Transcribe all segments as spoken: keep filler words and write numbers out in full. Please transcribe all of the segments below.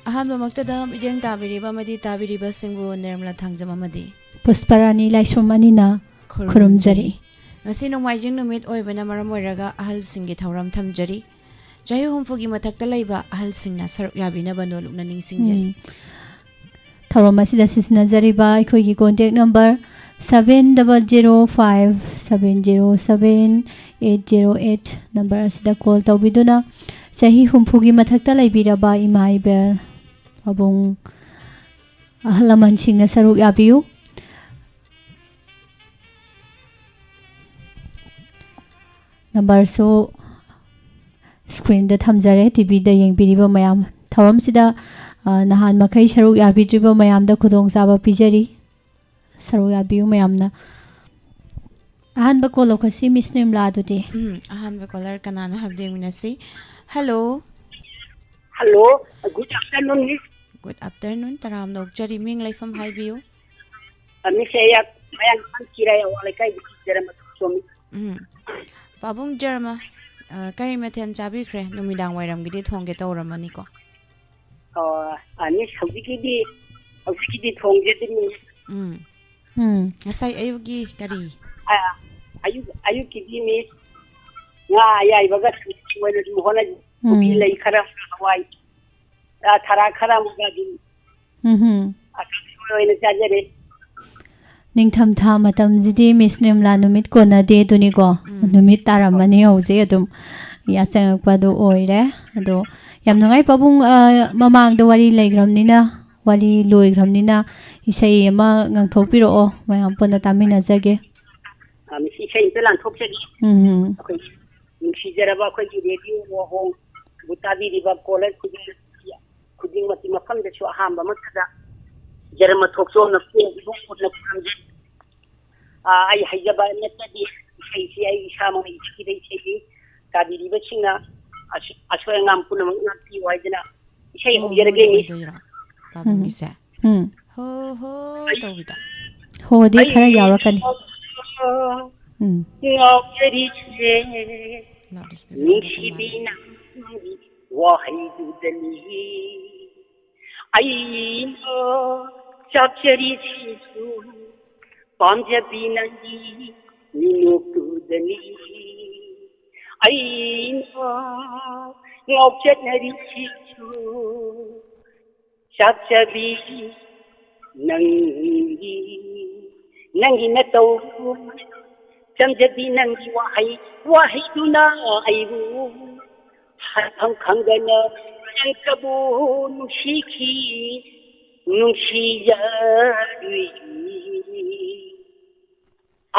ꯑꯍꯥꯟꯕꯃꯛꯇꯗ ꯃꯤꯠꯌꯦꯡ ꯇꯥꯕꯤꯔꯤꯕ ꯑꯃꯗꯤ ꯇꯥꯕꯤꯔꯤꯕꯁꯤꯡꯕꯨ ꯅꯤꯔꯃꯂꯥ ꯊꯥꯡꯖꯝ ꯑꯃꯗꯤ ꯄꯨꯁꯄꯔꯥꯅꯤ ꯂꯥꯏꯁ꯭ꯔꯝ ꯑꯅꯤꯅ ꯈꯨꯔꯨꯝꯖꯔꯤ꯫ ꯉꯁꯤ ꯅꯣꯡꯃꯥꯏꯖꯤꯡ ꯅꯨꯃꯤꯠ ꯑꯣꯏꯕꯅ ꯃꯔꯝ ꯑꯣꯏꯔꯒ ꯑꯍꯜꯁꯤꯡꯒꯤ ꯊꯧꯔꯝ ꯊꯝꯖꯔꯤ꯫ ꯆꯍꯤ ꯍꯨꯝꯐꯨꯒꯤ ꯃꯊꯛꯇ ꯂꯩꯕ ꯑꯍꯜꯁꯤꯡꯅ ꯁꯔꯨꯛ ꯌꯥꯕꯤꯅꯕ ꯅꯣꯜꯂꯨꯛꯅ ꯅꯤꯡꯁꯤꯡꯖꯔꯤ꯫ ꯎꯝ꯫ ꯊꯧꯔꯝ ꯑꯁꯤꯗ ꯁꯤꯖꯤꯟꯅꯖꯔꯤꯕ ꯑꯩꯈꯣꯏꯒꯤ contact number seven double zero five seven zero seven eight zero eight number ꯑꯁꯤꯗ call ꯇꯧꯕꯤꯗꯨꯅ ꯆꯍꯤ ꯍꯨꯝꯐꯨꯒꯤ ꯃꯊꯛꯇ ꯂꯩꯕꯤꯔꯕ ꯏꯃꯥ ꯏꯕꯦꯜ, ꯄꯥꯕꯨꯡ, ꯑꯍꯜ ꯂꯃꯟꯁꯤꯡꯅ ꯁꯔꯨꯛ ꯌꯥꯕꯤꯌꯨ꯫ Numberꯁꯨ screenꯗ ꯊꯝꯖꯔꯦ, TVꯗ ꯌꯦꯡꯕꯤꯔꯤꯕ ꯃꯌꯥꯝ꯫ ꯊꯧꯔꯝꯁꯤꯗ, ꯑ, ꯅꯍꯥꯟ ꯃꯈꯩ ꯁꯔꯨꯛ ꯌꯥꯕꯤꯗ꯭ꯔꯤꯕ ꯃꯌꯥꯝꯗ ꯈꯨꯗꯣꯡꯆꯥꯕ ꯄꯤꯖꯔꯤ꯫ ꯁꯔꯨꯛ ꯌꯥꯕꯤꯌꯨ ꯃꯌꯥꯝꯅ꯫ ꯑꯍꯥꯟꯕ call ꯂꯧꯈꯠꯁꯤ, Miss ꯅꯤꯔꯃꯂꯥ, ꯑꯗꯨꯗꯤ꯫ ꯎꯝ, ꯑꯍꯥꯟꯕ caller ꯀꯅꯥꯅꯣ ꯍꯥꯏꯕꯗꯨ ꯌꯦꯡꯃꯤꯟꯅꯁꯤ꯫ Hello꯫ Hello, good afternoon, Miss. Good afternoon, ꯇꯔꯥꯝꯅ ꯑꯣꯛꯆꯔꯤ꯫ ꯃꯤꯡ ꯂꯩꯐꯝ ꯍꯥꯏꯕꯤꯌꯨ꯫ ꯑ, Miss, ꯑꯩ ꯃꯌꯥꯡ ꯏꯝꯐꯥꯜ ꯆꯤꯔꯥꯏ ꯑꯋꯥꯡ ꯂꯩꯀꯥꯏꯗꯒꯤ ꯖꯔꯃ ꯁꯣꯝꯃꯤ꯫ ꯎꯝ꯫ ꯄꯥꯕꯨꯡ ꯖꯔꯃ, ꯑ, ꯀꯔꯤ ꯃꯊꯦꯜ ꯆꯥꯕꯤꯈ꯭ꯔꯦ? ꯅꯨꯃꯤꯗꯥꯡ ꯋꯥꯏꯔꯝꯒꯤꯗꯤ ꯊꯣꯡꯒꯦ ꯇꯧꯔꯝꯃꯅꯤꯀꯣ? ꯑꯣ, ꯑ, Miss, ꯍꯧꯖꯤꯛꯀꯤꯗꯤ, ꯍꯧꯖꯤꯛꯀꯤꯗꯤ ꯊꯣꯡꯖꯗ꯭ꯔꯤ, Miss. ꯎꯝ꯫ ꯎꯝ꯫ ꯉꯁꯥꯏ ꯑꯌꯨꯛꯀꯤ ꯀꯔꯤ? ꯑ, ꯑꯌꯨꯛ, ꯑꯌꯨꯛꯀꯤꯗꯤ, Miss, ꯉꯥ ꯑꯌꯥꯏꯕꯒ ꯑꯣꯏꯅ ꯑꯗꯨꯝ ꯍꯣꯠꯅꯖꯩ꯫ ꯀꯣꯕꯤ ꯎꯝ꯫ ꯂꯩ ꯈꯔ, ꯍꯋꯥꯏ, ꯑ, ꯊꯔꯥꯛ ꯈꯔ ꯑꯃꯒ ꯑꯗꯨꯝ ꯎꯝꯍꯨꯝ꯫ ꯑ, ꯀꯥꯡꯁꯣꯏ ꯑꯣꯏꯅ ꯆꯥꯖꯔꯦ꯫ ꯅꯤꯡꯊꯝꯊꯥ ꯃꯇꯝꯁꯤꯗꯤ Miss ꯅꯤꯔꯃꯂꯥ ꯅꯨꯃꯤꯠ ꯀꯣꯟꯅꯗꯦ ꯑꯗꯨꯅꯤꯀꯣ꯫ ꯎꯝ꯫ ꯅꯨꯃꯤꯠ ꯇꯥꯔꯝꯃꯅꯤ ꯍꯧꯖꯤꯛ ꯑꯗꯨꯝ ꯌꯥꯆꯪꯉꯛꯄꯗꯣ ꯑꯣꯏꯔꯦ꯫ ꯑꯗꯣ ꯌꯥꯝ ꯅꯨꯡꯉꯥꯏ ꯄꯥꯕꯨꯡ, ꯑ, ꯃꯃꯥꯡꯗ ꯋꯥꯔꯤ ꯂꯩꯈ꯭ꯔꯕꯅꯤꯅ, ꯋꯥꯔꯤ ꯂꯣꯏꯈ꯭ꯔꯕꯅꯤꯅ ꯏꯁꯩ ꯑꯃ ꯉꯪꯊꯣꯛꯄꯤꯔꯛꯑꯣ ꯃꯌꯥꯝ ꯄꯨꯟꯅ ꯇꯥꯃꯤꯟꯅꯖꯒꯦ꯫ ꯑ, Miss, ꯏꯁꯩ ꯑꯝꯇ ꯂꯥꯟꯊꯣꯛꯆꯒꯦ꯫ ꯎꯝ꯫ ꯑꯩꯈꯣꯏ ꯅꯨꯡꯁꯤꯖꯔꯕ ꯑꯩꯈꯣꯏꯒꯤ ꯔꯦꯗꯤꯑꯣ ꯋꯥꯍꯣꯡꯕꯨ ꯇꯥꯕꯤꯔꯤꯕ caller ꯈꯨꯗꯤꯡ-, ꯈꯨꯗꯤꯡꯃꯛꯀꯤ ꯃꯐꯝꯗꯁꯨ ꯑꯍꯥꯟꯕꯃꯛꯇꯗ ꯖꯔꯃ ꯊꯣꯛꯆꯣꯝꯅ ꯈꯨꯔꯨꯝꯖꯩ꯫ ꯑ, ꯑꯩ ꯍꯩꯖꯕ ꯅꯠꯆꯗꯦ꯫ ꯏꯁꯩꯁꯤ ꯑꯩ ꯏꯁꯥꯃꯛꯅ ꯏꯖꯈꯤꯕ ꯏꯁꯩꯅꯤ꯫ ꯇꯥꯕꯤꯔꯤꯕꯁꯤꯡꯅ ꯑꯁ-, ꯑꯁꯣꯏ ꯑꯉꯥꯝ ꯄꯨꯝꯅꯃꯛ ꯉꯥꯛꯄꯤꯌꯨ ꯍꯥꯏꯗꯅ ꯏꯁꯩ ꯍꯣ, ꯍꯧꯖꯔꯒꯦ, ꯍꯣ Miss꯫ ꯑꯣꯏꯗꯣꯏꯔꯣ? ꯄꯥꯕꯨꯡꯒꯤꯁꯦ? ꯎꯝ꯫ ꯍꯣ ꯍꯣ ꯇꯧꯕꯤꯗ꯫ ꯍꯣꯗꯤ ꯈꯔ ꯌꯥꯎꯔꯛꯀꯅꯤ꯫ ꯎꯝ꯫ ꯉꯥꯎꯖꯔꯤꯁꯦ Loud speaker ꯅꯨꯡꯁꯤꯕꯤ ꯅꯪꯒꯤ ꯋꯥꯍꯩꯗꯨꯗꯅꯤ꯫ ꯑꯩꯅ ꯆꯥꯛꯆꯔꯤꯁꯤꯁꯨ ꯄꯥꯝꯖꯕꯤ ꯅꯪꯒꯤ ꯃꯤꯅꯣꯛꯇꯨꯗꯅꯤ꯫ ꯑꯩꯅ ꯉꯥꯎꯆꯠꯅꯔꯤꯁꯤꯁꯨ ꯆꯥꯛꯆꯕꯤ ꯅꯪꯒꯤ, ꯅꯪꯒꯤ ꯅꯇꯧ ꯆꯝꯖꯕꯤ ꯅꯪꯒꯤ ꯋꯥꯍꯩ, ꯋꯥꯍꯩꯗꯨꯅ ꯑꯩꯕꯨ ꯍꯥꯏꯐꯝ ꯈꯪꯗꯅ ꯅꯪꯇꯕꯨ ꯅꯨꯡꯁꯤꯈꯤ, ꯅꯨꯡꯁꯤꯖꯔꯨꯏ꯫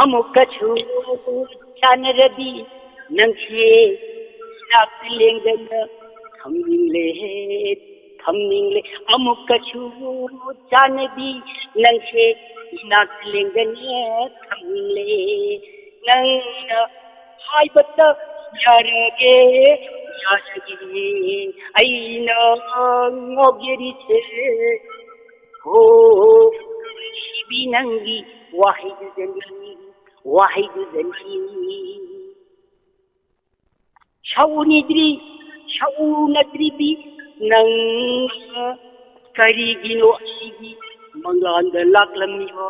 ꯑꯃꯨꯛꯀꯁꯨ ꯆꯥꯟꯅꯔꯗꯤ ꯅꯪꯁꯦ ꯏꯅꯥꯛꯇ ꯂꯦꯡꯗꯅ ꯊꯝꯅꯤꯡꯂꯦ, ꯊꯝꯅꯤꯡꯂꯦ꯫ ꯑꯃꯨꯛꯀꯁꯨ ꯆꯥꯟꯅꯕꯤ ꯅꯪꯁꯦ ꯏꯅꯥꯛꯇ ꯂꯦꯡꯗꯅ ꯊꯝꯅꯤꯡꯂꯦ꯫ ꯅꯪꯅ ꯍꯥꯏꯕꯇ ꯌꯥꯔꯒꯦ, ꯌꯥꯔꯒꯦ꯫ ꯑꯩꯅ ꯉꯥꯎꯖꯔꯤꯁꯦ ꯍꯣ, ꯅꯨꯡꯁꯤꯕꯤ ꯅꯪꯒꯤ ꯋꯥꯍꯩꯗꯨꯗꯅꯤ, ꯋꯥꯍꯩꯗꯨꯗꯅꯤ꯫ ꯁꯛꯎꯅꯤꯗ꯭ꯔꯤ, ꯁꯛꯎꯅꯗ꯭ꯔꯤꯕꯤ ꯅꯪ ꯀꯔꯤꯒꯤꯅꯣ ꯑꯩꯒꯤ ꯃꯪꯂꯥꯟꯗ ꯂꯥꯛꯂꯝꯃꯤꯕ?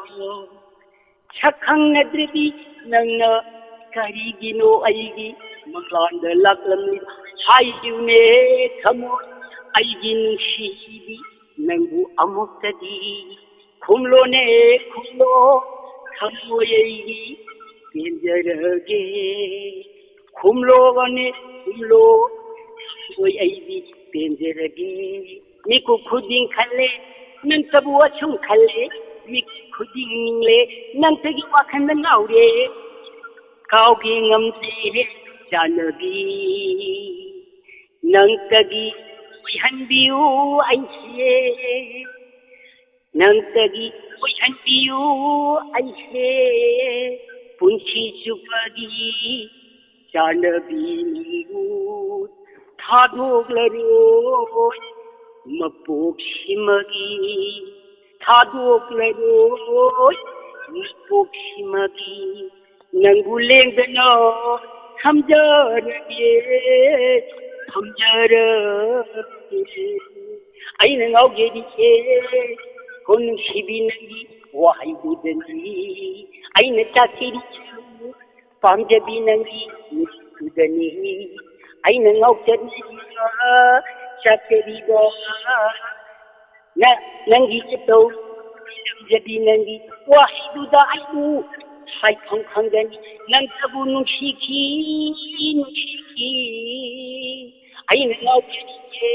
ꯁꯛ ꯈꯪꯅꯗ꯭ꯔꯤꯕꯤ ꯅꯪꯅ ꯀꯔꯤꯒꯤꯅꯣ ꯑꯩꯒꯤ ꯃꯪꯂꯥꯟꯗ ꯂꯥꯛꯂꯝꯂꯤꯕ? ꯍꯥꯏꯌꯨꯅꯦ ꯊꯃꯣꯏ, ꯑꯩꯒꯤ ꯅꯨꯡꯁꯤꯕꯤ, ꯅꯪꯕꯨ ꯑꯃꯨꯛꯇꯗꯤ ꯈꯨꯝꯂꯣꯅꯦ, ꯈꯨꯝꯂꯣ, ꯊꯃꯣꯏ ꯑꯩꯒꯤ ꯄꯦꯟꯖꯔꯒꯦ꯫ ꯈꯨꯝꯂꯣꯅꯦ, ꯈꯨꯝꯂꯣ, ꯊꯃꯣꯏ ꯑꯩꯗꯤ ꯄꯦꯟꯖꯔꯒꯦ꯫ ꯃꯤꯀꯨꯞ ꯈꯨꯗꯤꯡ ꯈꯜꯂꯦ, ꯅꯪꯇꯕꯨ ꯑꯁꯨꯝ ꯈꯜꯂꯦ꯫ ꯃꯤꯀꯨꯞ ꯈꯨꯗꯤꯡ ꯅꯤꯡꯂꯦ, ꯅꯪꯇꯒꯤ ꯋꯥꯈꯜꯗ ꯉꯥꯎꯔꯦ꯫ ꯀꯥꯎꯒꯦ ꯉꯝꯗꯦ ꯆꯥꯟꯅꯕꯤ, ꯅꯪꯇꯒꯤ ꯑꯣꯏꯍꯟꯕꯤꯌꯨ ꯑꯩꯁꯦ꯫ ꯅꯪꯇꯒꯤ ꯑꯣꯏꯍꯟꯕꯤꯌꯨ ꯑꯩꯁꯦ꯫ ꯄꯨꯟꯁꯤ ꯆꯨꯞꯄꯒꯤ ꯆꯥꯟꯅꯕꯤ ꯅꯪꯕꯨ ꯊꯥꯗꯣꯛꯂꯔꯣꯏ ꯃꯄꯣꯛꯁꯤꯃꯒꯤ, ꯊꯥꯗꯣꯛꯂꯔꯣꯏ ꯃꯄꯣꯛꯁꯤꯃꯒꯤ꯫ ꯅꯪꯕꯨ ꯂꯦꯡꯗꯅ ꯊꯝꯖꯔꯒꯦ, ꯊꯝꯖꯔꯒꯦ꯫ ꯑꯩꯅ ꯉꯥꯎꯖꯔꯤꯁꯦ ꯍꯣ ꯅꯨꯡꯁꯤꯕꯤ ꯅꯪꯒꯤ ꯋꯥꯍꯩꯗꯨꯗꯅꯤ꯫ ꯑꯩꯅ ꯆꯥꯛꯆꯔꯤꯁꯦ ꯄꯥꯝꯖꯕꯤ ꯅꯪꯒꯤ ꯅꯨꯃꯤꯠꯇꯨꯗꯅꯤ꯫ ꯑꯩꯅ ꯉꯥꯎꯆꯔꯤꯕ ꯆꯥꯛꯆꯔꯤꯕ ꯅ-, ꯅꯪꯒꯤ ꯏꯇꯧ ꯄꯥꯝꯖꯕꯤ ꯅꯪꯒꯤ ꯋꯥꯍꯩꯗꯨꯗ ꯑꯩꯕꯨ ꯍꯥꯏꯐꯝ ꯈꯪꯒꯅꯤ꯫ ꯅꯪꯇꯕꯨ ꯅꯨꯡꯁꯤꯈꯤ, ꯅꯨꯡꯁꯤꯈꯤ꯫ ꯑꯩꯅ ꯉꯥꯎꯖꯔꯤꯁꯦ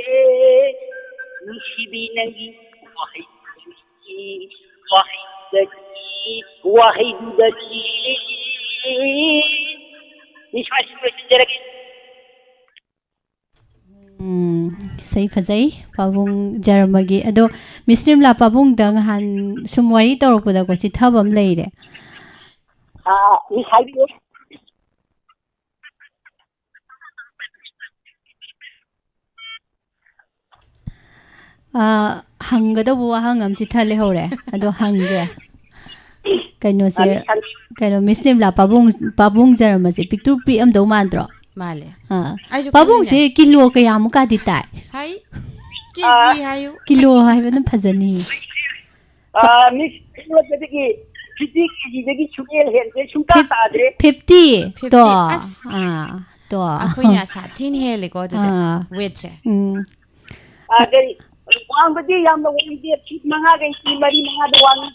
ꯅꯨꯡꯁꯤꯕꯤ ꯅꯪꯒꯤ ꯋꯥꯍꯩꯗꯨꯗꯒꯤ, ꯋꯥꯍꯩꯗꯨꯗꯒꯤ, ꯋꯥꯍꯩꯗꯨꯗꯒꯤ꯫ ꯃꯤꯁ ꯃꯥꯏꯁꯤꯡ ꯂꯣꯏꯁꯤꯟꯖꯔꯒꯦ꯫ ꯎꯝ, ꯏꯁꯩ ꯐꯖꯩ ꯄꯥꯕꯨꯡ ꯖꯔꯃꯒꯤ꯫ ꯑꯗꯣ ꯃꯤꯁ ꯅꯤꯔꯃꯂꯥ, ꯄꯥꯕꯨꯡꯗ ꯉꯍꯥꯟ ꯁꯨꯝ ꯋꯥꯔꯤ ꯇꯧꯔꯛꯄꯗꯀꯣ ꯆꯤꯊꯕ ꯑꯃ ꯂꯩꯔꯦ꯫ ꯑꯥ, ꯃꯤꯁ ꯍꯥꯏꯕꯤꯌꯨ꯫ ꯑꯥ, ꯍꯪꯒꯗꯧꯕ ꯋꯥꯍꯪ ꯑꯃ ꯆꯤꯊ ꯂꯩꯍꯧꯔꯦ, ꯑꯗꯣ ꯍꯪꯒꯦ꯫ ꯀꯩꯅꯣꯁꯦ, ꯑꯥ, ꯃꯤꯁ ꯍꯥꯏꯕꯤꯌꯨ꯫ ꯀꯩꯅꯣ, ꯃꯤꯁ ꯅꯤꯔꯃꯂꯥ, ꯄꯥꯕꯨꯡ, ꯄꯥꯕꯨꯡ ꯖꯔꯃꯁꯦ ꯄꯤꯛꯇ꯭ꯔꯨ ꯄꯤꯛꯑꯝꯗꯧ ꯃꯥꯟꯗ꯭ꯔꯣ? ꯃꯥꯜꯂꯦ꯫ ꯑꯥ, ꯑꯩꯁꯨ ꯄꯥꯕꯨꯡꯁꯦ ꯈꯜꯂꯤꯅꯦ꯫ ꯀꯤꯂꯣ ꯀꯌꯥꯃꯨꯛꯀꯗꯤ ꯇꯥꯏ? ꯍꯥꯏ, ꯀꯦꯖꯤ ꯍꯥꯏꯌꯨ꯫ ꯀꯤꯂꯣ ꯍꯥꯏꯕꯅ ꯐꯖꯅꯤ꯫ ꯑꯥ, ꯃꯤꯁ, ꯑꯩꯉꯣꯟꯗꯒꯤ ꯐꯤꯐꯇꯤ ꯀꯦꯖꯤꯗꯒꯤ ꯁꯨꯡꯍꯦꯜ ꯍꯦꯟꯗ꯭ꯔꯦ, ꯁꯨꯡꯇꯥ ꯐꯤꯐ-, ꯇꯥꯗ꯭ꯔꯦ꯫ ꯐꯤꯐꯇꯤ? ꯐꯤꯐꯇꯤ? ꯇꯣ꯫ ꯑꯁ꯫ ꯑꯥ, ꯇꯣ꯫ ꯑꯩꯈꯣꯏꯅ ꯑꯁꯥ ꯊꯤꯅ ꯍꯦꯜꯂꯦꯀꯣ ꯑꯗꯨꯗꯤ꯫ ꯑꯥ꯫ ꯋꯦꯠꯁꯦ꯫ ꯎꯝ꯫ ꯑꯗꯩ ꯋꯥꯡꯕꯗꯤ ꯌꯥꯝꯅ ꯋꯥꯡꯗꯦ, ꯐꯤꯠ ꯃꯉꯥꯒ ꯏꯟꯆꯤ ꯃꯔꯤ ꯃꯉꯥꯗ ꯋꯥꯡꯉꯤ꯫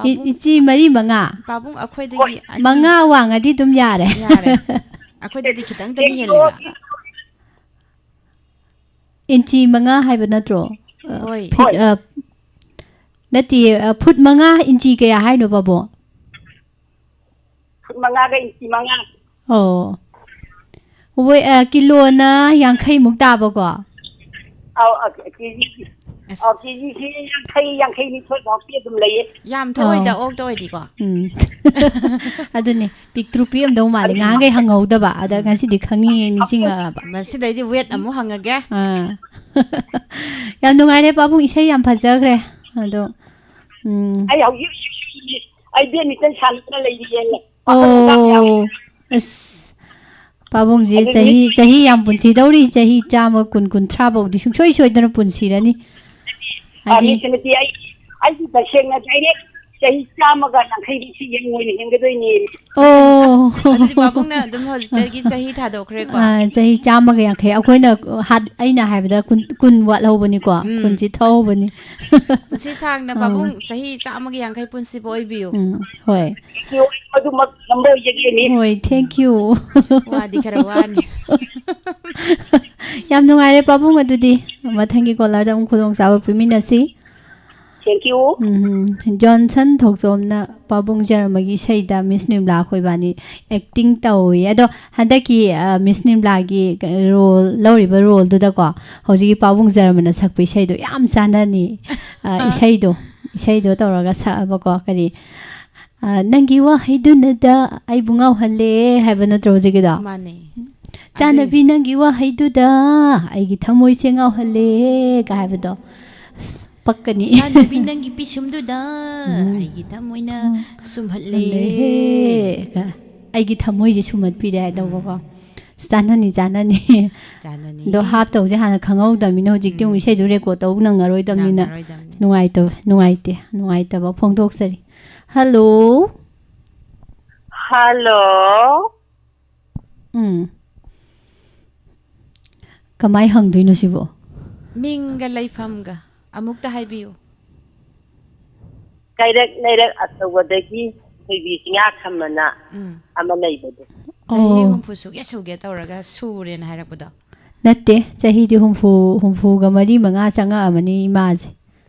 ꯏ-, ꯏꯟꯆꯤ ꯃꯔꯤ ꯃꯉꯥ? ꯄꯥꯕꯨꯡ ꯑꯩꯈꯣꯏꯗꯒꯤ ꯑꯅꯤ ꯃꯉꯥ ꯋꯥꯡꯉꯗꯤ ꯑꯗꯨꯝ ꯌꯥꯔꯦ꯫ ꯌꯥꯔꯦ꯫ ꯑꯩꯈꯣꯏꯗꯗꯤ ꯈꯤꯇꯪꯗꯅꯤ ꯍꯦꯜꯂꯦꯕ꯫ ꯏꯟꯆꯤ ꯃꯉꯥ ꯍꯥꯏꯕ ꯅꯠꯇ꯭ꯔꯣ? ꯑ, ꯍꯣꯏ꯫ ꯐꯤꯠ, ꯑ, ꯅꯠꯇꯤꯌꯦ, ꯑ, ꯐꯨꯠ ꯃꯉꯥ ꯏꯟꯆꯤ ꯀꯌꯥ ꯍꯥꯏꯅꯣ, ꯄꯥꯕꯨꯡ? ꯐꯨꯠ ꯃꯉꯥꯒ ꯏꯟꯆꯤ ꯃꯉꯥ꯫ ꯑꯣ꯫ ꯋꯦ-, ꯑ, ꯀꯤꯂꯣꯅ ꯌꯥꯡꯈꯩꯃꯨꯛ ꯇꯥꯕꯀꯣ? ꯑꯧ, ꯑ, ꯀꯦꯖꯤ, ꯑꯁ꯫ ꯑꯧ, ꯀꯦꯖꯤꯁꯤ ꯌꯥꯡꯈꯩ, ꯌꯥꯡꯈꯩ ꯅꯤꯊꯣꯏ ꯐꯥꯎꯗꯤ ꯑꯗꯨꯝ ꯂꯩꯌꯦ꯫ ꯌꯥꯝ ꯊꯣꯛꯑꯣꯏꯗ, ꯑꯣ꯫ ꯑꯣꯛꯇ ꯑꯣꯏꯗꯤꯀꯣ꯫ ꯎꯝ꯫ ꯑꯗꯨꯅꯤ, ꯄꯤꯛꯇ꯭ꯔꯨ ꯄꯤꯛꯑꯝꯗꯧ ꯃꯥꯜꯂꯦ꯫ ꯑꯗꯨ ꯉꯍꯥꯟꯈꯩ ꯍꯪꯍꯧꯗꯕ, ꯑꯗ ꯉꯁꯤꯗꯤ ꯈꯪꯉꯤꯉꯩ ꯅꯤꯡꯁꯤꯡꯉꯛꯑꯕ꯫ ꯃꯁꯤꯗꯩꯗꯤ ꯋꯦꯠ ꯑꯃꯨꯛ ꯍꯪꯉꯒꯦ꯫ ꯑꯥ꯫ ꯌꯥꯝ ꯅꯨꯡꯉꯥꯏꯔꯦ ꯄꯥꯕꯨꯡ, ꯏꯁꯩ ꯌꯥꯝ ꯐꯖꯈ꯭ꯔꯦ꯫ ꯑꯗꯣ, ꯎꯝ꯫ ꯑꯩ ꯍꯧꯖꯤꯛ ꯍꯧꯖꯤꯛ ꯁꯨꯔꯤ, ꯑꯩ ꯕꯦꯗꯃꯤꯟꯇꯟ ꯁꯥꯟꯅꯗꯅ ꯂꯩꯔꯤꯌꯦ꯫ ꯑꯣ, ꯑꯁ, ꯄꯥꯕꯨꯡꯁꯦ ꯑꯗꯨꯗꯤ ꯆꯍꯤ, ꯆꯍꯤ ꯌꯥꯝ ꯄꯨꯟꯁꯤꯗꯧꯔꯤ, ꯆꯍꯤ ꯆꯥꯝꯃ, ꯀꯨꯟ, ꯀꯨꯟꯊ꯭ꯔꯥ ꯐꯥꯎꯗꯤ ꯁꯨꯡꯁꯣꯏ ꯁꯣꯏꯗꯅ ꯄꯨꯟꯁꯤꯔꯅꯤ꯫ ꯑ, ꯍꯥꯏꯗꯤ ꯃꯤꯁ ꯁꯨꯃꯇꯤ, ꯑꯩ, ꯑꯩꯗꯤ ꯇꯁꯦꯡꯅ ꯗꯥꯏꯔꯦꯛ ꯆꯍꯤ ꯆꯥꯝꯃꯒ ꯌꯥꯡꯈꯩꯗꯤ ꯁꯤ ꯌꯦꯡ ꯑꯣꯏꯅ ꯍꯦꯟꯒꯗꯣꯏꯅꯦ꯫ ꯑꯣ꯫ ꯑꯁ, ꯑꯗꯨꯗꯤ ꯄꯥꯕꯨꯡꯅ ꯑꯗꯨꯝ ꯍꯧꯖꯤꯛꯇꯒꯤ ꯆꯍꯤ ꯊꯥꯗꯣꯛꯈ꯭ꯔꯦꯀꯣ? ꯑ, ꯆꯍꯤ ꯆꯥꯝꯃꯒ ꯌꯥꯡꯈꯩ꯫ ꯑꯩꯈꯣꯏꯅ ꯍꯥꯠ-, ꯑꯩꯅ ꯍꯥꯏꯕꯗ ꯀꯨꯟ, ꯀꯨꯟ ꯋꯥꯠꯍꯧꯕꯅꯤꯀꯣ꯫ ꯎꯝ꯫ ꯀꯨꯟꯁꯤ ꯊꯧꯍꯧꯕꯅꯤ꯫ ꯄꯨꯟꯁꯤ ꯁꯥꯡꯅ ꯑꯥ꯫ ꯄꯥꯕꯨꯡ ꯆꯍꯤ ꯆꯥꯝꯃꯒ ꯌꯥꯡꯈꯩ ꯄꯨꯟꯁꯤꯕ ꯑꯣꯏꯕꯤꯌꯨ꯫ ꯎꯝ, ꯍꯣꯏ꯫ ꯑꯩꯁꯨ ꯑꯗꯨꯃꯛ ꯉꯝꯕ ꯑꯣꯏꯖꯒꯦꯅꯦ꯫ ꯍꯣꯏ, thank you꯫ ꯋꯥꯗꯤ ꯈꯔ ꯋꯥꯅꯤ꯫ ꯌꯥꯝ ꯅꯨꯡꯉꯥꯏꯔꯦ ꯄꯥꯕꯨꯡ, ꯑꯗꯨꯗꯤ ꯃꯊꯪꯒꯤ caller ꯗ ꯑꯃꯨꯛ ꯈꯨꯗꯣꯡꯆꯥꯕ ꯄꯤꯃꯤꯟꯅꯁꯤ꯫ Thank you꯫ ꯎꯝ, ꯖꯣꯟꯁꯟ ꯊꯣꯛꯆꯣꯝꯅ ꯄꯥꯕꯨꯡ ꯖꯔꯃꯒꯤ ꯏꯁꯩꯗ ꯃꯤꯁ ꯅꯤꯝꯂꯥ ꯑꯩꯈꯣꯏꯕꯥꯅꯤ acting ꯇꯧꯏ꯫ ꯑꯗꯣ ꯍꯟꯗꯛꯀꯤ, ꯑ, ꯃꯤꯁ ꯅꯤꯝꯂꯥꯒꯤ role, ꯂꯧꯔꯤꯕ role ꯗꯨꯗꯀꯣ, ꯍꯧꯖꯤꯛꯀꯤ ꯄꯥꯕꯨꯡ ꯖꯔꯃꯅ ꯁꯛꯄ ꯏꯁꯩꯗꯣ ꯌꯥꯝ ꯆꯥꯟꯅꯅꯤ꯫ ꯑ, ꯑꯥ꯫ ꯏꯁꯩꯗꯣ, ꯏꯁꯩꯗꯣ ꯇꯧꯔꯒ ꯁꯛꯑꯕꯀꯣ, ꯀꯔꯤ, ꯑ, "ꯅꯪꯒꯤ ꯋꯥꯍꯩꯗꯨꯅꯗ ꯑꯩꯕꯨ ꯉꯥꯎꯍꯜꯂꯦ" ꯍꯥꯏꯕ ꯅꯠꯇ꯭ꯔꯣ ꯍꯧꯖꯤꯛꯀꯤꯗꯣ? ꯃꯥꯅꯦ꯫ "ꯆꯥꯟꯅꯕꯤ, ꯑꯗꯨ ꯅꯪꯒꯤ ꯋꯥꯍꯩꯗꯨꯗ ꯑꯩꯒꯤ ꯊꯃꯣꯏꯁꯦ ꯉꯥꯎꯍꯜꯂꯦ" ꯀ ꯍꯥꯏꯕꯗꯣ꯫ ꯑꯁ, ꯄꯛꯀꯅꯤ꯫ "ꯆꯥꯟꯅꯕꯤ, ꯅꯪꯒꯤ ꯄꯤꯁꯨꯝꯗꯨꯗ ꯎꯝ꯫ ꯑꯩꯒꯤ ꯊꯃꯣꯏꯅ ꯎꯝ꯫ ꯁꯨꯝꯍꯠꯂꯦ꯫ ꯍꯜꯂꯦ꯫ ꯑꯩꯒꯤ ꯊꯃꯣꯏꯁꯦ ꯁꯨꯝꯍꯠꯄꯤꯔꯦ ꯍꯥꯏꯗꯧꯕꯀꯣ꯫ ꯎꯝ꯫ ꯆꯥꯟꯅꯅꯤ, ꯆꯥꯟꯅꯅꯤ꯫ ꯆꯥꯟꯅꯅꯤ꯫ ꯑꯗꯣ ꯍꯥꯞꯇꯧꯁꯦ ꯍꯥꯟꯅ ꯈꯪꯍꯧꯗꯕꯅꯤꯅ ꯍꯧꯖꯤꯛꯇꯤ ꯑꯃꯨꯛ ꯎꯝ꯫ ꯏꯁꯩꯗꯨ record ꯇꯧ ꯅꯪꯉꯔꯣꯏꯗꯕꯅꯤꯅ ꯅꯪꯉꯔꯣꯏꯗꯕꯅꯤ꯫ ꯅꯨꯡꯉꯥꯏꯇꯕ, ꯅꯨꯡꯉꯥꯏꯇꯦ, ꯅꯨꯡꯉꯥꯏꯇꯕ ꯐꯣꯡꯗꯣꯛꯆꯔꯤ꯫ Hello꯫ Hello꯫ ꯎꯝ꯫ ꯀꯃꯥꯏ ꯍꯪꯗꯣꯏꯅꯣ ꯁꯤꯕꯣ? ꯃꯤꯡꯒ ꯂꯩꯐꯝꯒ ꯑꯃꯨꯛꯇ ꯍꯥꯏꯕꯤꯌꯨ꯫ ꯀꯩꯔꯛ ꯂꯩꯔꯛ ꯑꯆꯧꯕꯗꯒꯤ ꯊꯣꯏꯕꯤ ꯆꯤꯡꯌꯥ ꯈꯝꯃꯅ ꯎꯝ꯫ ꯑꯃ ꯂꯩꯕꯗꯣ꯫ ꯆꯍꯤ ꯑꯣ꯫ ꯍꯨꯝꯐꯨ ꯁꯨꯒꯦ ꯁꯨꯒꯦ ꯇꯧꯔꯒ ꯁꯨꯔꯦꯅ ꯍꯥꯏꯔꯛꯄꯗꯣ꯫ ꯅꯠꯇꯦ, ꯆꯍꯤꯗꯤ ꯍꯨꯝꯐꯨ, ꯍꯨꯝꯐꯨꯒ ꯃꯔꯤ ꯃꯉꯥ ꯆꯪꯉꯛꯑꯃꯅꯤ ꯏꯃꯥꯁꯦ꯫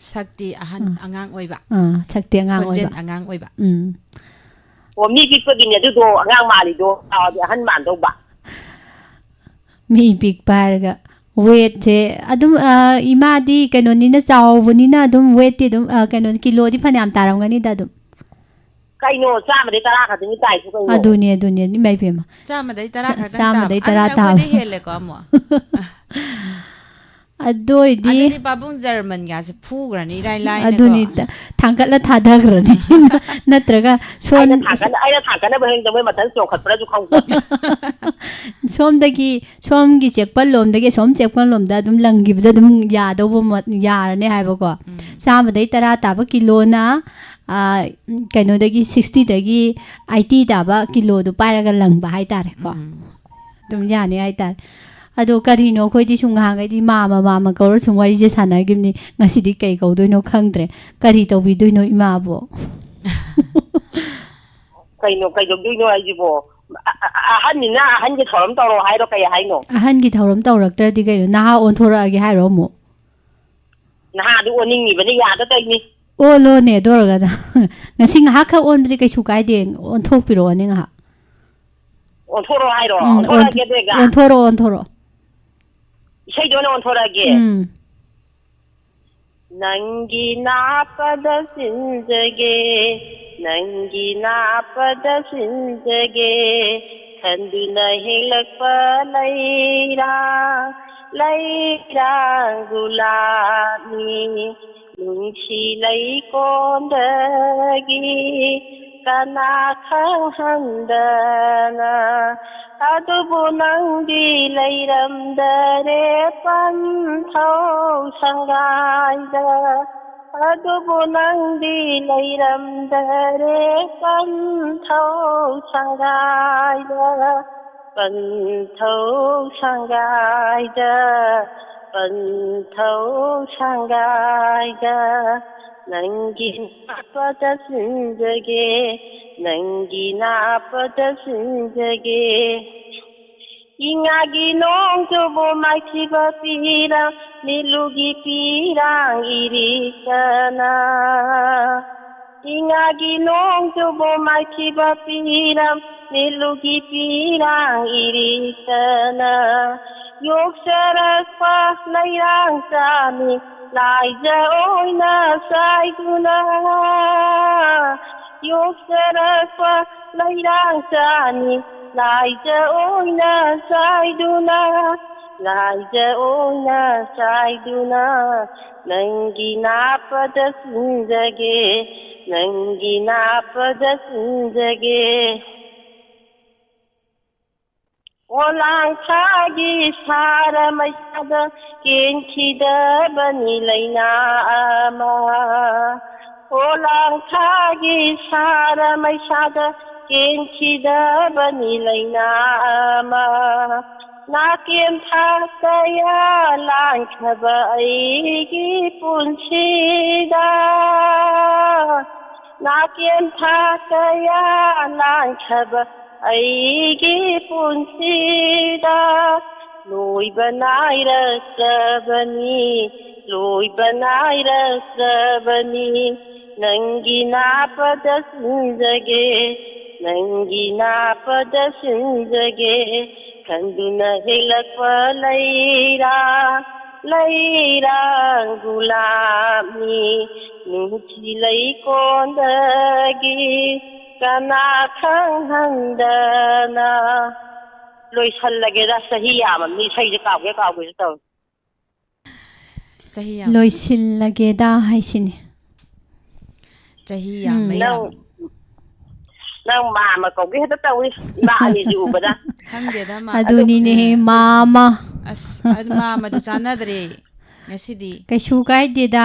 ꯁꯛꯇꯤ ꯑꯍꯟ, ꯑꯥ꯫ ꯑꯉꯥꯡ ꯑꯣꯏꯕ꯫ ꯑꯥ, ꯁꯛꯇꯤ ꯑꯉꯥꯡ ꯈꯣꯟꯖꯦꯜ ꯑꯣꯏꯕ꯫ ꯑꯉꯥꯡ ꯑꯣꯏꯕ꯫ ꯎꯝ꯫ ꯑꯣ, ꯃꯤ ꯄꯤꯛꯄꯒꯤꯅꯦ ꯑꯗꯨꯗꯣ ꯑꯉꯥꯡ ꯃꯥꯜꯂꯤꯗꯣ, ꯆꯥꯎꯔꯗꯤ ꯑꯍꯟ ꯃꯥꯟꯗꯧꯕ꯫ ꯃꯤ ꯄꯤꯛꯄ ꯍꯥꯏꯔꯒ weight ꯁꯦ ꯑꯗꯨꯝ, ꯑ, ꯏꯃꯥꯗꯤ ꯀꯩꯅꯣꯅꯤꯅ, ꯆꯥꯎꯕꯅꯤꯅ ꯑꯗꯨꯝ weight ꯇꯤ ꯑꯗꯨꯝ, ꯑ, ꯀꯩꯅꯣ, ꯀꯤꯂꯣꯗꯤ ꯐꯅꯌꯥꯝ ꯇꯥꯔꯝꯒꯅꯤꯗ ꯑꯗꯨꯝ꯫ ꯀꯩꯅꯣ, ꯆꯥꯝꯃꯗꯩ ꯇꯔꯥ ꯈꯛꯇꯅꯤ ꯇꯥꯏꯁꯨ ꯀꯩꯅꯣ? ꯑꯗꯨꯅꯦ, ꯑꯗꯨꯅꯦ, ꯏꯃꯥ ꯏꯕꯦꯝꯃ꯫ ꯆꯥꯝꯃꯗꯩ ꯇꯔꯥ ꯈꯛꯇꯪ ꯆꯥꯝꯃꯗꯩ ꯇꯥꯕ꯫ ꯇꯔꯥ ꯑꯗꯨꯗꯤ ꯑꯩꯈꯣꯏꯗꯩ ꯇꯥꯕ꯫ ꯍꯦꯜꯂꯦꯀꯣ ꯑꯃꯨꯛ꯫ ꯑꯗꯨ ꯑꯣꯏꯔꯗꯤ ꯑꯗꯨꯗꯤ ꯄꯥꯕꯨꯡ ꯖꯔꯃꯟꯒꯥꯁꯦ ꯐꯨꯈ꯭ꯔꯅꯤ ꯏꯔꯥꯏ ꯂꯥꯏꯅꯀꯣ꯫ ꯑꯗꯨꯅꯤ, ꯊ- ꯊꯥꯡꯒꯠꯂ ꯊꯥꯗꯈ꯭ꯔꯅꯤ꯫ ꯅꯠꯇ꯭ꯔꯒ ꯁꯣꯟ ꯑꯩꯅ ꯊꯥꯡꯒꯠꯅ ꯑꯩꯅ ꯊꯥꯡꯒꯠꯅꯕ ꯍꯦꯛꯇ ꯃꯣꯏ ꯃꯊꯟ ꯆꯣꯡꯈꯠꯄ꯭ꯔꯁꯨ ꯈꯪꯕꯣꯠꯇꯦ꯫ ꯁꯣꯝꯗꯒꯤ, ꯁꯣꯝꯒꯤ ꯆꯦꯛꯄꯜ ꯂꯣꯝꯗꯒꯤ ꯑꯁꯣꯝ ꯆꯦꯛꯄꯜ ꯂꯣꯝꯗ ꯑꯗꯨꯝ ꯂꯪꯈꯤꯕꯗ ꯑꯗꯨꯝ ꯌꯥꯗꯧꯕ ꯃ- ꯌꯥꯔꯅꯤ ꯍꯥꯏꯕꯀꯣ꯫ ꯆꯥꯝꯃꯗꯩ ꯇꯔꯥ ꯇꯥꯕ ꯀꯤꯂꯣꯅ, ꯑꯥ, ꯀꯩꯅꯣꯗꯒꯤ, ꯁꯤꯛꯁꯇꯤꯗꯒꯤ ꯑꯩꯠꯇꯤ ꯇꯥꯕ ꯀꯤꯂꯣꯗꯣ ꯄꯥꯏꯔꯒ ꯂꯪꯕ ꯍꯥꯏꯇꯥꯔꯦꯀꯣ꯫ ꯑꯗꯨꯝ ꯌꯥꯅꯤ ꯍꯥꯏꯇꯥꯔꯦ꯫ ꯑꯗꯣ ꯀꯔꯤꯅꯣ, ꯑꯩꯈꯣꯏꯗꯤ ꯁꯨꯝ ꯉꯍꯥꯟꯈꯩꯗꯤ ꯃꯥꯃ ꯃꯥꯃ ꯀꯧꯔ ꯁꯨꯝ ꯋꯥꯔꯤꯁꯦ ꯁꯥꯟꯅꯈꯤꯕꯅꯤ꯫ ꯉꯁꯤꯗꯤ ꯀꯩ ꯀꯧꯗꯣꯏꯅꯣ ꯈꯪꯗ꯭ꯔꯦ꯫ ꯀꯔꯤ ꯇꯧꯕꯤꯗꯣꯏꯅꯣ ꯏꯃꯥꯕꯣ? ꯀꯩꯅꯣ ꯀꯩꯗꯧꯗꯣꯏꯅꯣ ꯍꯥꯏꯁꯤꯕꯣ? ꯑ- ꯑ- ꯑꯍꯟꯅꯤꯅ ꯑꯍꯟꯒꯤ ꯊꯧꯔꯝ ꯇꯧꯔꯣ ꯍꯥꯏꯔꯣ? ꯀꯩ ꯍꯥꯏꯅꯣ? ꯑꯍꯟꯒꯤ ꯊꯧꯔꯝ ꯇꯧꯔꯛꯇ꯭ꯔꯗꯤ ꯀꯩꯅꯣ, ꯅꯍꯥ ꯑꯣꯟꯊꯣꯔꯛꯑꯒꯦ ꯍꯥꯏꯔꯣ ꯑꯃꯨꯛ? ꯅꯍꯥꯗꯨ ꯑꯣꯟꯅꯤꯡꯉꯤꯕꯅꯤ, ꯌꯥꯗ ꯇꯧꯅꯤ꯫ ꯑꯣꯜꯂꯣꯅꯦ, ꯑꯗꯨ ꯑꯣꯏꯔꯒꯅ ꯉꯁꯤ ꯉꯥꯏꯍꯥꯛꯈꯛ ꯑꯣꯟꯕꯗꯤ ꯀꯩꯁꯨ ꯀꯥꯏꯗꯦ꯫ ꯑꯣꯟꯊꯣꯛꯄꯤꯔꯛꯑꯣꯅꯦ ꯉꯥꯏꯍꯥꯛ꯫ ꯑꯣꯟꯊꯣꯔꯛꯑꯣ ꯍꯥꯏꯔꯣ? ꯎꯝ, ꯑꯣꯟꯊꯣꯔꯛꯑꯒꯦ ꯑꯣꯟꯊ- ꯑꯗꯨꯒ ꯑꯣꯟꯊꯣꯔꯛꯑꯣ, ꯑꯣꯟꯊꯣꯔꯛꯑꯣ꯫ ꯏꯁꯩꯗꯣ ꯑꯣꯏꯅ ꯑꯣꯟꯊꯣꯔꯛꯑꯒꯦ꯫ ꯎꯝ꯫ ꯅꯪꯒꯤ ꯅꯥꯞꯄꯗ ꯁꯤꯟꯖꯒꯦ, ꯅꯪꯒꯤ ꯅꯥꯞꯄꯗ ꯁꯤꯟꯖꯒꯦ, ꯈꯟꯗꯨꯅ ꯍꯦꯛꯂꯛꯄ ꯂꯩꯔꯥꯡ, ꯂꯩꯔꯥꯡ ꯒꯨꯂꯥꯞꯅꯤ, ꯅꯨꯡꯁꯤ ꯂꯩꯀꯣꯟꯗꯒꯤ ꯀꯅꯥ ꯈꯪꯍꯟꯗꯅ꯫ ꯑꯗꯨꯕꯨ ꯅꯪꯗꯤ ꯂꯩꯔꯝꯗꯔꯦ ꯄꯟꯊꯧ ꯁꯪꯒꯥꯏꯗ꯫ ꯑꯗꯨꯕꯨ ꯅꯪꯗꯤ ꯂꯩꯔꯝꯗꯔꯦ ꯄꯟꯊꯧ ꯁꯪꯒꯥꯏꯗ꯫ ꯄꯟꯊꯧ ꯁꯪꯒꯥꯏꯗ, ꯄꯟꯊꯧ ꯁꯪꯒꯥꯏꯗ, ꯅꯪꯒꯤ ꯅꯥꯞꯄꯗ ꯁꯤꯟꯖꯒꯦ, ꯅꯪꯒꯤ ꯅꯥꯞꯄꯗ ꯁꯤꯟꯖꯒꯦ꯫ ꯏꯉꯥꯒꯤ ꯅꯣꯡ ꯆꯨꯕ ꯃꯥꯏꯊꯤꯕ ꯄꯤꯔꯥꯡ, ꯃꯤꯠꯂꯨꯒꯤ ꯄꯤꯔꯥꯡ ꯏꯔꯤꯛꯇꯅ꯫ ꯏꯉꯥꯒꯤ ꯅꯣꯡ ꯆꯨꯕ ꯃꯥꯏꯊꯤꯕ ꯄꯤꯔꯥꯡ, ꯃꯤꯠꯂꯨꯒꯤ ꯄꯤꯔꯥꯡ ꯏꯔꯤꯛꯇꯅ꯫ ꯌꯣꯛꯆꯔꯛꯄ ꯂꯩꯔꯥꯡ ꯆꯥꯅꯤ ꯂꯥꯏꯖ ꯑꯣꯏꯅ ꯆꯥꯏꯗꯨꯅ꯫ ꯌꯣꯛꯆꯔꯛꯄ ꯂꯩꯔꯥꯡ ꯆꯥꯅꯤ ꯂꯥꯏꯖ ꯑꯣꯏꯅ ꯆꯥꯏꯗꯨꯅ꯫ ꯂꯥꯏꯖ ꯑꯣꯏꯅ ꯆꯥꯏꯗꯨꯅ ꯅꯪꯒꯤ ꯅꯥꯞꯄꯗ ꯁꯤꯟꯖꯒꯦ, ꯅꯪꯒꯤ ꯅꯥꯞꯄꯗ ꯁꯤꯟꯖꯒꯦ꯫ ꯑꯣꯂꯥꯡ ꯊꯥꯒꯤ ꯁꯥꯔ ꯃꯩꯁꯥꯗ ꯀꯦꯟꯈꯤꯗꯕꯅꯤ ꯂꯩꯅꯥ ꯑꯃ꯫ ꯑꯣꯂꯥꯡ ꯊꯥꯒꯤ ꯁꯥꯔ ꯃꯩꯁꯥꯗ ꯀꯦꯟꯈꯤꯗꯕꯅꯤ ꯂꯩꯅꯥ ꯑꯃ꯫ ꯅꯥꯀꯦꯟ ꯊꯥ ꯀꯌꯥ ꯂꯥꯟꯈ꯭ꯔꯕ ꯑꯩꯒꯤ ꯄꯨꯟꯁꯤꯗ, ꯅꯥꯀꯦꯟ ꯊꯥ ꯀꯌꯥ ꯂꯥꯟꯈ꯭ꯔꯕ ꯑꯩꯒꯤ ꯄꯨꯟꯁꯤꯗ ꯂꯣꯏꯕ ꯅꯥꯏꯔꯛꯇ꯭ꯔꯕꯅꯤ, ꯂꯣꯏꯕ ꯅꯥꯏꯔꯛꯇ꯭ꯔꯕꯅꯤ꯫ ꯅꯪꯒꯤ ꯅꯥꯄꯗ ꯁꯤꯟꯖꯒꯦ, ꯅꯪꯒꯤ ꯅꯥꯄꯗ ꯁꯤꯟꯖꯒꯦ꯫ ꯈꯟꯗꯨꯅ ꯍꯦꯛꯂꯛꯄ ꯂꯩꯔꯥ, ꯂꯩꯔꯥꯡ ꯒꯨꯂꯥꯞꯅꯤ ꯅꯨꯡꯁꯤ ꯂꯩꯀꯣꯟꯗꯒꯤ ꯀꯅꯥ ꯈꯪꯍꯟꯗꯅ꯫ ꯂꯣꯏꯁꯜꯂꯒꯦꯗ, ꯆꯍꯤ ꯌꯥꯝꯃꯕꯅꯤ ꯏꯁꯩꯁꯦ ꯀꯥꯎꯒꯦ ꯀꯥꯎꯒꯦꯁꯨ ꯇꯧꯏ꯫ ꯆꯍꯤ ꯌꯥꯝ ꯂꯣꯏꯁꯤꯜꯂꯒꯦꯗ ꯍꯥꯏꯁꯤꯅꯤ꯫ ꯆꯍꯤ ꯎꯝ꯫ ꯌꯥꯝꯃꯦ ꯅꯪ ꯌꯥꯝ꯫ ꯅꯪ ꯃꯥꯃ ꯀꯧꯒꯦ ꯍꯦꯛꯇ ꯇꯧꯏ ꯏꯃꯥ ꯑꯅꯤꯁꯤ ꯎꯕꯗ꯫ ꯈꯪꯗꯦꯗ ꯃꯥ꯫ ꯑꯗꯨꯅꯤꯅꯦꯍꯦ, ꯑꯗꯨꯕꯨꯗꯤ ꯃꯥꯃ꯫ ꯑꯁ ꯑꯗꯨ ꯃꯥꯃꯗꯨ ꯆꯥꯟꯅꯗ꯭ꯔꯦ ꯉꯁꯤꯗꯤ꯫ ꯀꯩꯁꯨ ꯀꯥꯏꯗꯦꯗ꯫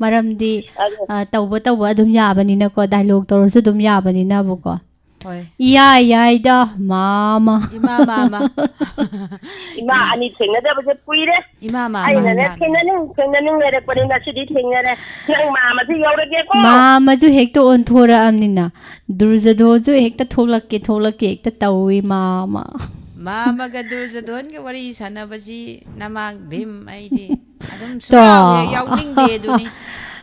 ꯃꯔꯝꯗꯤ ꯑꯗꯨ ꯑ, ꯇꯧꯕ ꯇꯧꯕ ꯑꯗꯨꯝ ꯌꯥꯕꯅꯤꯅꯀꯣ, ꯗꯥꯏꯂꯣꯛ ꯇꯧꯔꯁꯨ ꯑꯗꯨꯝ ꯌꯥꯕꯅꯤꯅꯕꯀꯣ꯫ ꯍꯣꯏ꯫ ꯏꯌꯥ ꯌꯥꯏꯗ ꯃꯥꯃ꯫ ꯏꯃꯥ ꯃꯥꯃ꯫ ꯏꯃꯥ ꯑꯅꯤ ꯊꯦꯡꯅꯗꯕꯁꯦ ꯀꯨꯏꯔꯦ꯫ ꯏꯃꯥ ꯃꯥꯃ ꯑꯩꯅꯅꯦ ꯍꯥꯏꯅ꯫ ꯊꯦꯡꯅꯅꯤꯡ ꯊꯦꯡꯅꯅꯤꯡ ꯂꯩꯔꯛꯄꯅꯤ, ꯉꯁꯤꯗꯤ ꯊꯦꯡꯅꯔꯦ꯫ ꯅꯪ ꯃꯥꯃꯁꯨ ꯌꯧꯔꯒꯦꯀꯣ꯫ ꯃꯥꯃꯁꯨ ꯍꯦꯛꯇ ꯑꯣꯟꯊꯣꯔꯛꯑꯕꯅꯤꯅ, ꯗꯨꯔꯖꯗꯣꯁꯨ ꯍꯦꯛꯇ ꯊꯣꯛꯂꯛꯀꯦ ꯊꯣꯛꯂꯛꯀꯦ ꯍꯦꯛꯇ ꯇꯧꯏ ꯃꯥꯃ꯫ ꯃꯥꯃꯒ ꯗꯨꯔꯖꯗꯣꯟꯒ ꯋꯥꯔꯤ ꯁꯥꯟꯅꯕꯁꯤ ꯅꯃꯥꯡ ꯚꯤꯝ ꯑꯩꯗꯤ ꯑꯗꯨꯝ ꯇꯣ꯫ ꯁꯨꯡꯌꯥꯎ ꯍꯦꯛ ꯌꯥꯎꯅꯤꯡꯗꯦ ꯑꯗꯨꯅꯤ꯫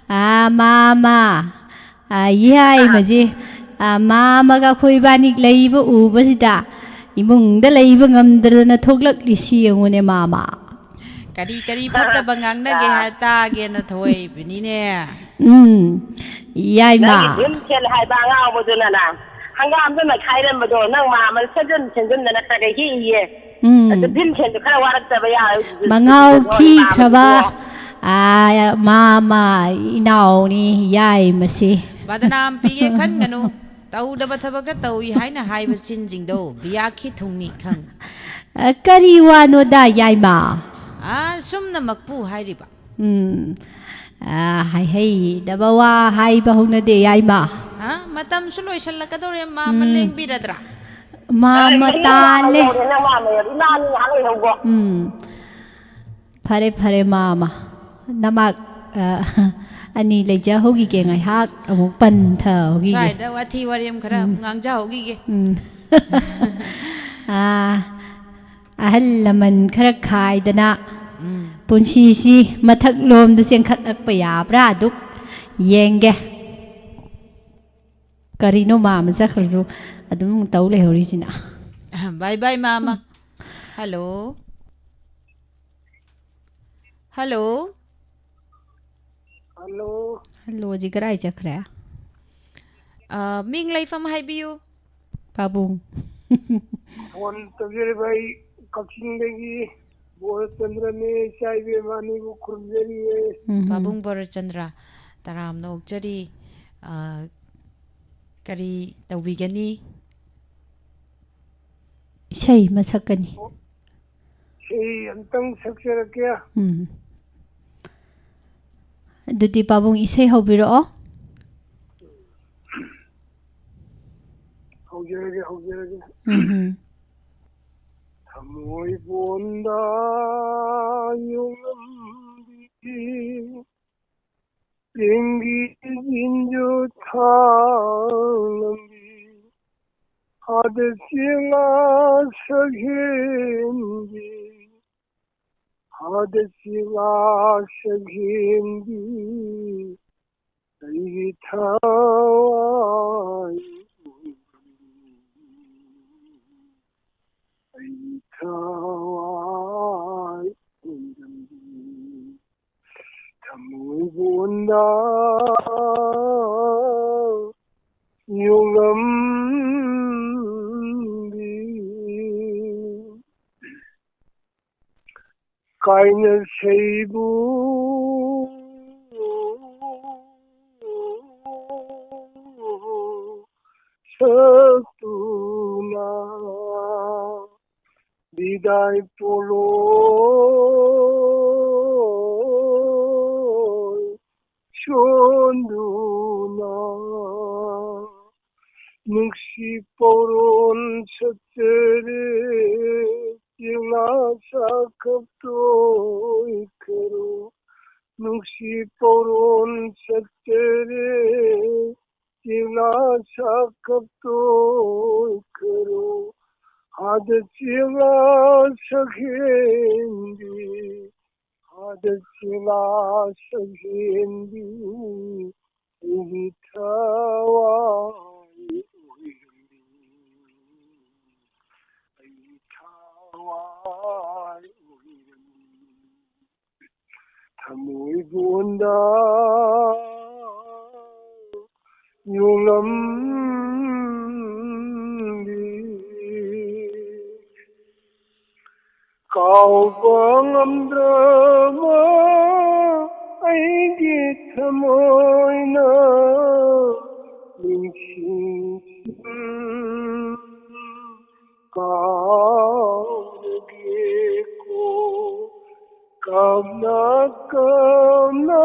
ꯑꯥ, ꯃꯥꯃ꯫ ꯑꯥ, ꯌꯥꯏ ꯃꯁꯤ꯫ ꯑꯥ, ꯃꯥꯃꯒ ꯑꯩꯈꯣꯏ ꯏꯕꯥꯅꯤ ꯂꯩꯕ ꯎꯕꯁꯤꯗ ꯏꯃꯨꯡꯗ ꯂꯩꯕ ꯉꯝꯗꯗꯅ ꯊꯣꯛꯂꯛꯂꯤꯁꯤ ꯌꯦꯡꯉꯨꯅꯦ ꯃꯥꯃ꯫ ꯀꯔꯤ ꯀꯔꯤ ꯐꯠꯇꯕ ꯉꯥꯡꯅꯒꯦ ꯍꯥꯏ ꯇꯥꯒꯦꯅ ꯊꯣꯛꯂꯛꯏꯕꯅꯤꯅꯦ꯫ ꯎꯝ, ꯌꯥꯏꯃ꯫ ꯅꯪꯒꯤ ꯚꯤꯝꯁꯦꯟ ꯍꯥꯏꯕ ꯑꯉꯥꯎꯕꯗꯨꯅꯅ꯫ ꯍꯪꯒꯥꯝꯗ ꯅꯩꯈꯥꯏꯔꯝꯕꯗꯣ ꯅꯪ ꯃꯥ ꯑꯃ ꯁꯦꯝꯖꯟ ꯁꯦꯝꯖꯟꯗꯅ ꯈꯔ ꯈꯔ ꯍꯦꯛꯏꯌꯦ꯫ ꯎꯝ꯫ ꯑꯗꯨ ꯚꯤꯝꯁꯦꯟꯗꯣ ꯈꯔ ꯋꯥꯔꯛꯇꯕ ꯌꯥꯔꯣꯏ꯫ ꯃꯉꯥꯎ ꯊꯤꯈ꯭ꯔꯕ, ꯃꯥ ꯑꯃꯗꯣ꯫ ꯑꯥ, ꯃꯥꯃ ꯏꯅꯥꯎꯅꯤ ꯌꯥꯏ ꯃꯁꯤ꯫ ꯕꯗꯅꯥꯝ ꯄꯤꯒꯦ ꯈꯟꯒꯅꯨ꯫ ꯇꯧꯗꯕ ꯊꯕꯛꯀ ꯇꯧꯏ ꯍꯥꯏꯅ ꯍꯥꯏꯕ ꯆꯤꯟꯁꯤꯡꯗꯣ ꯕꯤꯌꯥꯈꯤ ꯊꯨꯡꯅꯤ ꯈꯪ꯫ ꯑ, ꯀꯔꯤ ꯋꯥꯅꯣꯗ ꯌꯥꯏꯃ? ꯑꯥ, ꯁꯨꯝꯅꯃꯛꯄꯨ ꯍꯥꯏꯔꯤꯕ꯫ ꯎꯝ꯫ ꯑ, ꯍꯥꯏꯍꯩꯗꯕ ꯋꯥ ꯍꯥꯏꯕ ꯍꯧꯅꯗꯦ, ꯌꯥꯏꯃ꯫ ꯑ, ꯃꯇꯝꯁꯨ ꯂꯣꯏꯁꯤꯜꯂꯛꯀꯗꯧꯔꯦ, ꯃꯥ ꯑꯃ ꯎꯝ꯫ ꯂꯦꯡꯕꯤꯔꯗ꯭ꯔꯥ? ꯃꯥ ꯑꯃ ꯇꯥꯜꯂꯦ꯫ ꯏꯃꯥꯅꯤ ꯉꯥꯏꯍꯥꯛ ꯂꯩꯍꯧꯕ꯫ ꯎꯝ꯫ ꯐꯔꯦ, ꯐꯔꯦ, ꯃꯥ ꯑꯃ꯫ ꯅꯃꯥꯛ, ꯑ, ꯑꯅꯤ ꯂꯩꯖꯍꯧꯈꯤꯒꯦ, ꯉꯥꯏꯍꯥꯛ ꯑꯃꯨꯛ ꯄꯟꯊꯍꯧꯈꯤꯒꯦ꯫ ꯁ꯭ꯋꯥꯏꯗ ꯋꯥꯊꯤ ꯋꯥꯔꯦꯝ ꯈꯔ ꯎꯝ꯫ ꯉꯥꯡꯖꯍꯧꯈꯤꯒꯦ꯫ ꯎꯝ꯫ ꯑ, ꯑꯍꯜ ꯂꯃꯟ ꯈꯔ ꯈꯥꯏꯗꯅ ꯎꯝ꯫ ꯄꯨꯟꯁꯤꯁꯤ ꯃꯊꯛꯂꯣꯝꯗ ꯆꯦꯟꯈꯠꯂꯛꯄ ꯌꯥꯕ꯭ꯔꯥ ꯑꯗꯨꯛ ꯌꯦꯡꯒꯦ꯫ ꯀꯔꯤꯅꯣ ꯃꯥ ꯑꯃ ꯆꯠꯈ꯭ꯔꯁꯨ ꯑꯗꯨꯝ ꯇꯧ ꯂꯩꯍꯧꯔꯤꯁꯤꯅ? ꯕꯥꯏ ꯕꯥꯏ ꯃꯥ ꯑꯃ꯫ ꯍꯜꯂꯣ꯫ ꯍꯜꯂꯣ꯫ ꯍꯜꯂꯣ꯫ ꯍꯜꯂꯣꯁꯤ ꯀꯗꯥꯏ ꯆꯠꯈ꯭ꯔꯦ? ꯑ, ꯃꯤꯡ ꯂꯩꯐꯝ ꯍꯥꯏꯕꯤꯌꯨ꯫ ꯄꯥꯕꯨꯡ꯫ ꯐꯣꯟ ꯇꯧꯖꯔꯤꯕ ꯑꯩ ꯀꯛꯆꯤꯡꯗꯒꯤ ꯕꯣꯔꯆꯟꯗ꯭ꯔꯅꯦ, ꯏꯆꯥ ꯏꯕꯦꯝꯃ ꯑꯅꯤꯕꯨ ꯈꯨꯔꯨꯝꯖꯔꯤꯌꯦ꯫ ꯎꯝ꯫ ꯄꯥꯕꯨꯡ ꯕꯣꯔꯆꯟꯗ꯭ꯔ, ꯇꯔꯥꯝꯅ ꯑꯣꯛꯆꯔꯤ꯫ ꯑ, ꯀꯔꯤ ꯇꯧꯕꯤꯒꯅꯤ? ꯏꯁꯩ ꯑꯃ ꯁꯛꯀꯅꯤ꯫ ꯏꯁꯩ ꯑꯝꯇꯪ ꯁꯛꯆꯔꯛꯀꯦ꯫ ꯎꯝ꯫ ꯑꯗꯨꯗꯤ ꯄꯥꯕꯨꯡ ꯏꯁꯩ ꯍꯧꯕꯤꯔꯛꯑꯣ꯫ ꯍꯧꯖꯔꯒꯦ, ꯍꯧꯖꯔꯒꯦ꯫ ꯎꯝ ꯍꯨꯝ꯫ ꯊꯃꯣꯏꯕꯣꯟꯗ ꯌꯣꯡꯂꯝꯕꯤ, ꯆꯦꯡꯒꯤ ꯆꯤꯟꯖꯨ ꯊꯥꯡꯂꯝꯕꯤ, ꯍꯥꯗ ꯆꯦꯡꯂꯥ ꯁꯛꯍꯦꯟꯕꯤ, ꯍꯥꯗ ꯆꯦꯡꯂꯥ ꯁꯛꯍꯦꯟꯕꯤ, ꯑꯩꯒꯤ ꯊꯋꯥꯏ, ꯑꯩꯒꯤ ꯊꯋꯥꯏ ꯍꯨꯟꯗꯝꯕꯤ, ꯊꯃꯣꯏꯕꯣꯟꯗ ꯌꯣꯡꯂꯝ ꯀꯥꯏꯅꯁꯩꯕꯨ ꯁꯛꯇꯨꯅ ꯕꯤꯗꯥꯏ ꯄꯣꯂꯣꯏ ꯁꯣꯟꯗꯨꯅ ꯅꯨꯡꯁꯤ ꯄꯧꯔꯣꯟ ꯁꯠꯆꯔꯦ, ꯆꯤꯡꯂꯥ ꯁꯥꯈꯞꯇꯣꯏ ꯈꯔꯣ꯫ ꯅꯨꯡꯁꯤ ꯄꯧꯔꯣꯟ ꯁꯠꯆꯔꯦ, ꯆꯤꯡꯂꯥ ꯁꯥꯈꯞꯇꯣꯏ ꯈꯔꯣ꯫ ꯍꯥꯗ ꯆꯤꯡꯂꯥ ꯁꯛꯍꯦꯟꯕꯤ, ꯍꯥꯗ ꯆꯤꯡꯂꯥ ꯁꯛꯍꯦꯟꯕꯤ, ꯑꯩꯒꯤ ꯊꯋꯥꯏ ꯑꯣꯏꯔꯝꯕꯤ, ꯑꯩꯒꯤ ꯊꯋꯥꯏ ꯑꯣꯏꯔꯝꯕꯤ꯫ ꯊꯃꯣꯏꯕꯣꯟꯗ ꯌꯣꯡꯂꯝꯕꯤ, ꯀꯥꯎꯕ ꯉꯝꯗ꯭ꯔꯕ ꯑꯩꯒꯤ ꯊꯃꯣꯏꯅ ꯅꯤꯡꯁꯤꯡ ꯀꯥꯎꯔꯒꯦꯀꯣ꯫ ꯀꯞꯅ ꯀꯞꯅ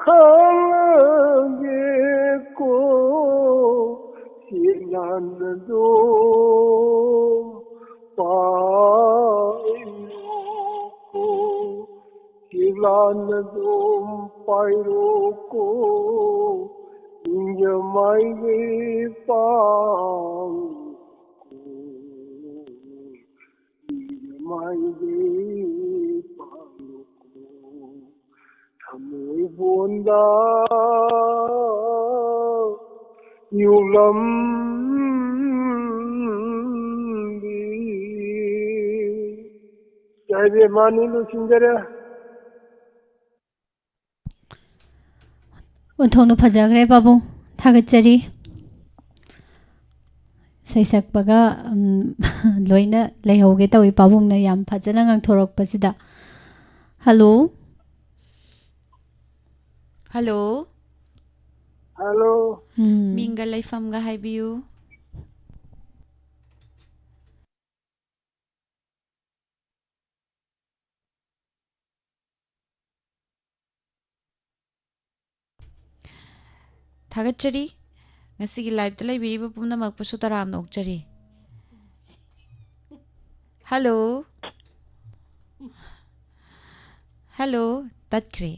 ꯈꯥꯡꯂꯒꯦꯀꯣ꯫ ꯆꯦꯛꯂꯥꯟꯅꯗꯣ ꯄꯥꯏꯔꯣꯀꯣ, ꯆꯦꯛꯂꯥꯟꯅꯗꯣ ꯄꯥꯏꯔꯣꯀꯣ, ꯅꯤꯡꯖꯃꯥꯏꯒꯤ ꯄꯥꯡ ꯃꯥꯏꯗꯤ ꯄꯥꯡꯂꯨꯀꯣ, ꯊꯃꯣꯏꯕꯣꯟꯗ ꯌꯣꯛꯂꯝꯕꯤ꯫ ꯌꯥꯏꯐ ꯃꯥꯅꯤ, ꯂꯣꯏꯁꯤꯟꯖꯔꯦ꯫ ꯑꯣꯟꯊꯣꯛꯅ ꯐꯖꯈ꯭ꯔꯦ ꯄꯥꯕꯨꯡ, ꯊꯥꯒꯠꯆꯔꯤ꯫ ꯁꯩꯁꯛꯄꯒ, ꯎꯝ, ꯂꯣꯏꯅ ꯂꯩꯍꯧꯒꯦ ꯇꯧꯏ, ꯄꯥꯕꯨꯡꯅ ꯌꯥꯝ ꯐꯖꯅ ꯉꯥꯡꯊꯣꯔꯛꯄꯁꯤꯗ꯫ ꯍꯜꯂꯣ꯫ ꯍꯜꯂꯣ꯫ ꯍꯜꯂꯣ꯫ ꯎꯝ꯫ ꯃꯤꯡꯒ ꯂꯩꯐꯝꯒ ꯍꯥꯏꯕꯤꯌꯨ꯫ ꯊꯥꯒꯠꯆꯔꯤ꯫ ꯉꯁꯤꯒꯤ live-ꯇ ꯂꯩꯕꯤꯔꯤꯕ ꯄꯨꯝꯅꯃꯛꯄꯨꯁꯨ ꯇꯔꯥꯝꯅ ꯑꯣꯛꯆꯔꯤ꯫ ꯍꯜꯂꯣ꯫ ꯍꯜꯂꯣ꯫ ꯇꯠꯈ꯭ꯔꯦ꯫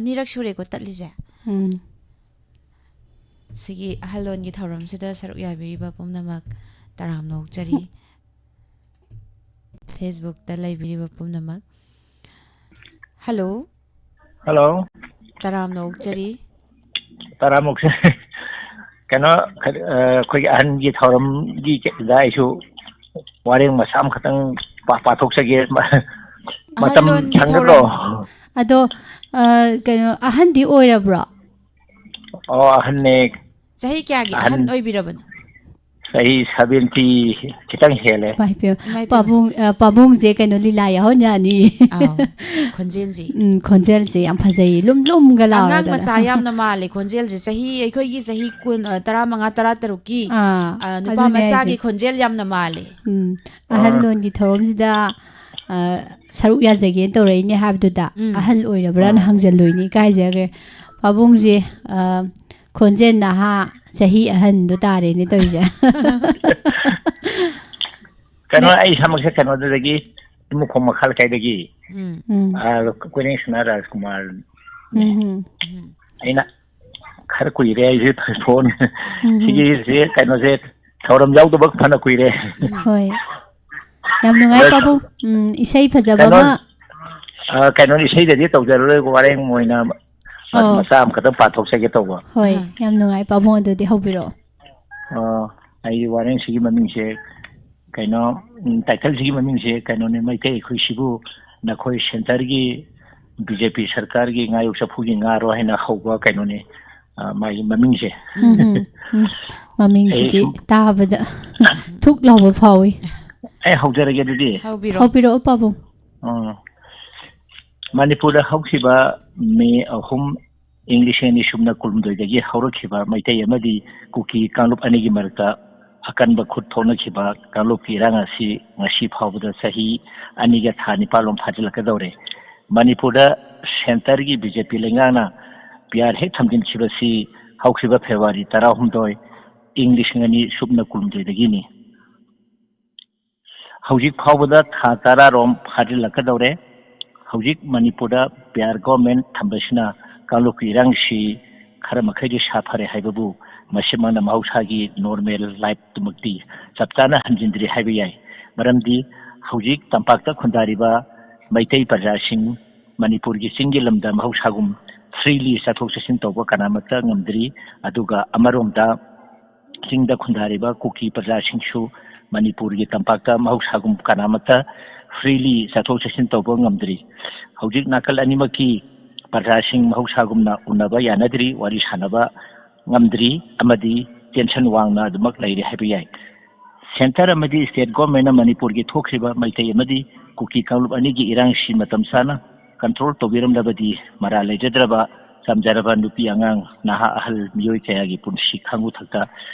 ꯑꯅꯤꯔꯛ ꯁꯨꯔꯦꯀꯣ ꯇꯠꯂꯤꯁꯦ꯫ ꯎꯝ꯫ ꯁꯤꯒꯤ ꯑꯍꯜ ꯂꯣꯟꯒꯤ ꯊꯧꯔꯝꯁꯤꯗ ꯁꯔꯨꯛ ꯌꯥꯕꯤꯔꯤꯕ ꯄꯨꯝꯅꯃꯛ ꯇꯔꯥꯝꯅ ꯑꯣꯛꯆꯔꯤ꯫ Facebook-ꯇ ꯂꯩꯕꯤꯔꯤꯕ ꯄꯨꯝꯅꯃꯛ꯫ ꯍꯜꯂꯣ꯫ ꯍꯜꯂꯣ꯫ ꯇꯔꯥꯝꯅ ꯑꯣꯛꯆꯔꯤ꯫ ꯇꯔꯥꯝꯅ ꯑꯣꯛꯆꯔꯤ꯫ ꯀꯩꯅꯣ, ꯑ, ꯑꯩꯈꯣꯏꯒꯤ ꯑꯍꯟꯒꯤ ꯊꯧꯔꯝꯒꯤ ꯀꯩꯗ ꯑꯩꯁꯨ ꯋꯥꯔꯦꯡ ꯃꯆꯥ ꯑꯃꯈꯛꯇꯪ ꯄꯥ-, ꯄꯥꯊꯣꯛꯆꯒꯦ꯫ ꯑꯍꯜ ꯃꯇꯝ ꯂꯣꯟꯒꯤ ꯁꯪꯒꯗ꯭ꯔꯣ? ꯊꯧꯔꯝ꯫ ꯑꯗꯣ, ꯑ, ꯀꯩꯅꯣ, ꯑꯍꯟꯗꯤ ꯑꯣꯏꯔꯕ꯭ꯔꯣ? ꯑꯣ, ꯑꯍꯟꯅꯦ꯫ ꯆꯍꯤ ꯀꯌꯥꯒꯤ ꯑꯍꯟ ꯑꯍꯟ꯫ ꯑꯣꯏꯕꯤꯔꯕꯅꯣ? ꯆꯍꯤ seventy ꯈꯤꯇꯪ ꯍꯦꯜꯂꯦ꯫ ꯏꯃꯥ ꯏꯄꯦꯝꯃ꯫ ꯏꯃꯥ ꯏꯄꯦꯝꯃ꯫ ꯄꯥꯕꯨꯡ-, ꯑ, ꯄꯥꯕꯨꯡꯁꯦ ꯀꯩꯅꯣ, ꯂꯤꯂꯥ ꯌꯥꯎꯍꯟ ꯌꯥꯅꯤ꯫ ꯑꯥꯎ, ꯈꯣꯟꯖꯦꯜꯁꯤ꯫ ꯎꯝ, ꯈꯣꯟꯖꯦꯜꯁꯦ ꯌꯥꯝ ꯐꯖꯩ, ꯂꯨꯝ ꯂꯨꯝꯒ ꯑꯉꯥꯡ ꯂꯥꯎꯔꯗꯅ꯫ ꯃꯆꯥ ꯌꯥꯝꯅ ꯃꯥꯜꯂꯦ ꯈꯣꯟꯖꯦꯜꯁꯦ꯫ ꯆꯍꯤ, ꯑꯩꯈꯣꯏꯒꯤ ꯆꯍꯤ ꯀꯨꯟ, ꯑ, ꯇꯔꯥꯃꯉꯥ, ꯇꯔꯥꯇꯔꯨꯛꯀꯤ, ꯑꯥ, ꯑ, ꯅꯨꯄꯥ ꯑꯗꯨꯅꯦ ꯃꯆꯥꯒꯤ ꯍꯥꯏꯁꯦ꯫ ꯈꯣꯟꯖꯦꯜ ꯌꯥꯝꯅ ꯃꯥꯜꯂꯦ꯫ ꯎꯝ, ꯑꯍꯜ ꯑꯥ꯫ ꯂꯣꯟꯒꯤ ꯊꯧꯔꯝꯁꯤꯗ, ꯑ, ꯁꯔꯨꯛ ꯌꯥꯖꯒꯦꯅ ꯇꯧꯔꯛꯏꯅꯦ ꯍꯥꯏꯕꯗꯨꯗ, ꯎꯝ꯫ ꯑꯍꯜ ꯑꯣꯏꯔꯕ꯭ꯔꯥꯅ ꯑꯥ꯫ ꯍꯪꯖꯜꯂꯨꯏꯅꯦ, ꯏꯀꯥꯏꯖꯈ꯭ꯔꯦ꯫ ꯄꯥꯕꯨꯡꯁꯦ, ꯑ, ꯈꯣꯟꯖꯦꯜ ꯅꯍꯥ, ꯆꯍꯤ ꯑꯍꯟꯗꯣ ꯇꯥꯔꯦꯅꯦ ꯇꯧꯔꯤꯁꯦ꯫ ꯀꯩꯅꯣ, ꯅꯦ- ꯑꯩ ꯏꯁꯥꯃꯛꯁꯦ ꯀꯩꯅꯣꯗꯨꯗꯒꯤ, ꯏꯃꯨꯈꯣꯡ ꯃꯈꯥ ꯂꯩꯀꯥꯏꯗꯒꯤ, ꯎꯝ꯫ ꯎꯝ꯫ ꯑ, ꯀꯣꯏꯅꯦꯡ ꯁꯅꯥ ꯔꯥꯖꯀꯨꯃꯥꯔꯅꯦ꯫ ꯎꯝ, ꯎꯝ꯫ ꯎꯝ꯫ ꯑꯩꯅ ꯈꯔ ꯀꯨꯏꯔꯦ ꯑꯩꯁꯦ ꯐꯣꯟ ꯎꯝ, ꯎꯝ꯫ ꯁꯤꯒꯤꯁꯦ, ꯀꯩꯅꯣꯁꯦ, ꯊꯧꯔꯝ ꯌꯥꯎꯗꯕ ꯐꯅ ꯀꯨꯏꯔꯦ꯫ ꯎꯝ꯫ ꯍꯣꯏ꯫ ꯌꯥꯝ ꯅꯨꯡꯉꯥꯏ, ꯑꯗ ꯄꯥꯕꯨꯡ꯫ ꯎꯝ, ꯏꯁꯩ ꯐꯖꯕ ꯀꯩꯅꯣ, ꯑꯃ꯫ ꯑ, ꯀꯩꯅꯣ, ꯏꯁꯩꯗꯗꯤ ꯇꯧꯖꯔꯔꯣꯏ, ꯋꯥꯔꯦꯡ ꯑꯣꯏꯅ ꯃꯆꯥ ꯑꯃꯈꯛꯇꯪ ꯄꯥꯊꯣꯛꯆꯒꯦ ꯇꯧꯕ꯫ ꯍꯣꯏ, ꯑꯥ꯫ ꯌꯥꯝ ꯅꯨꯡꯉꯥꯏ꯫ ꯄꯥꯕꯨꯡ ꯑꯗꯨꯗꯤ ꯍꯧꯕꯤꯔꯛꯑꯣ꯫ ꯑ, ꯑꯩꯒꯤ ꯋꯥꯔꯦꯡꯁꯤꯒꯤ ꯃꯃꯤꯡꯁꯦ ꯀꯩꯅꯣ, ꯎꯝ, title-ꯁꯤꯒꯤ ꯃꯃꯤꯡꯁꯦ ꯀꯩꯅꯣꯅꯦ, "ꯃꯩꯇꯩ ꯑꯩꯈꯣꯏꯁꯤꯕꯨ ꯅꯈꯣꯏ centre-ꯒꯤ B J P ꯁꯔꯀꯥꯔꯒꯤ ꯉꯥꯌꯣꯛ ꯆꯐꯨꯒꯤ ꯉꯥꯔꯣ?" ꯍꯥꯏꯅ ꯍꯧꯕ ꯀꯩꯅꯣꯅꯦ꯫ ꯑ, ꯃꯥꯒꯤ ꯃꯃꯤꯡꯁꯦ꯫ ꯎꯝ, ꯎꯝ, ꯎꯝ꯫ ꯃꯃꯤꯡꯁꯤꯗꯤ ꯑꯩ ꯁꯨꯝ ꯇꯥꯕꯗ ꯊꯨꯛ ꯂꯥꯎꯕ ꯐꯥꯎꯏ꯫ ꯑꯩ ꯍꯧꯖꯔꯒꯦ ꯑꯗꯨꯗꯤ꯫ ꯍꯧꯕꯤꯔꯣ꯫ ꯍꯧꯕꯤꯔꯛꯑꯣ, ꯄꯥꯕꯨꯡ꯫ ꯎꯝ꯫ ꯃꯅꯤꯄꯨꯔꯗ ꯍꯧꯈꯤꯕ ꯃꯦ ꯑꯍꯨꯝ, ꯏꯪ ꯂꯤꯁꯤꯡ ꯑꯅꯤ ꯁꯨꯞꯅ ꯀꯨꯟꯍꯨꯝꯗꯣꯏꯗꯒꯤ ꯍꯧꯔꯛꯈꯤꯕ ꯃꯩꯇꯩ ꯑꯃꯗꯤ ꯀꯨꯀꯤ ꯀꯥꯡꯂꯨꯞ ꯑꯅꯤꯒꯤ ꯃꯔꯛꯇ ꯑꯀꯟꯕ ꯈꯨꯠ ꯊꯣꯛꯅꯈꯤꯕ ꯀꯥꯡꯂꯨꯞꯀꯤ ꯏꯔꯥꯡ ꯑꯁꯤ ꯉꯁꯤ ꯐꯥꯎꯕꯗ ꯆꯍꯤ ꯑꯅꯤꯒ ꯊꯥ ꯅꯤꯄꯥꯜ ꯂꯣꯝ ꯐꯥꯖꯤꯜꯂꯛꯀꯗꯧꯔꯦ꯫ ꯃꯅꯤꯄꯨꯔꯗ centreꯒꯤ BJP ꯂꯩꯉꯥꯛꯅ PR ꯍꯦꯛ ꯊꯝꯖꯤꯟꯈꯤꯕꯁꯤ ꯍꯧꯈꯤꯕ ꯐꯦꯕ꯭ꯔꯨꯋꯥꯔꯤ ꯇꯔꯥꯍꯨꯝꯗꯣꯏ, ꯏꯪ ꯂꯤꯁꯤꯡ ꯑꯅꯤ ꯁꯨꯞꯅ ꯀꯨꯟꯍꯨꯝꯗꯣꯏꯗꯒꯤꯅꯤ꯫ ꯍꯧꯖꯤꯛ ꯐꯥꯎꯕꯗ ꯊꯥ ꯇꯔꯥ ꯔꯣꯝ ꯐꯥꯖꯤꯜꯂꯛꯀꯗꯧꯔꯦ꯫ ꯍꯧꯖꯤꯛ ꯃꯅꯤꯄꯨꯔꯗ PR government ꯊꯝꯕꯁꯤꯅ ꯀꯥꯡꯂꯨꯞꯀꯤ ꯏꯔꯥꯡꯁꯤ ꯈꯔ ꯃꯈꯩꯗꯤ ꯁꯥꯐꯔꯦ ꯍꯥꯏꯕꯕꯨ ꯃꯁꯤꯃꯛꯅ ꯃꯍꯧꯁꯥꯒꯤ normal lifeꯇꯨꯃꯛꯇꯤ ꯆꯞ ꯆꯥꯅ ꯍꯟꯖꯤꯟꯗ꯭ꯔꯤ ꯍꯥꯏꯕ ꯌꯥꯏ꯫ ꯃꯔꯝꯗꯤ ꯍꯧꯖꯤꯛ ꯇꯝꯄꯥꯛꯇ ꯈꯨꯟꯗꯥꯔꯤꯕ ꯃꯩꯇꯩ ꯄ꯭ꯔꯖꯥꯁꯤꯡ ꯃꯅꯤꯄꯨꯔꯒꯤ ꯆꯤꯡꯒꯤ ꯂꯝꯗ ꯃꯍꯧꯁꯥꯒꯨꯝ freely ꯆꯠꯊꯣꯛ ꯆꯠꯁꯤꯟ ꯇꯧꯕ ꯀꯅꯥꯃꯠꯇ ꯉꯝꯗ꯭ꯔꯤ꯫ ꯑꯗꯨꯒ ꯑꯃꯔꯣꯝꯗ ꯆꯤꯡꯗ ꯈꯨꯟꯗꯥꯔꯤꯕ ꯀꯨꯀꯤ ꯄ꯭ꯔꯖꯥꯁꯤꯡꯁꯨ ꯃꯅꯤꯄꯨꯔꯒꯤ ꯇꯝꯄꯥꯛꯇ ꯃꯍꯧꯁꯥꯒꯨꯝ ꯀꯅꯥꯃꯠꯇ freely ꯆꯠꯊꯣꯛ ꯆꯠꯁꯤꯟ ꯇꯧꯕ ꯉꯝꯗ꯭ꯔꯤ꯫ ꯍꯧꯖꯤꯛ ꯅꯥꯀꯜ ꯑꯅꯤꯃꯛꯀꯤ ꯄ꯭ꯔꯖꯥꯁꯤꯡ ꯃꯍꯧꯁꯥꯒꯨꯝꯅ ꯎꯅꯕ ꯌꯥꯅꯗ꯭ꯔꯤ, ꯋꯥꯔꯤ ꯁꯥꯟꯅꯕ ꯉꯝꯗ꯭ꯔꯤ ꯑꯃꯗꯤ tension ꯋꯥꯡꯅ ꯑꯗꯨꯃꯛ ꯂꯩꯔꯤ ꯍꯥꯏꯕ ꯌꯥꯏ꯫ Centre ꯑꯃꯗꯤ state governmentꯅ ꯃꯅꯤꯄꯨꯔꯒꯤ ꯊꯣꯛꯈ꯭ꯔꯤꯕ ꯃꯩꯇꯩ ꯑꯃꯗꯤ ꯀꯨꯀꯤ ꯀꯥꯡꯂꯨꯞ ꯑꯅꯤꯒꯤ ꯏꯔꯥꯡꯁꯤ ꯃꯇꯝ ꯆꯥꯅ control ꯇꯧꯕꯤꯔꯝꯂꯕꯗꯤ ꯃꯔꯥꯜ ꯂꯩꯖꯗ꯭ꯔꯕ ꯆꯝꯖꯔꯕ ꯅꯨꯄꯤ ꯑꯉꯥꯡ, ꯅꯍꯥ ꯑꯍꯜ ꯃꯤꯑꯣꯏ ꯀꯌꯥꯒꯤ ꯄꯨꯟꯁꯤ ꯈꯥꯡꯕꯨ ꯊꯛꯇ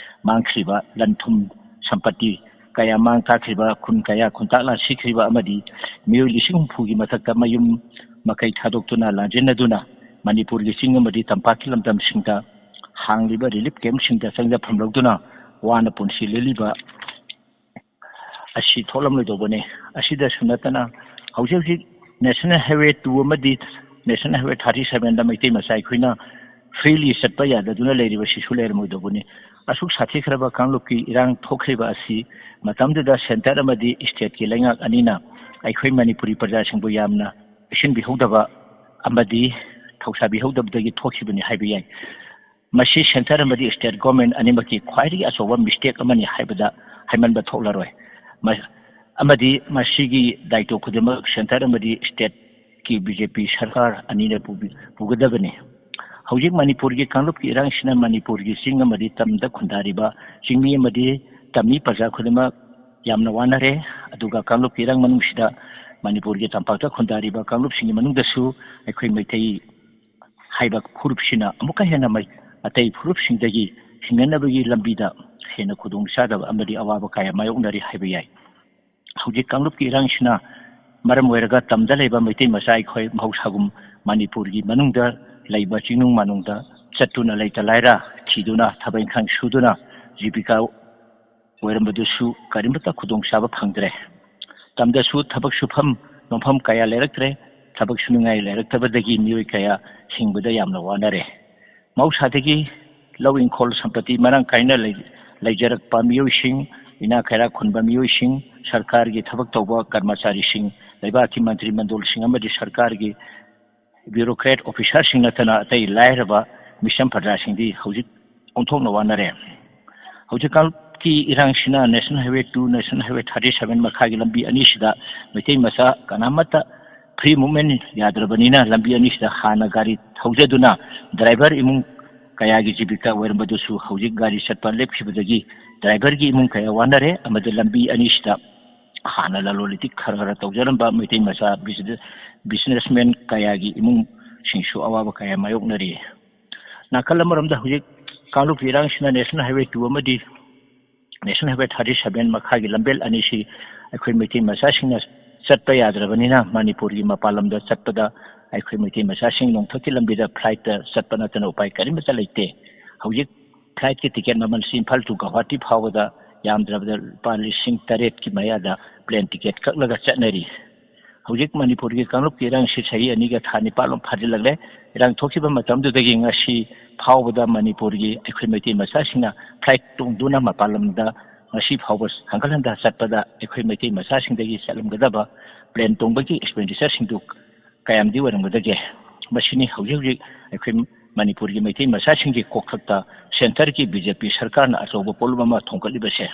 ꯃꯥꯡꯈ꯭ꯔꯤꯕ, ꯂꯟ ꯊꯨꯝ ꯁꯝꯄꯠꯇꯤ ꯀꯌꯥ ꯃꯥꯡ ꯇꯥꯛꯈ꯭ꯔꯤꯕ, ꯈꯨꯟ ꯀꯌꯥ ꯈꯨꯟꯇꯥꯛ ꯂꯥꯟꯁꯤꯈ꯭ꯔꯤꯕ ꯑꯃꯗꯤ ꯃꯤꯑꯣꯏ ꯂꯤꯁꯤꯡ ꯍꯨꯝꯐꯨꯒꯤ ꯃꯊꯛꯇ ꯃꯌꯨꯝ ꯃꯀꯩ ꯊꯥꯗꯣꯛꯇꯨꯅ ꯂꯥꯟꯖꯦꯟꯅꯗꯨꯅ ꯃꯅꯤꯄꯨꯔꯒꯤ ꯆꯤꯡ ꯑꯃꯗꯤ ꯇꯝꯄꯥꯛꯀꯤ ꯂꯝꯗꯝꯁꯤꯡꯗ ꯍꯥꯡꯂꯤꯕ relief campꯁꯤꯡꯗ ꯆꯪꯖꯐꯝ ꯂꯧꯗꯨꯅ ꯋꯥꯅ ꯄꯨꯟꯁꯤ ꯂꯦꯜꯂꯤꯕ ꯑꯁꯤ ꯊꯣꯛꯂꯝꯂꯣꯏꯗꯧꯕꯅꯤ꯫ ꯑꯁꯤꯗꯁꯨ ꯅꯠꯇꯅ ꯍꯧꯖꯤꯛ ꯍꯧꯖꯤꯛ National Highway two ꯑꯃꯗꯤ National Highway thirty sevenꯗ ꯃꯩꯇꯩ ꯃꯆꯥ ꯑꯩꯈꯣꯏꯅ freely ꯆꯠꯄ ꯌꯥꯗꯗꯨꯅ ꯂꯩꯔꯤꯕꯁꯤꯁꯨ ꯂꯩꯔꯝꯃꯣꯏꯗꯧꯕꯅꯤ꯫ ꯑꯁꯨꯛ ꯁꯥꯊꯤꯈ꯭ꯔꯕ ꯀꯥꯡꯂꯨꯞꯀꯤ ꯏꯔꯥꯡ ꯊꯣꯛꯈ꯭ꯔꯤꯕ ꯑꯁꯤ ꯃꯇꯝꯗꯨꯗ centre ꯑꯃꯗꯤ stateꯀꯤ ꯂꯩꯉꯥꯛ ꯑꯅꯤꯅ ꯑꯩꯈꯣꯏ ꯃꯅꯤꯄꯨꯔꯤ ꯄ꯭ꯔꯖꯥꯁꯤꯡꯕꯨ ꯌꯥꯝꯅ ꯆꯦꯛꯁꯤꯟꯕꯤꯍꯧꯗꯕ ꯑꯃꯗꯤ ꯊꯧꯁꯥꯕꯤꯍꯧꯗꯕꯗꯒꯤ ꯊꯣꯛꯈꯤꯕꯅꯤ ꯍꯥꯏꯕ ꯌꯥꯏ꯫ ꯃꯁꯤ centre ꯑꯃꯗꯤ state government ꯑꯅꯤꯃꯛꯀꯤ ꯈ꯭ꯋꯥꯏꯗꯒꯤ ꯑꯆꯧꯕ mistake ꯑꯃꯅꯤ ꯍꯥꯏꯕꯗ ꯍꯥꯏꯃꯟꯕ ꯊꯣꯛꯂꯔꯣꯏ꯫ ꯃ-, ꯑꯃꯗꯤ ꯃꯁꯤꯒꯤ ꯗꯥꯏꯇꯣ ꯈꯨꯗꯤꯡꯃꯛ centre ꯑꯃꯗꯤ stateꯀꯤ BJP ꯁꯔꯀꯥꯔ ꯑꯅꯤꯅ ꯄꯨꯕꯤ-, ꯄꯨꯒꯗꯕꯅꯤ꯫ ꯍꯧꯖꯤꯛ ꯃꯅꯤꯄꯨꯔꯒꯤ ꯀꯥꯡꯂꯨꯞꯀꯤ ꯏꯔꯥꯡꯁꯤꯅ ꯃꯅꯤꯄꯨꯔꯒꯤ ꯆꯤꯡ ꯑꯃꯗꯤ ꯇꯝꯗ ꯈꯨꯟꯗꯥꯔꯤꯕ ꯆꯤꯡꯃꯤ ꯑꯃꯗꯤ ꯇꯝꯃꯤ ꯄ꯭ꯔꯖꯥ ꯈꯨꯗꯤꯡꯃꯛ ꯌꯥꯝꯅ ꯋꯥꯅꯔꯦ꯫ ꯑꯗꯨꯒ ꯀꯥꯡꯂꯨꯞꯀꯤ ꯏꯔꯥꯡ ꯃꯅꯨꯡꯁꯤꯗ ꯃꯅꯤꯄꯨꯔꯒꯤ ꯇꯝꯄꯥꯛꯇ ꯈꯨꯟꯗꯥꯔꯤꯕ ꯀꯥꯡꯂꯨꯞꯁꯤꯡꯒꯤ ꯃꯅꯨꯡꯗꯁꯨ ꯑꯩꯈꯣꯏ ꯃꯩꯇꯩ ꯍꯥꯏꯕ ꯐꯨꯔꯨꯞꯁꯤꯅ ꯑꯃꯨꯛꯀ ꯍꯦꯟꯅ ꯃꯩ-, ꯑꯇꯩ ꯐꯨꯔꯨꯞꯁꯤꯡꯗꯒꯤ ꯍꯤꯡꯅꯅꯕꯒꯤ ꯂꯝꯕꯤꯗ ꯍꯦꯟꯅ ꯈꯨꯗꯣꯡꯆꯥꯗꯕ ꯑꯃꯗꯤ ꯑꯋꯥꯕ ꯀꯌꯥ ꯃꯥꯌꯣꯛꯅꯔꯤ ꯍꯥꯏꯕ ꯌꯥꯏ꯫ ꯍꯧꯖꯤꯛ ꯀꯥꯡꯂꯨꯞꯀꯤ ꯏꯔꯥꯡꯁꯤꯅ ꯃꯔꯝ ꯑꯣꯏꯔꯒ ꯇꯝꯗ ꯂꯩꯕ ꯃꯩꯇꯩ ꯃꯆꯥ ꯑꯩꯈꯣꯏ ꯃꯍꯧꯁꯥꯒꯨꯝ ꯃꯅꯤꯄꯨꯔꯒꯤ ꯃꯅꯨꯡꯗ ꯂꯩꯕ ꯆꯤꯡꯅꯨꯡ ꯃꯥꯅꯨꯡꯗ ꯆꯠꯇꯨꯅ ꯂꯩꯇ ꯂꯥꯏꯔ ꯊꯤꯗꯨꯅ ꯊꯕꯛ ꯏꯪꯈꯥꯡ ꯁꯨꯗꯨꯅ ꯖꯤꯕꯤꯀꯥ ꯑꯣꯏꯔꯝꯕꯗꯨꯁꯨ ꯀꯔꯤꯃꯠꯇ ꯈꯨꯗꯣꯡꯆꯥꯕ ꯐꯪꯗ꯭ꯔꯦ꯫ ꯇꯝꯗꯁꯨ ꯊꯕꯛ ꯁꯨꯐꯝ ꯅꯣꯝꯐꯝ ꯀꯌꯥ ꯂꯩꯔꯛꯇ꯭ꯔꯦ꯫ ꯊꯕꯛ ꯁꯨꯅꯤꯡꯉꯥꯏ ꯂꯩꯔꯛꯇꯕꯗꯒꯤ ꯃꯤꯑꯣꯏ ꯀꯌꯥ ꯍꯤꯡꯕꯗ ꯌꯥꯝꯅ ꯋꯥꯅꯔꯦ꯫ ꯃꯍꯧꯁꯥꯗꯒꯤ ꯂꯧ ꯏꯪꯈꯣꯜ ꯁꯝꯄꯇꯤ ꯃꯔꯥꯡ ꯀꯥꯏꯅ ꯂꯩ-, ꯂꯩꯖꯔꯛꯄ ꯃꯤꯑꯣꯏꯁꯤꯡ, ꯏꯅꯥꯛ ꯀꯩꯔꯥꯛ ꯈꯨꯟꯕ ꯃꯤꯑꯣꯏꯁꯤꯡ, ꯁꯔꯀꯥꯔꯒꯤ ꯊꯕꯛ ꯇꯧꯕ ꯀꯔꯃꯆꯥꯔꯤꯁꯤꯡ, ꯂꯩꯕꯥꯛꯀꯤ ꯃꯟꯇ꯭ꯔꯤ ꯃꯟꯗꯣꯜꯁꯤꯡ ꯑꯃꯗꯤ ꯁꯔꯀꯥꯔꯒꯤ bureaucrat officerꯁꯤꯡ ꯅꯠꯇꯅ ꯑꯇꯩ ꯂꯥꯏꯔꯕ ꯃꯤꯆꯝ ꯄ꯭ꯔꯖꯥꯁꯤꯡꯗꯤ ꯍꯧꯖꯤꯛ ꯑꯣꯟꯊꯣꯛꯅ ꯋꯥꯅꯔꯦ꯫ ꯍꯧꯖꯤꯛꯀꯥꯟꯒꯤ ꯏꯔꯥꯡꯁꯤꯅ National Highway two, National Highway thirty seven ꯃꯈꯥꯒꯤ ꯂꯝꯕꯤ ꯑꯅꯤꯁꯤꯗ ꯃꯩꯇꯩ ꯃꯆꯥ ꯀꯅꯥꯃꯠꯇ free movement ꯌꯥꯗ꯭ꯔꯕꯅꯤꯅ ꯂꯝꯕꯤ ꯑꯅꯤꯁꯤꯗ ꯍꯥꯟꯅ ꯒꯥꯔꯤ ꯊꯧꯖꯗꯨꯅ driver ꯏꯃꯨꯡ ꯀꯌꯥꯒꯤ ꯖꯤꯕꯤꯀꯥ ꯑꯣꯏꯔꯝꯕꯗꯨꯁꯨ ꯍꯧꯖꯤꯛ ꯒꯥꯔꯤ ꯆꯠꯄ ꯂꯦꯞꯈꯤꯕꯗꯒꯤ driverꯒꯤ ꯏꯃꯨꯡ ꯀꯌꯥ ꯋꯥꯅꯔꯦ ꯑꯃꯗꯤ ꯂꯝꯕꯤ ꯑꯅꯤꯁꯤꯗ ꯍꯥꯟꯅ ꯂꯂꯣꯟ ꯏꯇꯤꯛ ꯈꯔ ꯈꯔ ꯇꯧꯖꯔꯝꯕ ꯃꯩꯇꯩ ꯃꯆꯥ business-, businessman ꯀꯌꯥꯒꯤ ꯏꯃꯨꯡꯁꯤꯡꯁꯨ ꯑꯋꯥꯕ ꯀꯌꯥ ꯃꯥꯌꯣꯛꯅꯔꯤ꯫ ꯅꯥꯀꯜ ꯑꯃꯔꯣꯝꯗ ꯍꯧꯖꯤꯛ ꯀꯥꯡꯂꯨꯞꯀꯤ ꯏꯔꯥꯡꯁꯤꯅ National Highway two ꯑꯃꯗꯤ National Highway thirty seven ꯃꯈꯥꯒꯤ ꯂꯝꯕꯦꯜ ꯑꯅꯤꯁꯤ ꯑꯩꯈꯣꯏ ꯃꯩꯇꯩ ꯃꯆꯥꯁꯤꯡꯅ ꯆꯠꯄ ꯌꯥꯗ꯭ꯔꯕꯅꯤꯅ ꯃꯅꯤꯄꯨꯔꯒꯤ ꯃꯄꯥꯟ ꯂꯝꯗ ꯆꯠꯄꯗ ꯑꯩꯈꯣꯏ ꯃꯩꯇꯩ ꯃꯆꯥꯁꯤꯡ ꯅꯣꯡꯊꯛꯀꯤ ꯂꯝꯕꯤꯗ flightꯇ ꯆꯠꯄ ꯅꯠꯇꯅ ꯎꯄꯥꯏ ꯀꯔꯤꯃꯠꯇ ꯂꯩꯇꯦ꯫ ꯍꯧꯖꯤꯛ flightꯀꯤ ticket ꯃꯃꯜꯁꯤ ꯏꯝꯐꯥꯜ to ꯒꯧꯍꯥꯇꯤ ꯐꯥꯎꯕꯗ ꯌꯥꯝꯗ꯭ꯔꯕꯗ ꯂꯨꯄꯥ ꯂꯤꯁꯤꯡ ꯇꯔꯦꯠꯀꯤ ꯃꯌꯥꯗ plane ticket ꯀꯛꯂꯒ ꯆꯠꯅꯔꯤ꯫ ꯍꯧꯖꯤꯛ ꯃꯅꯤꯄꯨꯔꯒꯤ ꯀꯥꯡꯂꯨꯞꯀꯤ ꯏꯔꯥꯡꯁꯤ ꯆꯍꯤ ꯑꯅꯤꯒ ꯊꯥ ꯅꯤꯄꯥꯜ ꯂꯣꯝ ꯐꯥꯖꯤꯜꯂꯛꯂꯦ꯫ ꯏꯔꯥꯡ ꯊꯣꯛꯈꯤꯕ ꯃꯇꯝꯗꯨꯗꯒꯤ ꯉꯁꯤ ꯐꯥꯎꯕꯗ ꯃꯅꯤꯄꯨꯔꯒꯤ ꯑꯩꯈꯣꯏ ꯃꯩꯇꯩ ꯃꯆꯥꯁꯤꯡꯅ flight ꯇꯣꯡꯗꯨꯅ ꯃꯄꯥꯟ ꯂꯝꯗ ꯉꯁꯤ ꯐꯥꯎꯕ ꯍꯟꯒꯠ ꯍꯟꯗ ꯆꯠꯄꯗ ꯑꯩꯈꯣꯏ ꯃꯩꯇꯩ ꯃꯆꯥꯁꯤꯡꯗꯒꯤ ꯆꯠꯂꯝꯒꯗꯕ plane ꯇꯣꯡꯕꯒꯤ expenditureꯁꯤꯡꯗꯨ ꯀꯌꯥꯝꯗꯤ ꯑꯣꯏꯔꯝꯒꯗꯒꯦ? ꯃꯁꯤꯅꯤ ꯍꯧꯖꯤꯛ ꯍꯧꯖꯤꯛ ꯑꯩꯈꯣꯏ ꯃꯅꯤꯄꯨꯔꯒꯤ ꯃꯩꯇꯩ ꯃꯆꯥꯁꯤꯡꯒꯤ ꯀꯣꯛꯊꯛꯇ centreꯒꯤ BJP ꯁꯔꯀꯥꯔꯅ ꯑꯆꯧꯕ ꯄꯣꯠꯂꯨꯝ ꯑꯃ ꯊꯣꯡꯒꯠꯂꯤꯕꯁꯦ꯫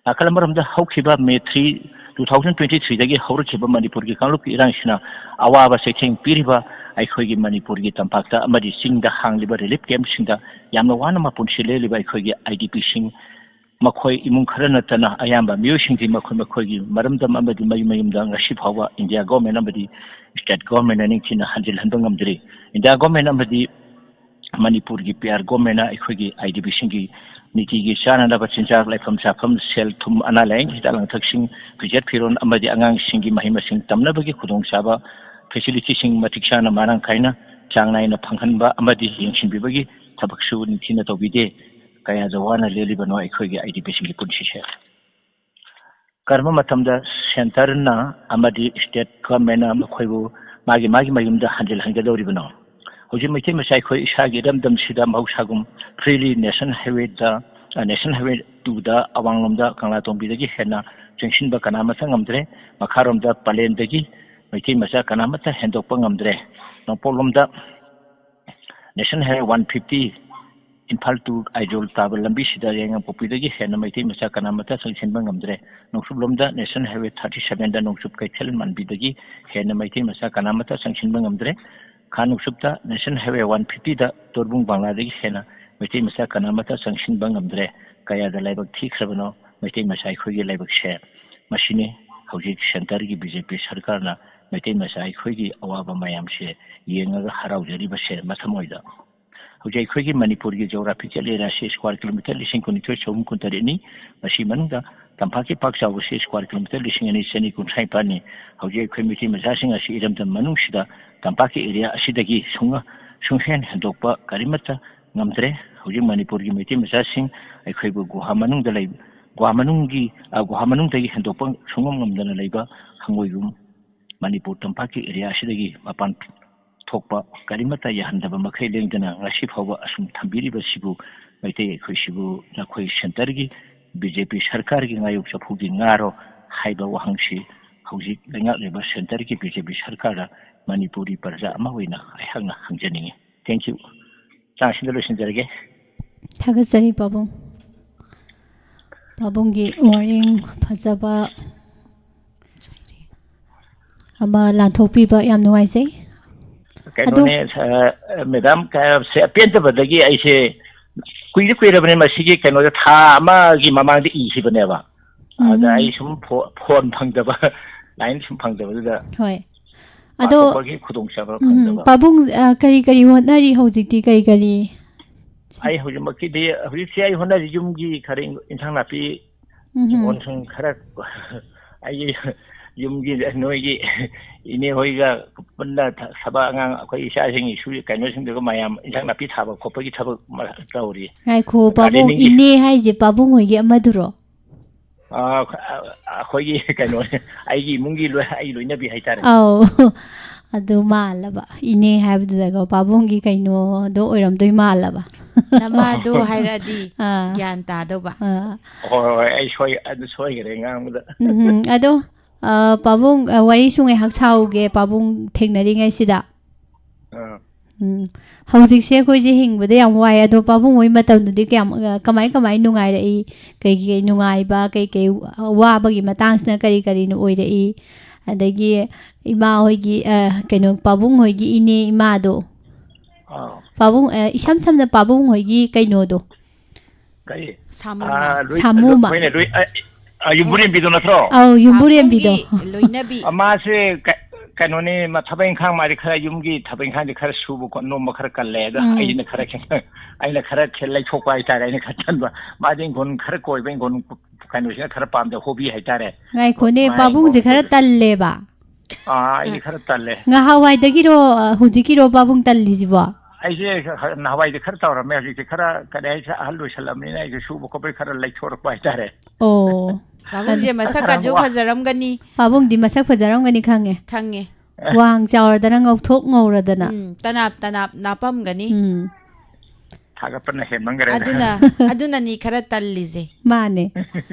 ꯅꯥꯀꯜ ꯑꯃꯔꯣꯝꯗ ꯍꯧꯈꯤꯕ May three two thousand twenty ꯊ꯭ꯔꯤꯗꯒꯤ ꯍꯧꯔꯛꯈꯤꯕ ꯃꯅꯤꯄꯨꯔꯒꯤ ꯀꯥꯡꯂꯨꯞꯀꯤ ꯏꯔꯥꯡꯁꯤꯅ ꯑꯋꯥꯕ ꯆꯩꯊꯦꯡ ꯄꯤꯔꯤꯕ ꯑꯩꯈꯣꯏꯒꯤ ꯃꯅꯤꯄꯨꯔꯒꯤ ꯇꯝꯄꯥꯛꯇ ꯑꯃꯗꯤ ꯆꯤꯡꯗ ꯍꯥꯡꯂꯤꯕ relief campꯁꯤꯡꯗ ꯌꯥꯝꯅ ꯋꯥꯅ ꯃꯄꯨꯟꯁꯤ ꯂꯦꯜꯂꯤꯕ ꯑꯩꯈꯣꯏꯒꯤ IDPꯁꯤꯡ, ꯃꯈꯣꯏ ꯏꯃꯨꯡ ꯈꯔ ꯅꯠꯇꯅ ꯑꯌꯥꯝꯕ ꯃꯤꯑꯣꯏꯁꯤꯡꯗꯤ ꯃꯈꯣꯏ ꯃꯈꯣꯏꯒꯤ ꯃꯔꯝꯗꯝ ꯑꯃꯗꯤ ꯃꯌꯨꯝ ꯃꯌꯨꯝꯗ ꯉꯁꯤ ꯐꯥꯎꯕ ꯏꯟꯗꯤꯌꯥ ꯒꯣꯔꯃꯦꯟ ꯑꯃꯗꯤ ꯁ꯭ꯇꯦꯠ ꯒꯣꯔꯃꯦꯟꯅ ꯅꯤꯡꯊꯤꯅ ꯍꯟꯖꯤꯜꯍꯟꯕ ꯉꯝꯗ꯭ꯔꯤ꯫ ꯏꯟꯗꯤꯌꯥ ꯒꯣꯔꯃꯦꯟ ꯑꯃꯗꯤ ꯃꯅꯤꯄꯨꯔꯒꯤ PR ꯒꯣꯔꯃꯦꯟꯅ ꯑꯩꯈꯣꯏꯒꯤ IDPꯁꯤꯡꯒꯤ ꯅꯤꯇꯤꯒꯤ ꯆꯥꯅꯅꯕ ꯆꯤꯟꯖꯥꯛ, ꯂꯩꯐꯝ ꯆꯥꯐꯝ, ꯁꯦꯜ ꯊꯨꯝ, ꯑꯅꯥ ꯂꯥꯏꯌꯦꯡꯒꯤ ꯍꯤꯗꯥꯛ ꯂꯥꯡꯊꯛꯁꯤꯡ, ꯐꯤꯖꯦꯠ ꯐꯤꯔꯣꯟ ꯑꯃꯗꯤ ꯑꯉꯥꯡꯁꯤꯡꯒꯤ ꯃꯍꯩ ꯃꯁꯤꯡ ꯇꯝꯅꯕꯒꯤ ꯈꯨꯗꯣꯡꯆꯥꯕ, facilityꯁꯤꯡ ꯃꯇꯤꯛ ꯆꯥꯅ ꯃꯔꯥꯡ ꯀꯥꯏꯅ ꯆꯥꯡ ꯅꯥꯏꯅ ꯐꯪꯍꯟꯕ ꯑꯃꯗꯤ ꯌꯦꯡꯁꯤꯟꯕꯤꯕꯒꯤ ꯊꯕꯛꯁꯨ ꯅꯤꯡꯊꯤꯅ ꯇꯧꯕꯤꯗꯦ꯫ ꯀꯌꯥꯗ ꯋꯥꯅ ꯂꯦꯜꯂꯤꯕꯅꯣ ꯑꯩꯈꯣꯏꯒꯤ IDPꯁꯤꯡꯒꯤ ꯄꯨꯟꯁꯤꯁꯦ꯫ ꯀꯔꯝꯕ ꯃꯇꯝꯗ ꯁꯦꯟꯇꯔꯅ ꯑꯃꯗꯤ ꯁ꯭ꯇꯦꯠ ꯒꯣꯔꯃꯦꯟꯅ ꯃꯈꯣꯏꯕꯨ ꯃꯥꯒꯤ ꯃꯥꯒꯤ ꯃꯌꯨꯝꯗ ꯍꯟꯖꯤꯜꯍꯟꯒꯗꯧꯔꯤꯕꯅꯣ? ꯍꯧꯖꯤꯛ ꯃꯩꯇꯩ ꯃꯆꯥ ꯑꯩꯈꯣꯏ ꯏꯁꯥꯒꯤ ꯏꯔꯝꯗꯝꯁꯤꯗ ꯃꯍꯧꯁꯥꯒꯨꯝ freely national highwayꯗ, ꯑ, national highway twoꯗ ꯑꯋꯥꯡꯂꯣꯝꯗ ꯀꯪꯂꯥꯇꯣꯡꯕꯤꯗꯒꯤ ꯍꯦꯟꯅ ꯆꯪꯁꯤꯟꯕ ꯀꯅꯥꯃꯠꯇ ꯉꯝꯗ꯭ꯔꯦ꯫ ꯃꯈꯥꯔꯣꯝꯗ ꯄꯂꯦꯟꯗꯒꯤ ꯃꯩꯇꯩ ꯃꯆꯥ ꯀꯅꯥꯃꯠꯇ ꯍꯦꯟꯗꯣꯛꯄ ꯉꯝꯗ꯭ꯔꯦ꯫ ꯅꯣꯡꯄꯣꯛꯂꯣꯝꯗ national highway one fifty, Imphal to Aizawl ꯇꯥꯕ ꯂꯝꯕꯤꯁꯤꯗ ꯌꯥꯏꯉꯪꯄꯣꯛꯄꯤꯗꯒꯤ ꯍꯦꯟꯅ ꯃꯩꯇꯩ ꯃꯆꯥ ꯀꯅꯥꯃꯠꯇ ꯆꯪꯁꯤꯟꯕ ꯉꯝꯗ꯭ꯔꯦ꯫ ꯅꯣꯡꯆꯨꯞꯂꯣꯝꯗ national highway thirty sevenꯗ ꯅꯣꯡꯆꯨꯞ ꯀꯩꯊꯦꯜ ꯃꯥꯟꯕꯤꯗꯒꯤ ꯍꯦꯟꯅ ꯃꯩꯇꯩ ꯃꯆꯥ ꯀꯅꯥꯃꯠꯇ ꯆꯪꯁꯤꯟꯕ ꯉꯝꯗ꯭ꯔꯦ꯫ ꯈꯥ ꯅꯣꯡꯆꯨꯞꯇ national highway one fiftyꯗ ꯇꯣꯔꯕꯨꯡ ꯕꯪꯂꯥꯗꯒꯤ ꯍꯦꯟꯅ ꯃꯩꯇꯩ ꯃꯆꯥ ꯀꯅꯥꯃꯠꯇ ꯆꯪꯁꯤꯟꯕ ꯉꯝꯗ꯭ꯔꯦ꯫ ꯀꯌꯥꯗ ꯂꯥꯏꯕꯛ ꯊꯤꯈ꯭ꯔꯕꯅꯣ ꯃꯩꯇꯩ ꯃꯆꯥ ꯑꯩꯈꯣꯏꯒꯤ ꯂꯥꯏꯕꯛꯁꯦ꯫ ꯃꯁꯤꯅꯤ ꯍꯧꯖꯤꯛ ꯁꯦꯟꯇꯔꯒꯤ BJP ꯁꯔꯀꯥꯔꯅ ꯃꯩꯇꯩ ꯃꯆꯥ ꯑꯩꯈꯣꯏꯒꯤ ꯑꯋꯥꯕ ꯃꯌꯥꯝꯁꯦ ꯌꯦꯡꯉꯒ ꯍꯔꯥꯎꯖꯔꯤꯕꯁꯦ ꯃꯊꯃꯣꯏꯗ꯫ ꯍꯧꯖꯤꯛ ꯑꯩꯈꯣꯏꯒꯤ ꯃꯅꯤꯄꯨꯔꯒꯤ geographical areaꯁꯤ square kilometre ꯂꯤꯁꯤꯡ ꯀꯨꯟꯅꯤꯊꯣꯏ ꯆꯍꯨꯝ ꯀꯨꯟꯇꯔꯦꯠꯅꯤ꯫ ꯃꯁꯤ ꯃꯅꯨꯡꯗ ꯇꯝꯄꯥꯛꯀꯤ ꯄꯥꯛ ꯆꯥꯎꯕꯁꯤ square kilometre ꯂꯤꯁꯤꯡ ꯑꯅꯤ ꯆꯅꯤ ꯀꯨꯟꯊ꯭ꯔꯥ ꯅꯤꯄꯥꯜꯅꯤ꯫ ꯍꯧꯖꯤꯛ ꯑꯩꯈꯣꯏ ꯃꯩꯇꯩ ꯃꯆꯥꯁꯤꯡ ꯑꯁꯤ ꯏꯔꯝꯗꯝ ꯃꯅꯨꯡꯁꯤꯗ ꯇꯝꯄꯥꯛꯀꯤ area ꯑꯁꯤꯗꯒꯤ ꯁꯨꯡ-, ꯁꯨꯡꯍꯦꯟ ꯍꯦꯟꯗꯣꯛꯄ ꯀꯔꯤꯃꯠꯇ ꯉꯝꯗ꯭ꯔꯦ꯫ ꯍꯧꯖꯤꯛ ꯃꯅꯤꯄꯨꯔꯒꯤ ꯃꯩꯇꯩ ꯃꯆꯥꯁꯤꯡ ꯑꯩꯈꯣꯏꯕꯨ ꯒꯨꯍꯥ ꯃꯅꯨꯡꯗ ꯂꯩ-, ꯒꯨꯍꯥ ꯃꯅꯨꯡꯒꯤ, ꯑ, ꯒꯨꯍꯥ ꯃꯅꯨꯡꯗꯒꯤ ꯍꯦꯟꯗꯣꯛꯄ ꯁꯨꯡꯉꯝ ꯉꯝꯗꯅ ꯂꯩꯕ ꯍꯪꯒꯣꯏꯕ ꯃꯅꯤꯄꯨꯔ ꯇꯝꯄꯥꯛꯀꯤ area ꯑꯁꯤꯗꯒꯤ ꯃꯄꯥꯟ ꯊꯣꯛꯄ ꯀꯔꯤꯃꯠꯇ ꯌꯥꯍꯟꯗꯕ ꯃꯈꯩ ꯂꯦꯡꯗꯅ ꯉꯁꯤ ꯐꯥꯎꯕ ꯑꯁꯨꯝ ꯊꯝꯕꯤꯔꯤꯕꯁꯤꯕꯨ ꯃꯩꯇꯩ ꯑꯩꯈꯣꯏꯁꯤꯕꯨ ꯅꯈꯣꯏ ꯁꯦꯟꯇꯔꯒꯤ BJP ꯁꯔꯀꯥꯔꯒꯤ ꯉꯥꯌꯣꯛ ꯆꯐꯨꯒꯤ ꯉꯥꯔꯣ ꯍꯥꯏꯕ ꯋꯥꯍꯪꯁꯤ ꯍꯧꯖꯤꯛ ꯂꯩꯉꯥꯛꯂꯤꯕ ꯁꯦꯟꯇꯔꯒꯤ BJP ꯁꯔꯀꯥꯔꯗ ꯃꯅꯤꯄꯨꯔꯤ ꯄ꯭ꯔꯖꯥ ꯑꯃ ꯑꯣꯏꯅ ꯑꯩꯍꯥꯛꯅ ꯍꯪꯖꯅꯤꯡꯏ꯫ Thank you꯫ ꯆꯥꯡꯁꯤꯗ ꯂꯣꯏꯁꯤꯟꯖꯔꯒꯦ꯫ ꯊꯥꯒꯠꯆꯔꯤ ꯄꯥꯕꯨꯡ꯫ ꯄꯥꯕꯨꯡꯒꯤ ꯋꯥꯔꯦꯡ ꯐꯖꯕ ꯑꯃ ꯂꯥꯟꯊꯣꯛꯄꯤꯕ ꯌꯥꯝ ꯅꯨꯡꯉꯥꯏꯖꯩ꯫ ꯑꯗꯣ ꯀꯩꯅꯣꯅꯦ, ꯑ, ꯃꯦꯗꯥꯝ, ꯀ-, ꯁꯦ, ꯄꯦꯟꯗꯕꯗꯒꯤ ꯑꯩꯁꯦ ꯀꯨꯏꯗꯤ ꯀꯨꯏꯔꯕꯅꯦ, ꯃꯁꯤꯒꯤ ꯀꯩꯅꯣꯗ ꯊꯥ ꯑꯃꯒꯤ ꯃꯃꯥꯡꯗ ꯏꯈꯤꯕꯅꯦꯕ꯫ ꯑꯗ ꯎꯝ꯫ ꯑꯩ ꯁꯨꯝ ꯐꯣ-, ꯐꯣꯟ ꯐꯪꯗꯕ, ꯂꯥꯏꯟ ꯁꯨꯝ ꯐꯪꯗꯕꯗꯨꯗ ꯍꯣꯏ꯫ ꯑꯗꯣ, ꯄꯥꯊꯣꯛꯄꯒꯤ ꯈꯨꯗꯣꯡꯆꯥꯕ ꯎꯝ, ꯐꯪꯗꯕ꯫ ꯄꯥꯕꯨꯡ, ꯑ, ꯀꯔꯤ ꯀꯔꯤ ꯍꯣꯠꯅꯔꯤ ꯍꯧꯖꯤꯛꯇꯤ? ꯀꯔꯤ ꯀꯔꯤ? ꯑꯩ ꯍꯧꯖꯤꯛꯃꯛꯀꯤꯗꯤ, ꯍꯧꯖꯤꯛꯁꯦ ꯑꯩ ꯍꯣꯠꯅꯔꯤ ꯌꯨꯝꯒꯤ ꯈꯔ ꯏꯟ-, ꯏꯟꯁꯥꯡ ꯅꯥꯄꯤ ꯎꯝ꯫ ꯍꯤꯡꯒꯣꯜ ꯁꯨꯝ ꯈꯔ ꯑꯩꯒꯤ ꯌꯨꯝꯒꯤ ꯅꯣꯏꯒꯤ ꯏꯅꯦ ꯍꯣꯏꯒ ꯄꯨꯟꯅ ꯊ-, ꯊꯕꯛ ꯑꯉꯥꯡ ꯑꯩꯈꯣꯏ ꯏꯆꯥꯁꯤꯡꯒꯤ ꯁꯨ-, ꯀꯩꯅꯣꯁꯤꯡꯗꯨꯒ ꯃꯌꯥꯝ ꯏꯟꯁꯥꯡ ꯅꯥꯄꯤ ꯊꯥꯕ ꯈꯣꯠꯄꯒꯤ ꯊꯕꯛ ꯃ-, ꯇꯧꯔꯤ꯫ ꯉꯥꯏꯈꯣ, ꯄꯥꯕꯨꯡ, ꯒꯥꯔꯗꯦꯅꯤꯡꯒꯤ꯫ ꯏꯅꯦ ꯍꯥꯏꯁꯦ ꯄꯥꯕꯨꯡ ꯍꯣꯏꯒꯤ ꯑꯃꯗꯨꯔꯣ? ꯑ, ꯑ, ꯑꯩꯈꯣꯏꯒꯤ ꯀꯩꯅꯣ, ꯑꯩꯒꯤ ꯏꯃꯨꯡꯒꯤ ꯂꯣꯏ-, ꯑꯩ ꯂꯣꯏꯅꯕꯤ ꯍꯥꯏꯇꯥꯔꯦ꯫ ꯑꯧ꯫ ꯑꯗꯨ ꯃꯥꯜꯂꯕ꯫ ꯏꯅꯦ ꯍꯥꯏꯕꯗꯨꯗꯀꯣ, ꯄꯥꯕꯨꯡꯒꯤ ꯀꯩꯅꯣꯗꯣ ꯑꯣꯏꯔꯝꯗꯣꯏ ꯃꯥꯜꯂꯕ꯫ ꯅꯃꯥꯗꯨ ꯍꯥꯏꯔꯛꯑꯗꯤ ꯑꯥ꯫ ꯒ꯭ꯌꯥꯟ ꯇꯥꯗꯧꯕ꯫ ꯑꯥ꯫ ꯍꯣꯏ, ꯍꯣꯏ, ꯍꯣꯏ, ꯑꯩ ꯁꯣꯏ-, ꯑꯗꯨ ꯁꯣꯏꯈꯔꯦ ꯉꯥꯡꯕꯗ꯫ ꯎꯝ, ꯎꯝ꯫ ꯑꯗꯣ, ꯑ, ꯄꯥꯕꯨꯡ, ꯑ, ꯋꯥꯔꯤꯁꯨ ꯉꯥꯏꯍꯥꯛ ꯁꯥꯍꯧꯒꯦ, ꯄꯥꯕꯨꯡ ꯊꯦꯡꯅꯔꯤꯉꯩꯁꯤꯗ꯫ ꯑꯥ꯫ ꯎꯝ꯫ ꯍꯧꯖꯤꯛꯁꯦ ꯑꯩꯈꯣꯏꯁꯦ ꯍꯤꯡꯕꯗ ꯌꯥꯝ ꯋꯥꯏ, ꯑꯗꯣ ꯄꯥꯕꯨꯡ ꯍꯣꯏ ꯃꯇꯝꯗꯨꯗꯤ ꯀꯌꯥꯝ, ꯑ, ꯀꯃꯥꯏ ꯀꯃꯥꯏ ꯅꯨꯡꯉꯥꯏꯔꯛꯏ? ꯀꯩ ꯀꯩ ꯅꯨꯡꯉꯥꯏꯕ, ꯀꯩ ꯀꯩ ꯋꯥꯕꯒꯤ ꯃꯇꯥꯡꯁꯤꯅ ꯀꯔꯤ ꯀꯔꯤꯅ ꯑꯣꯏꯔꯛꯏ? ꯑꯗꯒꯤ ꯏꯃꯥ ꯍꯣꯏꯒꯤ, ꯑ, ꯀꯩꯅꯣ, ꯄꯥꯕꯨꯡ ꯍꯣꯏꯒꯤ ꯏꯅꯦ ꯏꯃꯥꯗꯣ, ꯑꯥ꯫ ꯄꯥꯕꯨꯡ, ꯑ, ꯏꯁꯝ ꯁꯝꯅ ꯄꯥꯕꯨꯡ ꯍꯣꯏꯒꯤ ꯀꯩꯅꯣꯗꯣ, ꯀꯔꯤ? ꯁꯥꯃꯨꯃ꯫ ꯑꯥ, ꯂꯨꯏ-, ꯁꯥꯃꯨꯃ꯫ ꯍꯣꯏꯅꯦ, ꯂꯨꯏ-, ꯑ, ꯑ, ꯌꯨꯝꯕꯨꯔꯦꯝꯕꯤꯗꯣ ꯅꯠꯇ꯭ꯔꯣ? ꯑꯧ, ꯌꯨꯝꯕꯨꯔꯦꯝꯕꯤꯗꯣ꯫ ꯄꯥꯕꯨꯡꯒꯤ ꯂꯣꯏꯅꯕꯤ꯫ ꯑ, ꯃꯥꯁꯦ ꯀ-, ꯀꯩꯅꯣꯅꯤ, ꯃ-, ꯊꯕꯛ ꯏꯪꯈꯥꯡ, ꯃꯥꯗꯤ ꯈꯔ ꯌꯨꯝꯒꯤ ꯊꯕꯛ ꯏꯪꯈꯥꯡꯗꯤ ꯈꯔ ꯁꯨꯕ ꯈꯣꯠ-, ꯅꯣꯝꯕ ꯈꯔ ꯀꯜꯂꯦ꯫ ꯑꯗꯣ ꯎꯝ꯫ ꯑꯩꯅ ꯈꯔ ꯈꯦ-, ꯑꯩꯅ ꯈꯔ ꯈꯦ-, ꯂꯩꯊꯣꯛꯄ ꯍꯥꯏꯇꯥꯔꯦ, ꯑꯩꯅ ꯈꯔ ꯇꯟꯕ꯫ ꯃꯥꯗꯤ ꯏꯪꯈꯣꯜ ꯈꯔ ꯀꯣꯏꯕ, ꯏꯪꯈꯣꯜ ꯀꯩꯅꯣꯁꯤꯅ ꯈꯔ ꯄꯥꯝꯖꯕ, ꯍꯣꯕꯤ ꯍꯥꯏꯇꯥꯔꯦ꯫ ꯉꯥꯏꯈꯣꯅꯦ, ꯃꯥ ꯄꯥꯕꯨꯡꯁꯦ ꯏꯪꯈꯣꯜ ꯈꯔ ꯀꯣꯏꯕ꯫ ꯇꯜꯂꯦꯕ꯫ ꯑꯥ, ꯑꯩꯗꯤ ꯈꯔ ꯇꯜꯂꯦ꯫ ꯉꯍꯥꯟꯋꯥꯏꯗꯒꯤꯔꯣ, ꯑ, ꯍꯧꯖꯤꯛꯀꯤꯔꯣ ꯄꯥꯕꯨꯡ ꯇꯜꯂꯤꯁꯤꯕꯣ? ꯑꯩꯁꯦ ꯈ-, ꯈ-, ꯅꯍꯥꯟꯋꯥꯏꯗꯤ ꯈꯔ ꯇꯧꯔꯝꯃꯦ, ꯍꯧꯖꯤꯛꯇꯤ ꯈꯔ, ꯀꯔꯤ ꯍꯥꯏꯁꯤꯔ, ꯑꯍꯜ ꯑꯣꯏꯁꯜꯂꯝꯕꯅꯤꯅ ꯑꯩꯁꯨ ꯁꯨꯕ ꯈꯣꯠꯄꯒꯤ ꯈꯔ ꯂꯩꯊꯣꯔꯛꯄ ꯍꯥꯏꯇꯥꯔꯦ꯫ ꯑꯣ꯫ ꯄꯥꯕꯨꯡꯁꯦ ꯈꯔ ꯃꯁꯛꯀꯁꯨ ꯋꯥ- ꯐꯖꯔꯝꯒꯅꯤ꯫ ꯄꯥꯕꯨꯡꯗꯤ ꯃꯁꯛ ꯐꯖꯔꯝꯒꯅꯤ ꯈꯪꯉꯦ꯫ ꯈꯪꯉꯦ꯫ ꯋꯥꯡ ꯆꯥꯎꯔꯗꯅ, ꯉꯧꯊꯣꯛ ꯉꯧꯔꯗꯅ꯫ ꯎꯝ, ꯇꯅꯥꯞ ꯇꯅꯥꯞ ꯅꯥꯞꯄꯝꯒꯅꯤ꯫ ꯎꯝ꯫ ꯊꯥꯒꯠꯄꯅ ꯍꯦꯟꯃꯟꯈ꯭ꯔꯦꯗ꯫ ꯑꯗꯨꯅ, ꯑꯗꯨꯅꯅꯤ ꯈꯔ ꯇꯜꯂꯤꯁꯦ꯫ ꯃꯥꯅꯦ꯫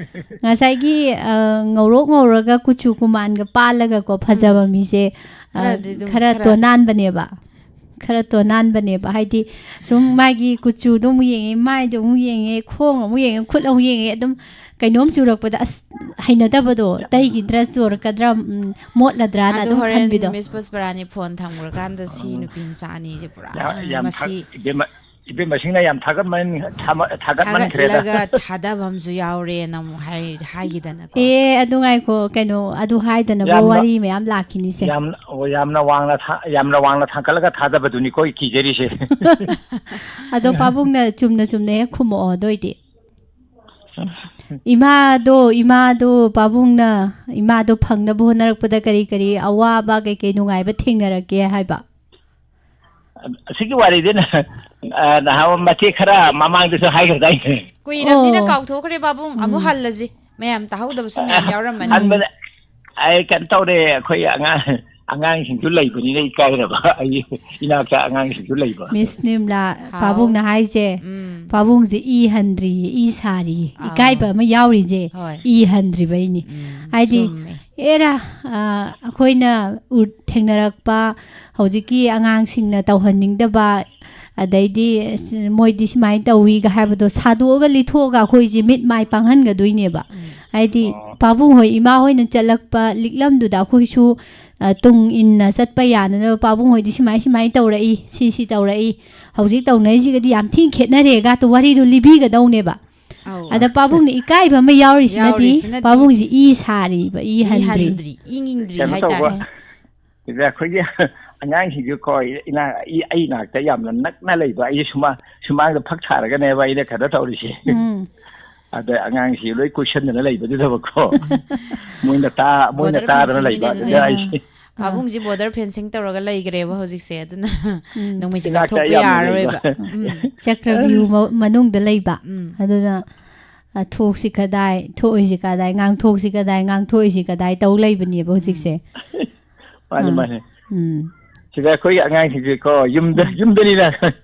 ꯉꯁꯥꯏꯒꯤ, ꯑ, ꯉꯧꯔꯣꯛ ꯉꯧꯔꯒ ꯀꯨꯆꯨ ꯀꯨꯃꯥꯟꯒ ꯄꯥꯜꯂꯒꯀꯣ, ꯐꯖꯕ ꯎꯝ꯫ ꯃꯤꯁꯦ, ꯑ, ꯈꯔꯗꯤ ꯑꯗꯨꯝ ꯈꯔ ꯈꯔ ꯇꯣꯅꯥꯟꯕꯅꯦꯕ꯫ ꯈꯔ ꯇꯣꯅꯥꯟꯕꯅꯦꯕ꯫ ꯍꯥꯏꯗꯤ ꯁꯨꯝ ꯃꯥꯒꯤ ꯀꯨꯆꯨꯗꯣ ꯑꯃꯨꯛ ꯌꯦꯡꯉꯦ, ꯃꯥꯏꯗꯣ ꯑꯃꯨꯛ ꯌꯦꯡꯉꯦ, ꯈꯣꯡ ꯑꯃꯨꯛ ꯌꯦꯡꯉꯦ, ꯈꯨꯠ ꯑꯃꯨꯛ ꯌꯦꯡꯉꯦ, ꯑꯗꯨꯝ ꯀꯩꯅꯣꯝ ꯆꯨꯔꯛꯄꯗ ꯑꯁ ꯍꯩꯅꯗꯕꯗꯣ, ꯇꯩꯈꯤꯗ꯭ꯔꯥ ꯆꯨꯔꯛꯀꯗ꯭ꯔꯥ, ꯎꯝ, ꯃꯣꯠꯂꯗ꯭ꯔꯥꯅ ꯑꯗꯨ ꯑꯗꯨꯝ ꯍꯣꯔꯦꯟ ꯈꯟꯕꯤꯗꯣ꯫ ꯃꯤꯁ ꯄꯨꯁꯄꯔꯥꯅꯤ ꯐꯣꯟ ꯊꯝꯈ꯭ꯔꯀꯥꯟꯗ ꯁꯤ ꯎꯝ꯫ ꯅꯨꯄꯤ ꯃꯆꯥ ꯑꯅꯤꯁꯦ ꯄꯨꯔꯥ ꯌꯥꯝ, ꯌꯥꯝ ꯃꯁꯤ ꯊꯥ-, ꯏꯕꯦꯝꯃ, ꯏꯕꯦꯝꯃꯁꯤꯡꯅ ꯌꯥꯝ ꯊꯥꯒꯠꯃꯟ-, ꯊꯥꯃ-, ꯊꯥꯒꯠꯃꯟꯈ꯭ꯔꯦꯗ꯫ ꯊꯥꯒꯠꯂꯒ ꯊꯥꯗꯕ ꯑꯃꯁꯨ ꯌꯥꯎꯔꯦꯅ ꯑꯃꯨꯛ ꯍꯥꯏ-, ꯍꯥꯏꯈꯤꯗꯅꯀꯣ꯫ ꯑꯦ, ꯑꯗꯨ ꯉꯥꯏꯈꯣ, ꯀꯩꯅꯣ, ꯑꯗꯨ ꯍꯥꯏꯗꯅꯕ ꯌꯥꯝꯅ, ꯋꯥꯔꯤ ꯃꯌꯥꯝ ꯂꯥꯛꯈꯤꯅꯤꯁꯦ꯫ ꯌꯥꯝꯅ, ꯑꯣ, ꯌꯥꯝꯅ ꯋꯥꯡꯅ ꯊꯥ-, ꯌꯥꯝꯅ ꯋꯥꯡꯅ ꯊꯥꯡꯒꯠꯂꯒ ꯊꯥꯗꯕꯗꯨꯅꯤꯀꯣ ꯑꯩ ꯀꯤꯖꯔꯤꯁꯦ꯫ ꯑꯗꯣ ꯄꯥꯕꯨꯡꯅ ꯆꯨꯝꯅ ꯆꯨꯝꯅ ꯍꯦꯛ ꯈꯨꯝꯃꯛꯑꯣ, ꯑꯗꯨ ꯑꯣꯏꯗꯤ꯫ ꯏꯃꯥꯗꯣ, ꯏꯃꯥꯗꯣ ꯄꯥꯕꯨꯡꯅ, ꯏꯃꯥꯗꯣ ꯐꯪꯅꯕ ꯍꯣꯠꯅꯔꯛꯄꯗ ꯀꯔꯤ ꯀꯔꯤ ꯑꯋꯥꯕ, ꯀꯩ ꯀꯩ ꯅꯨꯡꯉꯥꯏꯕ ꯊꯦꯡꯅꯔꯛꯀꯦ ꯍꯥꯏꯕ? ꯑꯁꯤꯒꯤ ꯋꯥꯔꯤꯗꯤ ꯅ-, ꯑ, ꯅꯍꯥꯟ ꯃꯇꯦꯛ ꯈꯔ ꯃꯃꯥꯡꯗꯁꯨ ꯍꯥꯏꯈ꯭ꯔꯗꯥꯏꯅꯦ? ꯀꯨꯏꯔꯕꯅꯤꯅ ꯑꯣ꯫ ꯀꯥꯎꯊꯣꯛꯈ꯭ꯔꯦ, ꯄꯥꯕꯨꯡ꯫ ꯑꯃꯨꯛ ꯎꯝ꯫ ꯍꯜꯂꯁꯤ꯫ ꯃꯌꯥꯝ ꯇꯥꯍꯧꯗꯕꯁꯨ ꯃꯌꯥꯝ ꯌꯥꯎꯔꯝꯃꯅꯤ꯫ ꯍꯟꯕꯗ ꯑꯩ ꯀꯩꯅꯣ ꯇꯧꯔꯦ, ꯑꯩꯈꯣꯏ ꯑꯉꯥꯡ, ꯑꯉꯥꯡꯁꯤꯡꯁꯨ ꯂꯩꯕꯅꯤꯅ ꯏꯀꯥꯏꯔꯕ꯫ ꯑꯩ ꯏꯅꯥꯛꯇ ꯑꯉꯥꯡꯁꯤꯡꯁꯨ ꯂꯩꯕ꯫ ꯃꯤꯁ ꯅꯤꯝꯂꯥ, ꯍꯥꯎ꯫ ꯄꯥꯕꯨꯡꯅ ꯍꯥꯏꯁꯦ, ꯎꯝ꯫ ꯄꯥꯕꯨꯡꯁꯦ ꯏ ꯍꯟꯗ꯭ꯔꯤꯌꯦ, ꯏ ꯁꯥꯔꯤꯌꯦ꯫ ꯑꯥꯎ꯫ ꯏꯀꯥꯏꯕ ꯑꯃ ꯌꯥꯎꯔꯤꯁꯦ, ꯍꯣꯏ꯫ ꯏ ꯍꯟꯗ꯭ꯔꯤꯕꯩꯅꯤ꯫ ꯎꯝ, ꯍꯥꯏꯗꯤ, ꯆꯨꯝꯃꯦ꯫ ꯑꯦꯔꯥ, ꯑ, ꯑꯩꯈꯣꯏꯅ ꯎ-, ꯊꯦꯡꯅꯔꯛꯄ ꯍꯧꯖꯤꯛꯀꯤ ꯑꯉꯥꯡꯁꯤꯡꯅ ꯇꯧꯍꯟꯅꯤꯡꯗꯕ, ꯑꯗꯩꯗꯤ, ꯑꯁ, ꯃꯣꯏꯗꯤ ꯁꯨꯃꯥꯏꯅ ꯇꯧꯋꯤꯒ ꯍꯥꯏꯕꯗꯣ ꯁꯥꯗꯣꯛꯑꯒ ꯂꯤꯊꯣꯛꯑꯒ ꯑꯩꯈꯣꯏꯁꯦ ꯃꯤꯠ ꯃꯥꯏ ꯄꯥꯡꯍꯟꯒꯗꯣꯏꯅꯦꯕ꯫ ꯎꯝ꯫ ꯍꯥꯏꯗꯤ, ꯑꯣ꯫ ꯄꯥꯕꯨꯡ ꯍꯣꯏ, ꯏꯃꯥ ꯍꯣꯏꯅ ꯆꯠꯂꯛꯄ ꯂꯤꯛꯂꯝꯗꯨꯗ ꯑꯩꯈꯣꯏꯁꯨ, ꯑ, ꯇꯨꯡ ꯏꯟꯅ ꯆꯠꯄ ꯌꯥꯅꯅꯕ ꯄꯥꯕꯨꯡ ꯍꯣꯏꯗꯤ ꯁꯨꯃꯥꯏ, ꯁꯨꯃꯥꯏꯅ ꯇꯧꯔꯛꯏ, ꯁꯤ, ꯁꯤ ꯇꯧꯔꯛꯏ, ꯍꯧꯖꯤꯛ ꯇꯧꯅꯔꯤꯁꯤꯒꯗꯤ ꯌꯥꯝ ꯊꯤꯅ ꯈꯦꯠꯅꯔꯦꯒ ꯋꯥꯔꯤꯗꯣ ꯂꯤꯕꯤꯒꯗꯧꯅꯦꯕ꯫ ꯑꯧ꯫ ꯑꯗ ꯄꯥꯕꯨꯡꯅ ꯏꯀꯥꯏꯕ ꯑꯃ ꯌꯥꯎꯔꯤꯁꯤꯅꯗꯤ, ꯌꯥꯎꯔꯤꯁꯤꯅꯗꯤ ꯄꯥꯕꯨꯡꯁꯤ ꯏ ꯁꯥꯔꯤꯕ, ꯏ ꯏ ꯍꯟꯗ꯭ꯔꯤ꯫ ꯍꯟꯗ꯭ꯔꯤ, ꯏ ꯉꯤꯡꯗ꯭ꯔꯤ ꯀꯩꯅꯣ ꯇꯧꯕ, ꯍꯥꯏꯇꯥꯔꯦ꯫ ꯁꯤꯗ ꯑꯩꯈꯣꯏꯒꯤ ꯑꯉꯥꯡꯁꯤꯡꯁꯨ ꯀꯣ, ꯏꯅꯥ-, ꯏ-, ꯑꯩ ꯏꯅꯥꯛꯇ ꯌꯥꯝꯅ ꯅꯛꯅ ꯂꯩꯕ, ꯑꯩꯁꯦ ꯁꯨꯃꯥ-, ꯁꯨꯃꯥꯡꯗ ꯐꯛ ꯊꯥꯔꯒꯅꯦꯕ ꯑꯩꯅ ꯀꯩꯅꯣ ꯇꯧꯔꯤꯁꯦ꯫ ꯎꯝ꯫ ꯑꯗ ꯑꯉꯥꯡꯁꯤ ꯂꯣꯏ ꯀꯣꯏꯁꯟꯗꯅ ꯂꯩꯕꯗꯨꯗꯕꯀꯣ꯫ ꯃꯣꯏꯅ ꯇꯥ-, ꯃꯣꯏꯅ ꯕꯣꯔꯗꯔ ꯇꯥꯗꯅ ꯐꯦꯟꯁꯤꯡꯒꯤꯅꯦ ꯂꯩꯕ꯫ ꯑꯗꯨꯗꯤ ꯑꯗꯨꯗ ꯑꯩꯁꯦ ꯑꯥ꯫ ꯄꯥꯕꯨꯡꯁꯤ ꯕꯣꯔꯗꯔ ꯐꯦꯟꯁꯤꯡ ꯇꯧꯔꯒ ꯂꯩꯈ꯭ꯔꯦꯕ ꯍꯧꯖꯤꯛꯁꯦ꯫ ꯑꯗꯨꯅ ꯎꯝ꯫ ꯅꯣꯡꯃꯩꯁꯦ ꯏꯅꯥꯛꯇ ꯀꯥꯞꯊꯣꯛꯄ ꯌꯥꯝꯅ ꯂꯩꯕ꯫ ꯌꯥꯔꯔꯣꯏꯕ꯫ ꯎꯝ꯫ ꯆꯀ꯭ꯔꯕ꯭ꯌꯨ ꯃ-, ꯃꯅꯨꯡꯗ ꯂꯩꯕ꯫ ꯎꯝ꯫ ꯑꯗꯨꯅ, ꯑ, ꯊꯣꯛꯁꯤ ꯀꯗꯥꯏ, ꯊꯣꯛꯏꯁꯤ ꯀꯗꯥꯏ, ꯉꯥꯡꯊꯣꯛꯁꯤ ꯀꯗꯥꯏ, ꯉꯥꯡꯊꯣꯛꯏꯁꯤ ꯀꯗꯥꯏ ꯇꯧ ꯂꯩꯕꯅꯦꯕ ꯎꯝ꯫ ꯍꯧꯖꯤꯛꯁꯦ꯫ ꯃꯥꯅꯤ, ꯑꯥ꯫ ꯃꯥꯅꯤ꯫ ꯎꯝ꯫ ꯁꯤꯗ ꯑꯩꯈꯣꯏꯒꯤ ꯑꯉꯥꯡꯁꯤꯡꯁꯦꯀꯣ, ꯌꯨꯝꯗ, ꯎꯝ꯫ ꯌꯨꯝꯗꯅꯤꯅ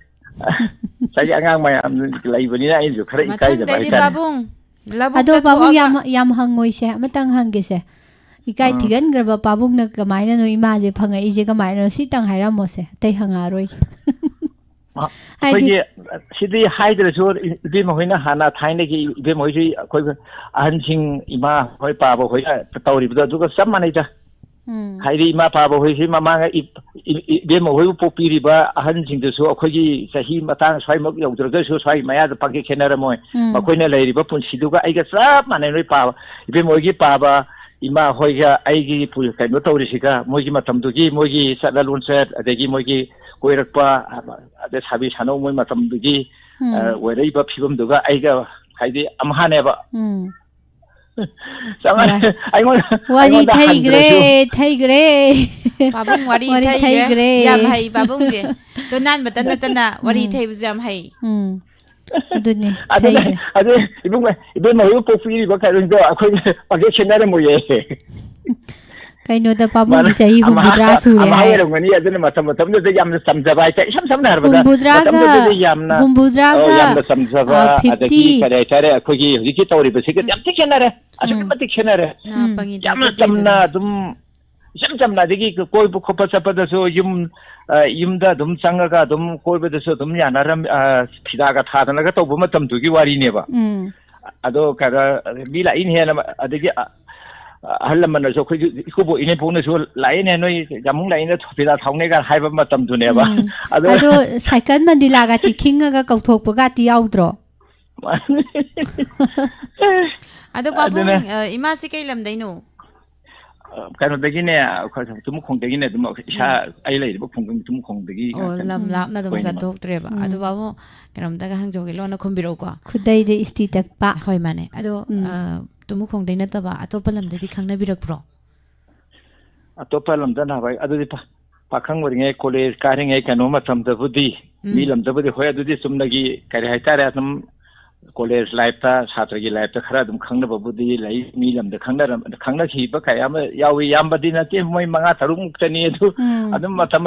ꯉꯁꯥꯏꯒꯤ ꯑꯉꯥꯡ ꯃꯌꯥꯝ ꯂꯩꯕꯅꯤꯅ ꯑꯩꯁꯨ ꯈꯔ ꯏꯀꯥꯏꯖꯕ ꯃꯊꯪꯗꯩꯗꯤ ꯍꯥꯏꯇꯥꯔꯦ꯫ ꯄꯥꯕꯨꯡ, ꯂꯧꯕꯨꯛꯇ ꯑꯗꯣ ꯄꯥꯕꯨꯡ ꯊꯣꯛꯑꯒ ꯌꯥꯝ, ꯌꯥꯝ ꯍꯪꯉꯣꯏꯁꯦ, ꯑꯃꯇꯪ ꯍꯪꯒꯦꯁꯦ꯫ ꯏꯀꯥꯏ ꯎꯝ꯫ ꯊꯤꯒꯟꯈ꯭ꯔꯕ ꯄꯥꯕꯨꯡꯅ ꯀꯃꯥꯏꯅꯅꯣ ꯏꯃꯥꯁꯦ ꯐꯪꯉꯛꯏꯁꯦ ꯀꯃꯥꯏꯅꯅꯣ? ꯁꯤꯇꯪ ꯍꯥꯏꯔꯝꯃꯣꯁꯦ, ꯑꯇꯩ ꯍꯪꯉꯛꯑꯔꯣꯏꯒꯦ꯫ ꯑ, ꯍꯥꯏꯗꯤ ꯑꯩꯈꯣꯏꯒꯤ ꯁꯤꯗꯤ ꯍꯥꯏꯗ꯭ꯔꯁꯨ ꯏꯕꯦꯝꯃ ꯍꯣꯏꯅ ꯍꯥꯟꯅ ꯊꯥꯏꯅꯒꯤ ꯏꯕꯦꯝꯃ ꯍꯣꯏꯁꯤ ꯑꯩꯈꯣꯏ ꯑꯍꯟꯁꯤꯡ ꯏꯃꯥ ꯍꯣꯏ ꯄꯥꯕ ꯍꯣꯏꯅ ꯇꯧꯔꯤꯕꯗꯣ ꯑꯗꯨꯒ ꯆꯞ ꯃꯥꯟꯅꯩꯗ꯫ ꯎꯝ꯫ ꯍꯥꯏꯗꯤ ꯏꯃꯥ ꯄꯥꯕ ꯍꯣꯏꯁꯤ ꯃꯃꯥꯡ ꯏ-, ꯏ-, ꯏ-, ꯏꯕꯦꯝꯃ ꯍꯣꯏꯕꯨ ꯄꯣꯛꯄꯤꯔꯤꯕ ꯑꯍꯟꯁꯤꯡꯗꯨꯁꯨ ꯑꯩꯈꯣꯏꯒꯤ ꯆꯍꯤ ꯃꯇꯥꯡ ꯁ꯭ꯋꯥꯏꯃꯛ ꯌꯧꯗ꯭ꯔꯒꯁꯨ ꯁ꯭ꯋꯥꯏ ꯃꯌꯥꯗ ꯄꯥꯛꯀꯦ ꯈꯦꯠꯅꯔꯝꯃꯣꯏ꯫ ꯎꯝ꯫ ꯃꯈꯣꯏꯅ ꯂꯩꯔꯤꯕ ꯄꯨꯟꯁꯤꯗꯨꯒ ꯑꯩꯒ ꯆꯞ ꯃꯥꯟꯅꯩ ꯂꯣꯏ ꯄꯥꯕ꯫ ꯏꯕꯦꯝꯃ ꯍꯣꯏꯒꯤ ꯄꯥꯕ ꯏꯃꯥ ꯍꯣꯏꯒ ꯑꯩꯒꯤ ꯄꯨ-, ꯀꯩꯅꯣ ꯇꯧꯔꯤꯁꯤꯒ ꯃꯣꯏꯒꯤ ꯃꯇꯝꯗꯨꯒꯤ ꯃꯣꯏꯒꯤ ꯆꯠꯅ ꯂꯣꯟꯆꯠ ꯑꯗꯒꯤ ꯃꯣꯏꯒꯤ ꯀꯣꯏꯔꯛꯄ ꯑꯗꯩ ꯁꯥꯕꯤ ꯁꯥꯅꯧ ꯃꯣꯏ ꯃꯇꯝꯗꯨꯒꯤ, ꯎꯝ꯫ ꯑ, ꯑꯣꯏꯔꯛꯏꯕ ꯐꯤꯕꯝꯗꯨꯒ ꯑꯩꯒ ꯍꯥꯏꯗꯤ ꯑꯝꯍꯥꯅꯦꯕ꯫ ꯎꯝ꯫ ꯆꯞ ꯃꯥꯟꯅꯩ꯫ ꯋꯥ-, ꯑꯩꯉꯣꯟꯗ, ꯋꯥꯔꯤ ꯑꯩꯉꯣꯟꯗ ꯊꯩꯈ꯭ꯔꯦ, ꯍꯟꯗ꯭ꯔꯁꯨ꯫ ꯊꯩꯈ꯭ꯔꯦ꯫ ꯄꯥꯕꯨꯡ ꯋꯥꯔꯤ ꯋꯥꯔꯤ ꯊꯩꯈ꯭ꯔꯦ꯫ ꯊꯩꯈ꯭ꯔꯦ꯫ ꯌꯥꯝ ꯍꯩ ꯄꯥꯕꯨꯡꯁꯦ꯫ ꯇꯣꯅꯥꯟꯕꯇ ꯅꯠꯇꯅ ꯋꯥꯔꯤ ꯎꯝ꯫ ꯊꯩꯕꯁꯨ ꯌꯥꯝ ꯍꯩ꯫ ꯎꯝ꯫ ꯑꯗꯨꯅꯤ, ꯑꯗꯨꯅ, ꯊꯩꯈ꯭ꯔꯦ꯫ ꯑꯗꯨ ꯏꯕꯨꯡ, ꯏꯕꯦꯝꯃ ꯍꯣꯏ ꯄꯣꯛꯄꯤꯔꯤꯕ ꯀꯩꯅꯣꯗꯣ ꯑꯩꯈꯣꯏ ꯄꯥꯛꯊꯣꯛ ꯈꯦꯠꯅꯔꯝꯃꯣꯏꯌꯦ꯫ ꯀꯩꯅꯣꯗ ꯄꯥꯕꯨꯡꯒꯤ ꯃꯥꯅ ꯆꯍꯤ ꯑꯃꯍꯥ-, ꯍꯨꯝꯐꯨꯇꯔꯥ ꯁꯨꯔꯦ ꯑꯃꯍꯥ ꯍꯥꯏ꯫ ꯑꯣꯏꯔꯝꯒꯅꯤ꯫ ꯑꯗꯨꯅ ꯃꯇꯝ ꯃꯇꯝꯗꯨꯗ ꯌꯥꯝꯅ ꯆꯝꯖꯕ ꯍꯥꯏꯇꯥꯔꯦ꯫ ꯏꯁꯝ ꯁꯝꯅ ꯍꯥꯏꯔꯕꯗ ꯍꯨꯝꯐꯨꯇꯔꯥꯒ, ꯃꯇꯝꯗꯨꯗꯗꯤ ꯌꯥꯝꯅ, ꯍꯨꯝꯐꯨꯇꯔꯥꯒ, ꯑꯧ, ꯌꯥꯝꯅ ꯆꯝꯖꯕ, ꯑ, ꯑꯗꯒꯤ ꯐꯤꯐꯇꯤ꯫ ꯀꯔꯤ ꯍꯥꯏꯇꯥꯔꯦ, ꯑꯩꯈꯣꯏꯒꯤ ꯍꯧꯖꯤꯛꯀꯤ ꯇꯧꯔꯤꯕꯁꯤꯒ ꯎꯝ꯫ ꯌꯥꯝ ꯊꯤ ꯈꯦꯠꯅꯔꯦ꯫ ꯑꯁꯨꯛꯀꯤ ꯎꯝ꯫ ꯃꯇꯤꯛ ꯈꯦꯠꯅꯔꯦ꯫ ꯅꯍꯥ ꯎꯝ꯫ ꯄꯪꯉꯤꯗ ꯌꯥꯝꯅ ꯆꯠꯂꯤꯗꯨꯅꯤ꯫ ꯆꯝꯅ ꯑꯗꯨꯝ ꯏꯆꯝ ꯆꯝꯅ ꯑꯗꯒꯤ ꯀꯣꯏꯕ ꯈꯣꯠꯄ ꯆꯠꯄꯗꯁꯨ ꯌꯨꯝ, ꯑ, ꯌꯨꯝꯗ ꯑꯗꯨꯝ ꯆꯪꯉꯒ ꯑꯗꯨꯝ ꯀꯣꯏꯕꯗꯁꯨ ꯑꯗꯨꯝ ꯌꯥꯅꯔꯝ-, ꯑ, ꯐꯤꯗꯥꯒ ꯊꯥꯗꯅꯒ ꯇꯧꯕ ꯃꯇꯝꯗꯨꯒꯤ ꯋꯥꯔꯤꯅꯦꯕ꯫ ꯎꯝ꯫ ꯑꯗꯣ ꯀꯩꯅꯣ, ꯃꯤ ꯂꯥꯛꯏꯅꯦꯅ ꯑꯗꯒꯤ, ꯑ, ꯑꯍꯜ ꯂꯃꯟꯅꯁꯨ ꯑꯩꯈꯣꯏꯒꯤ ꯏꯀꯨꯕꯣꯛ ꯏꯅꯦꯝꯄꯣꯛꯅꯁꯨ "ꯂꯥꯛꯏꯅꯦ ꯅꯣꯏ ꯌꯥꯝꯕꯨꯡ ꯂꯥꯛꯏꯅꯦ ꯐꯤꯗꯥ ꯊꯥꯎꯅꯦꯒ" ꯍꯥꯏꯕ ꯃꯇꯝꯗꯨꯅꯦꯕ꯫ ꯎꯝ꯫ ꯑꯗꯣ ꯑꯗꯣ ꯁꯥꯏꯀꯜ ꯃꯟꯗꯤꯂꯥꯒꯇꯤ ꯈꯤꯡꯉꯒ ꯀꯧꯊꯣꯛꯄꯒꯇꯤ ꯌꯥꯎꯗ꯭ꯔꯣ? ꯃꯥꯅꯤ꯫ ꯑꯗꯣ ꯄꯥꯕꯨꯡ, ꯑꯗꯨꯅ ꯑ, ꯏꯃꯥꯁꯤ ꯀꯩ ꯂꯝꯗꯩꯅꯣ? ꯑ, ꯀꯩꯅꯣꯗꯒꯤꯅꯦ, ꯑꯩꯈꯣꯏ ꯇꯨꯃꯨꯈꯣꯡꯗꯒꯤꯅꯦ, ꯑꯗꯨꯝ ꯏꯁꯥ, ꯎꯝ꯫ ꯑꯩ ꯂꯩꯔꯤꯕ ꯈꯨꯡꯒꯪ ꯇꯨꯃꯨꯈꯣꯡꯗꯒꯤ ꯑꯣ, ꯉꯥꯛꯇꯅꯤ꯫ ꯂꯝ ꯎꯝ꯫ ꯂꯥꯞꯅ ꯑꯗꯨꯝ ꯑꯩꯈꯣꯏꯅ ꯆꯠꯊꯣꯛꯇ꯭ꯔꯦꯕ꯫ ꯎꯝ꯫ ꯑꯗꯣ ꯕꯥꯕꯨ, ꯀꯩꯅꯣꯝꯇꯒ ꯍꯪꯖꯍꯧꯒꯦ, ꯂꯣꯟꯅ ꯈꯨꯝꯕꯤꯔꯛꯎꯀꯣ꯫ ꯈꯨꯗꯩꯗ ꯏꯁꯇꯤ ꯇꯛꯄ꯫ ꯍꯣꯏ, ꯃꯥꯅꯦ꯫ ꯑꯗꯣ, ꯎꯝ꯫ ꯑ, ꯇꯨꯃꯨꯈꯣꯡꯗꯩ ꯅꯠꯇꯕ ꯑꯇꯣꯞꯄ ꯂꯝꯗꯗꯤ ꯈꯪꯅꯕꯤꯔꯛꯄ꯭ꯔꯣ? ꯑꯇꯣꯞꯄ ꯂꯝꯗ ꯅꯍꯥꯟꯋꯥꯏ ꯑꯗꯨꯗꯤ ꯄꯥ-, ꯄꯥꯈꯪ ꯑꯣꯏꯔꯤꯉꯩ, ꯀꯣꯂꯦꯖ ꯀꯥꯔꯤꯉꯩ ꯀꯩꯅꯣ ꯃꯇꯝꯗꯕꯨꯗꯤ, ꯎꯝ꯫ ꯃꯤ ꯂꯝꯗꯕꯨꯗꯤ ꯍꯣꯏ, ꯑꯗꯨꯗꯤ ꯆꯨꯝꯅꯒꯤ ꯀꯔꯤ ꯍꯥꯏꯇꯥꯔꯦ, ꯑꯗꯨꯝ ꯀꯣꯂꯦꯖ ꯂꯥꯏꯐꯇ, ꯁꯥꯇ꯭ꯔꯒꯤ ꯂꯥꯏꯐꯇ ꯈꯔ ꯑꯗꯨꯝ ꯈꯪꯅꯕꯕꯨꯗꯤ ꯂꯩ꯫ ꯃꯤ ꯂꯝꯗ ꯈꯪꯅꯔꯝ-, ꯈꯪꯅꯈꯤꯕ ꯀꯌꯥ ꯑꯃ ꯌꯥꯎꯏ꯫ ꯌꯥꯝꯕꯗꯤ ꯅꯠꯇꯦ, ꯃꯣꯏ ꯃꯉꯥ ꯇꯔꯨꯛ ꯃꯨꯛꯇꯅꯤ꯫ ꯑꯗꯨ ꯎꯝ꯫ ꯑꯗꯨꯝ ꯃꯇꯝ,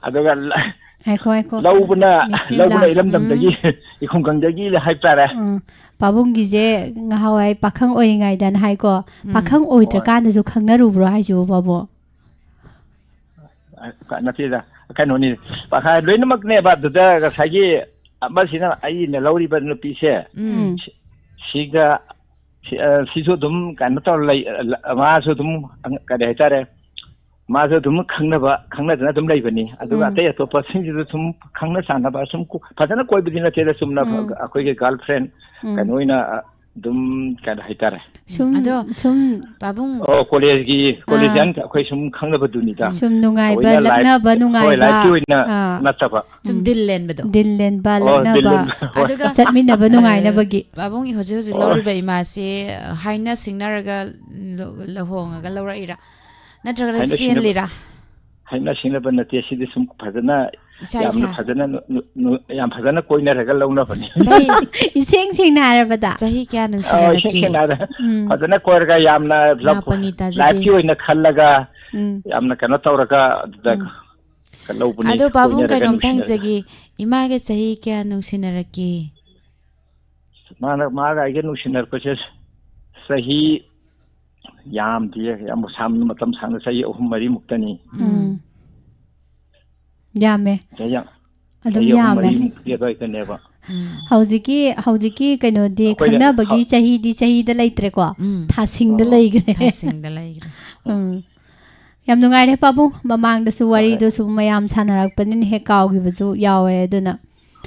ꯑꯗꯨꯒ ꯂ-, ꯉꯥꯏꯈꯣ, ꯉꯥꯏꯈꯣ꯫ ꯂꯧꯕꯅ ꯃꯤꯁ ꯂꯧꯕꯅ ꯅꯤꯕꯂꯥ꯫ ꯏꯔꯝꯗꯝꯗꯒꯤ, ꯎꯝ, ꯏꯈꯨꯡꯒꯪꯗꯒꯤ ꯍꯥꯏꯕ ꯇꯥꯔꯦ꯫ ꯎꯝ꯫ ꯄꯥꯕꯨꯡꯒꯤꯁꯦ ꯉꯍꯥꯟꯋꯥꯏ ꯄꯥꯈꯪ ꯑꯣꯏꯔꯤꯉꯩꯗꯅ ꯍꯥꯏꯀꯣ, ꯄꯥꯈꯪ ꯑꯣꯏꯗ꯭ꯔꯀꯥꯟꯗꯁꯨ ꯈꯪꯅꯔꯨꯕ꯭ꯔꯣ ꯍꯥꯏꯁꯤꯕꯨ, ꯄꯥꯕꯨꯡ? ꯑ, ꯅꯠꯇꯦꯗ, ꯀꯩꯅꯣꯅꯤ, ꯄꯥꯈꯪ ꯂꯣꯏꯅꯃꯛꯅꯦꯕ꯫ ꯑꯗꯨꯗ ꯉꯁꯥꯏꯒꯤ ꯑꯃꯁꯤꯅ, ꯑꯩꯅ ꯂꯧꯔꯤꯕ ꯅꯨꯄꯤꯁꯦ, ꯎꯝ꯫ ꯁꯤ-, ꯁꯤꯒ ꯁꯤ-, ꯑ, ꯁꯤꯁꯨ ꯑꯗꯨꯝ ꯀꯩꯅꯣ ꯇꯧꯔ ꯂꯩ, ꯑ, ꯃꯥꯁꯨ ꯑꯗꯨꯝ, ꯑ, ꯀꯔꯤ ꯍꯥꯏꯇꯥꯔꯦ, ꯃꯥꯁꯨ ꯑꯗꯨꯝ ꯈꯪꯅꯕ, ꯈꯪꯅꯗꯅ ꯑꯗꯨꯝ ꯂꯩꯕꯅꯤ꯫ ꯑꯗꯨꯒ ꯎꯝ꯫ ꯑꯇꯩ ꯑꯇꯣꯞꯄꯁꯤꯡꯁꯤꯁꯨ ꯁꯨꯝ ꯈꯪꯅ ꯆꯥꯟꯅꯕ, ꯁꯨꯝ ꯀꯣ-, ꯐꯖꯅ ꯀꯣꯏꯕꯗꯤ ꯅꯠꯇꯦꯗ, ꯆꯨꯝꯅ ꯎꯝ꯫ ꯑꯩꯈꯣꯏꯒꯤ ꯒꯥꯔꯜ ꯐ꯭ꯔꯦꯟ ꯎꯝ꯫ ꯀꯩꯅꯣ ꯑꯣꯏꯅ, ꯑ, ꯑꯗꯨꯝ ꯀꯩꯅꯣ ꯍꯥꯏꯇꯥꯔꯦ꯫ ꯁꯨꯝ, ꯑꯗꯣ ꯁꯨꯝ ꯄꯥꯕꯨꯡ, ꯑꯣ, ꯀꯣꯂꯦꯖꯀꯤ, ꯀꯣꯂꯦꯖ ꯑꯥ꯫ ꯑꯩꯈꯣꯏ ꯁꯨꯝ ꯈꯪꯅꯕꯗꯨꯅꯤꯗ꯫ ꯁꯨꯝ ꯅꯨꯡꯉꯥꯏꯕ, ꯊꯑꯣꯏꯅ ꯂꯥꯏꯐ-, ꯂꯛꯅꯕ ꯍꯣꯏ, ꯅꯨꯡꯉꯥꯏꯕ꯫ ꯂꯥꯏꯐꯀꯤ ꯑꯣꯏꯅ ꯑꯥ꯫ ꯅꯠꯇꯕ꯫ ꯁꯨꯝ ꯎꯝ꯫ ꯗꯤꯜ ꯂꯦꯟꯕꯗꯣ꯫ ꯗꯤꯜ ꯂꯦꯟꯕ, ꯑꯣ, ꯂꯛꯅꯕ, ꯗꯤꯜ ꯂꯦꯟꯕ, ꯍꯣꯏ꯫ ꯑꯗꯨꯒ ꯆꯠꯃꯤꯟꯅꯕ ꯑ, ꯅꯨꯡꯉꯥꯏꯅꯕꯒꯤ꯫ ꯄꯥꯕꯨꯡꯒꯤ ꯍꯧꯖꯤꯛ ꯍꯧꯖꯤꯛ ꯑꯣ꯫ ꯂꯧꯔꯤꯕ ꯏꯃꯥꯁꯤ, ꯑ, ꯍꯥꯏꯅ ꯁꯤꯡꯅꯔꯒ ꯂꯨ-, ꯂꯨꯍꯣꯡꯉꯒ ꯂꯧꯔꯛꯏꯔꯥ? ꯅꯠꯇ꯭ꯔꯒꯅ ꯍꯥꯏꯅ ꯁꯤꯡꯅꯕ-, ꯆꯦꯜꯂꯤꯔꯥ? ꯍꯥꯏꯅ ꯁꯤꯡꯅꯕ ꯅꯠꯇꯦ, ꯁꯤꯗꯤ ꯁꯨꯝ ꯐꯖꯅ ꯏꯁꯥ ꯌꯥꯝꯅ ꯏꯁꯥ꯫ ꯐꯖꯅ ꯅꯨ-, ꯅꯨ-, ꯅꯨ-, ꯌꯥꯝ ꯐꯖꯅ ꯀꯣꯏꯅꯔꯒ ꯂꯧꯅꯕꯅꯤ꯫ ꯆꯍꯤ, ꯏꯁꯦꯡ ꯁꯦꯡꯅ ꯍꯥꯏꯔꯕꯗ꯫ ꯆꯍꯤ ꯀꯌꯥ ꯑ, ꯏꯁꯦꯡ ꯅꯨꯡꯁꯤꯅꯔꯛꯀꯦ? ꯁꯦꯡꯅ ꯍꯥꯏꯔ-, ꯎꯝ꯫ ꯐꯖꯅ ꯀꯣꯏꯔꯒ ꯌꯥꯝꯅ ꯂꯞ-, ꯅꯥꯄꯪꯉꯤ ꯇꯥꯖꯗꯦ꯫ ꯂꯥꯏꯐꯀꯤ ꯑꯣꯏꯅ ꯈꯜꯂꯒ ꯎꯝ꯫ ꯌꯥꯝꯅ ꯀꯩꯅꯣ ꯇꯧꯔꯒ ꯑꯗꯨꯗ ꯎꯝ꯫ ꯀ-, ꯂꯧꯕꯅꯤ, ꯑꯗꯣ ꯄꯥꯕꯨꯡ ꯀꯣꯏꯅꯔꯒ ꯀꯩꯅꯣꯝꯇ ꯅꯨꯡꯁꯤꯅꯔꯒ꯫ ꯍꯪꯖꯒꯦ, ꯏꯃꯥꯒ ꯆꯍꯤ ꯀꯌꯥ ꯅꯨꯡꯁꯤꯅꯔꯛꯀꯦ? ꯃꯥꯅ, ꯃꯥꯒ ꯑꯩꯒ ꯅꯨꯡꯁꯤꯅꯔꯛꯄꯁꯦ ꯆꯍꯤ ꯌꯥꯝꯗꯤꯌꯦ, ꯌꯥꯝ ꯁꯥꯡ-, ꯃꯇꯝ ꯁꯥꯡꯅ, ꯆꯍꯤ ꯑꯍꯨꯝ ꯃꯔꯤꯃꯨꯛꯇꯅꯤ꯫ ꯎꯝ꯫ ꯌꯥꯝꯃꯦ꯫ ꯆꯍꯤ ꯌꯥꯝ-, ꯑꯗꯨꯝ ꯆꯍꯤ ꯑꯍꯨꯝ ꯌꯥꯝꯃꯦ꯫ ꯃꯔꯤꯃꯨꯛꯀꯤ ꯑꯗꯨꯋꯥꯏꯗꯅꯦꯕ꯫ ꯎꯝ꯫ ꯍꯧꯖꯤꯛꯀꯤ, ꯍꯧꯖꯤꯛꯀꯤ ꯀꯩꯅꯣꯗꯤ, ꯑꯩꯈꯣꯏꯅ ꯈꯪꯅꯕꯒꯤ ꯍꯧ- ꯆꯍꯤꯗꯤ ꯆꯍꯤꯗ ꯂꯩꯇ꯭ꯔꯦꯀꯣ꯫ ꯎꯝ꯫ ꯊꯥꯁꯤꯡꯗ ꯑꯣ꯫ ꯂꯩꯈ꯭ꯔꯦ꯫ ꯊꯥꯁꯤꯡꯗ ꯂꯩꯈ꯭ꯔꯦ꯫ ꯎꯝ꯫ ꯌꯥꯝ ꯅꯨꯡꯉꯥꯏꯔꯦ ꯄꯥꯕꯨꯡ, ꯃꯃꯥꯡꯗꯁꯨ ꯍꯣꯏ꯫ ꯋꯥꯔꯤꯗꯨ ꯁꯨꯝ ꯃꯌꯥꯝ ꯁꯥꯟꯅꯔꯛꯄꯅꯤꯅ ꯍꯦꯛ ꯀꯥꯎꯈꯤꯕꯁꯨ ꯌꯥꯎꯔꯦ꯫ ꯑꯗꯨꯅ,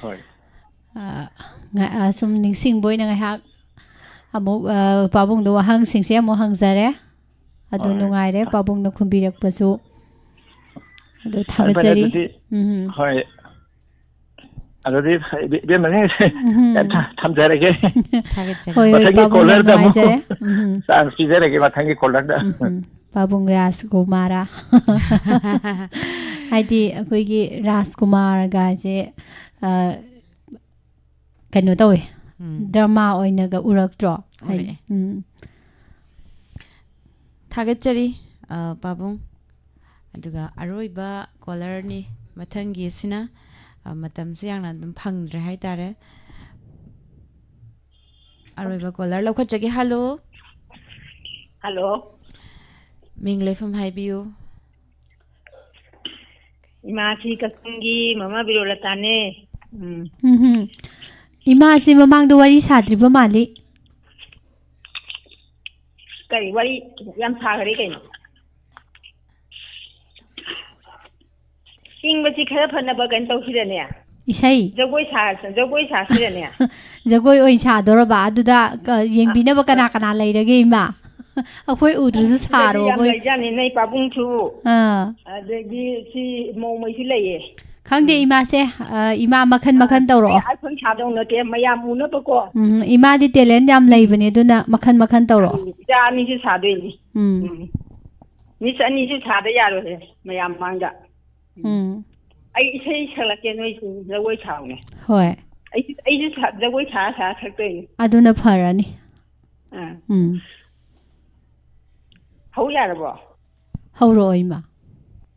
ꯍꯣꯏ꯫ ꯑ, ꯉ-, ꯑ, ꯁꯨꯝ ꯅꯤꯡꯁꯤꯡꯕ ꯑꯣꯏꯅ ꯉꯥꯏꯍꯥꯛ ꯑꯃꯨꯛ, ꯑ, ꯄꯥꯕꯨꯡꯗ ꯋꯥꯍꯪꯁꯤꯡꯁꯦ ꯑꯃꯨꯛ ꯍꯪꯖꯔꯦ꯫ ꯑꯗꯨ ꯍꯣꯏ꯫ ꯅꯨꯡꯉꯥꯏꯔꯦ ꯄꯥꯕꯨꯡꯅ ꯈꯨꯝꯕꯤꯔꯛꯄꯁꯨ꯫ ꯑꯗꯨ ꯐꯔꯦ, ꯐꯔꯦ, ꯊꯥꯒꯠꯆꯔꯤ꯫ ꯑꯗꯨꯗꯤ, ꯎꯝ꯫ ꯍꯣꯏ꯫ ꯑꯗꯨꯗꯤ ꯏꯕꯦ-, ꯏꯕꯦꯝꯃꯅꯤ, ꯎꯝ꯫ ꯊ-, ꯊꯝꯖꯔꯒꯦ꯫ ꯊꯥꯒꯠꯆꯔꯤ꯫ ꯍꯣꯏ, ꯍꯣꯏ, ꯃꯊꯪꯒꯤ ꯄꯥꯕꯨꯡ, ꯌꯥꯝ ꯀꯣꯂꯔꯗ ꯑꯃꯨꯛ ꯅꯨꯡꯉꯥꯏꯖꯔꯦ꯫ ꯎꯝ꯫ ꯆꯥꯟꯁ ꯄꯤꯖꯔꯒꯦ, ꯃꯊꯪꯒꯤ ꯀꯣꯂꯔꯗ꯫ ꯎꯝ, ꯎꯝ꯫ ꯄꯥꯕꯨꯡ ꯔꯥꯖꯀꯨꯃꯥꯔꯥ꯫ ꯍꯥꯏꯗꯤ ꯑꯩꯈꯣꯏꯒꯤ ꯔꯥꯖꯀꯨꯃꯥꯔꯒꯁꯦ, ꯑ, ꯀꯩꯅꯣ ꯇꯧꯋꯦ, ꯎꯝ꯫ ꯗ꯭ꯔꯃꯥ ꯑꯣꯏꯅꯒ ꯎꯔꯛꯇ꯭ꯔꯣ? ꯍꯥꯏꯗꯤ, ꯎꯔꯛꯑꯦ꯫ ꯎꯝ꯫ ꯊꯥꯒꯠꯆꯔꯤ, ꯑ, ꯄꯥꯕꯨꯡ꯫ ꯑꯗꯨꯒ ꯑꯔꯣꯏꯕ ꯀꯣꯂꯔꯅꯤ, ꯃꯊꯪꯒꯤ ꯑꯁꯤꯅ, ꯑ, ꯃꯇꯝꯁꯦ ꯌꯥꯝꯅ ꯑꯗꯨꯝ ꯐꯪꯗ꯭ꯔꯦ ꯍꯥꯏꯇꯥꯔꯦ꯫ ꯑꯔꯣꯏꯕ ꯀꯣꯂꯔ ꯂꯧꯈꯠꯆꯒꯦ꯫ ꯍꯜꯂꯣ꯫ ꯍꯜꯂꯣ꯫ ꯃꯤꯡ ꯂꯩꯐꯝ ꯍꯥꯏꯕꯤꯌꯨ꯫ ꯏꯃꯥꯁꯤ ꯀꯛꯆꯤꯡꯒꯤ ꯃꯃꯥ ꯕꯤꯔꯣꯂꯇꯥꯅꯦ꯫ ꯎꯝ꯫ ꯎꯝ ꯍꯨꯝ꯫ ꯏꯃꯥꯁꯤ ꯃꯃꯥꯡꯗ ꯋꯥꯔꯤ ꯁꯥꯗ꯭ꯔꯤꯕ ꯃꯥꯜꯂꯤ꯫ ꯀꯔꯤ ꯋꯥꯔꯤ ꯌꯥꯝ ꯁꯥꯈꯔꯦ ꯀꯩꯅꯣ? ꯏꯪꯕꯁꯤ ꯈꯔ ꯐꯅꯕ ꯀꯩꯅꯣ ꯇꯧꯁꯤꯔꯅꯦ? ꯏꯁꯩ? ꯖꯒꯣꯏ ꯁꯥ-, ꯖꯒꯣꯏ ꯁꯥꯁꯤꯔꯅꯦ? ꯖꯒꯣꯏ ꯑꯣꯏꯅ ꯁꯥꯗꯣꯔꯕ? ꯑꯗꯨꯗ ꯀ-, ꯌꯦꯡꯕꯤꯅꯕ ꯀꯅꯥ ꯀꯅꯥ ꯂꯩꯔꯒꯦ, ꯏꯃꯥ? ꯑꯩꯈꯣꯏ ꯎꯗ꯭ꯔꯁꯨ ꯁꯥꯔꯣ, ꯌꯥꯝ ꯑꯩꯈꯣꯏ꯫ ꯂꯩꯖꯥꯠꯅꯤ, ꯅꯣꯏ ꯄꯥꯕꯨꯡꯁꯨ꯫ ꯑꯥ꯫ ꯑꯗꯒꯤ ꯁꯤ ꯃꯧꯉꯩꯁꯨ ꯂꯩꯌꯦ꯫ ꯈꯪꯗꯦ, ꯎꯝ꯫ ꯏꯃꯥꯁꯦ, ꯑ, ꯏꯃꯥ ꯃꯈꯟ ꯃꯈꯟ ꯑꯥ, ꯇꯧꯔꯛꯑꯣ꯫ ꯑꯩ ꯁꯨꯝ ꯁꯥꯗꯧ ꯅꯠꯇꯦ, ꯃꯌꯥꯝ ꯎꯅꯕꯀꯣ꯫ ꯎꯝ, ꯏꯃꯥꯗꯤ talent ꯌꯥꯝ ꯂꯩꯕꯅꯦ, ꯑꯗꯨꯅ ꯃꯈꯟ ꯃꯈꯟ ꯇꯧꯔꯛꯑꯣ꯫ ꯎꯝ, ꯏꯆꯥ ꯑꯅꯤꯁꯨ ꯁꯥꯗꯣꯏꯅꯤ꯫ ꯎꯝ꯫ ꯎꯝ꯫ ꯃꯤꯁ ꯑꯅꯤꯁꯨ ꯁꯥꯗ ꯌꯥꯔꯣꯏꯍꯦ, ꯃꯌꯥꯝ ꯃꯥꯡꯗ꯫ ꯎꯝ꯫ ꯑꯩ ꯏꯁꯩ ꯁꯛꯂꯛꯀꯦ, ꯅꯣꯏꯁꯨ ꯖꯒꯣꯏ ꯁꯥꯎꯅꯦ꯫ ꯍꯣꯏ꯫ ꯑꯩꯁꯨ, ꯑꯩꯁꯨ ꯁꯥ-, ꯖꯒꯣꯏ ꯁꯥ ꯁꯥ ꯁꯛꯇꯣꯏꯅꯦ꯫ ꯑꯗꯨꯅ ꯐꯔꯅꯤ꯫ ꯑꯥ꯫ ꯎꯝ꯫ ꯍꯧ ꯌꯥꯔꯕꯣ? ꯍꯧꯔꯛꯑꯣ, ꯏꯃꯥ꯫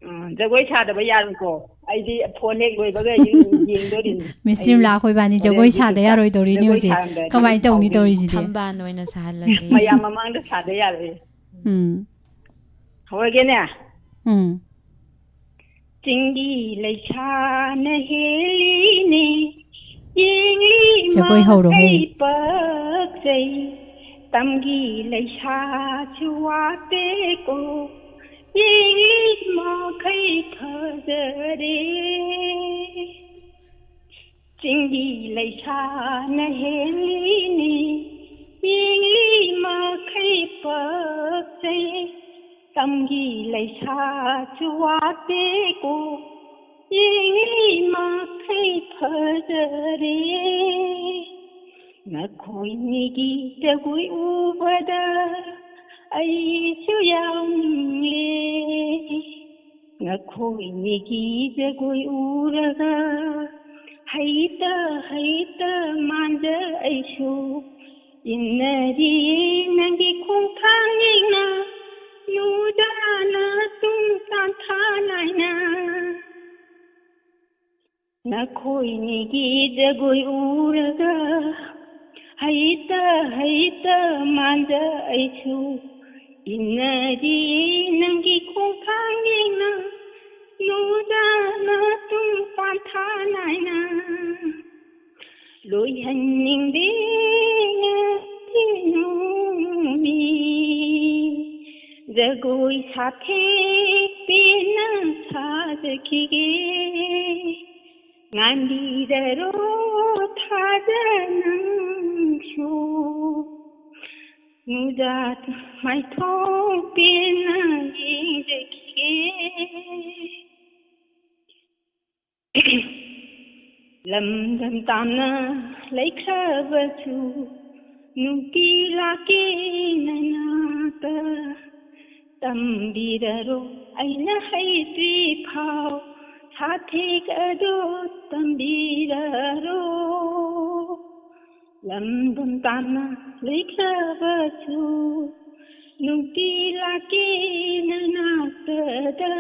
ꯎꯝ, ꯖꯒꯣꯏ ꯁꯥꯗꯕ ꯌꯥꯔꯣꯏꯀꯣ꯫ ꯑꯩꯗꯤ phone ꯍꯦꯛ ꯂꯣꯏꯕꯒ ꯑꯩꯗꯤ ꯌꯦꯡꯗꯣꯔꯤꯅꯤ꯫ ꯃꯤꯁ ꯑꯩ ꯕꯤꯃꯂꯥ, ꯑꯩꯈꯣꯏꯕꯥꯅꯤ ꯍꯣꯔꯦꯟ ꯖꯒꯣꯏ ꯁꯥꯗ YouTubeꯇ ꯌꯥꯔꯣꯏꯗꯧꯔꯤꯅꯦ ꯖꯒꯣꯏ ꯍꯧꯖꯤꯛ꯫ ꯁꯥꯔꯝꯗꯥꯏꯗ ꯀꯃꯥꯏꯅ ꯑꯗꯨꯝ ꯇꯧꯅꯤ ꯁꯥꯎꯗꯣꯏꯅꯤ꯫ ꯇꯧꯔꯤꯁꯤꯗꯤ? ꯊꯝꯕꯥꯜ ꯑꯣꯏꯅ ꯁꯥꯍꯜꯂꯁꯤ꯫ ꯃꯌꯥꯝ ꯃꯃꯥꯡꯗ ꯁꯥꯗ ꯌꯥꯔꯣꯏ꯫ ꯎꯝ꯫ ꯍꯧꯔꯒꯦꯅꯦ꯫ ꯎꯝ꯫ ꯆꯤꯡꯒꯤ ꯂꯩꯁꯥꯅ ꯍꯦꯜꯂꯤꯅꯦ, ꯌꯦꯡꯂꯤ ꯖꯒꯣꯏ ꯍꯧꯔꯣꯍꯦ꯫ ꯃꯈꯩ ꯄꯛꯆꯩ, ꯇꯝꯒꯤ ꯂꯩꯁꯥꯁꯨ ꯋꯥꯠꯇꯦꯀꯣ, ꯌꯦꯡꯂꯤ ꯃꯈꯩ ꯐꯖꯔꯦ꯫ ꯆꯤꯡꯒꯤ ꯂꯩꯁꯥꯅ ꯍꯦꯜꯂꯤꯅꯤ, ꯌꯦꯡꯂꯤ ꯃꯈꯩ ꯄꯛꯆꯩ, ꯇꯝꯒꯤ ꯂꯩꯁꯥꯁꯨ ꯋꯥꯠꯇꯦꯀꯣ, ꯌꯦꯡꯂꯤ ꯃꯈꯩ ꯐꯖꯔꯦ꯫ ꯅꯈꯣꯏꯅꯤꯒꯤ ꯖꯒꯣꯏ ꯎꯕꯗ ꯑꯩꯁꯨ ꯌꯥꯎꯅꯤꯡꯂꯦ꯫ ꯅꯈꯣꯏꯅꯤꯒꯤ ꯖꯒꯣꯏ ꯎꯔꯒ ꯍꯩꯇ ꯍꯩꯇ ꯃꯥꯟꯖ ꯑꯩꯁꯨ ꯏꯟꯅꯔꯤ꯫ ꯅꯪꯒꯤ ꯈꯣꯡꯊꯥꯡ ꯌꯦꯡꯅ ꯅꯨꯡꯖꯥꯅ ꯇꯨꯡ ꯇꯥꯟꯊꯥ ꯅꯥꯏꯅ ꯅꯈꯣꯏꯅꯤꯒꯤ ꯖꯒꯣꯏ ꯎꯔꯒ ꯍꯩꯇ ꯍꯩꯇ ꯃꯥꯟꯖ ꯑꯩꯁꯨ ꯏꯟꯅꯔꯤ ꯅꯪꯒꯤ ꯈꯣꯡꯊꯥꯡ ꯌꯦꯡꯅ ꯅꯨꯡꯖꯥꯅ ꯇꯨꯡ ꯄꯥꯟꯊꯥ ꯅꯥꯏꯅ ꯂꯣꯏꯍꯟꯅꯤꯡꯗꯦ ꯉꯁꯤ ꯅꯨꯃꯤꯠ ꯖꯒꯣꯏ ꯁꯥꯊꯦꯛ ꯄꯦꯟꯅ ꯁꯥꯖꯈꯤꯒꯦ ꯉꯥꯟꯕꯤꯔꯔꯣ ꯊꯥꯖ ꯅꯪꯁꯨ ꯅꯨꯡꯖꯥ ꯃꯥꯏꯊꯣꯡ ꯄꯦꯟꯅ ꯌꯦꯡꯖꯈꯤꯒꯦ ꯂꯝꯗꯝ ꯇꯥꯝꯅ ꯂꯩꯈ꯭ꯔꯕꯁꯨ ꯅꯨꯡꯇꯤ ꯂꯥꯛꯀꯦ ꯅꯅꯥꯛꯇ ꯇꯝꯕꯤꯔꯔꯣ ꯑꯩꯅ ꯍꯩꯇ꯭ꯔꯤ ꯐꯥꯎ ꯁꯥꯊꯦꯛ ꯑꯗꯨ ꯇꯝꯕꯤꯔꯔꯣ ꯂꯝꯗꯝ ꯇꯥꯝꯅ ꯂꯩꯈ꯭ꯔꯕꯁꯨ ꯅꯨꯡꯇꯤ ꯂꯥꯛꯀꯦ ꯅꯅꯥꯛꯇꯗ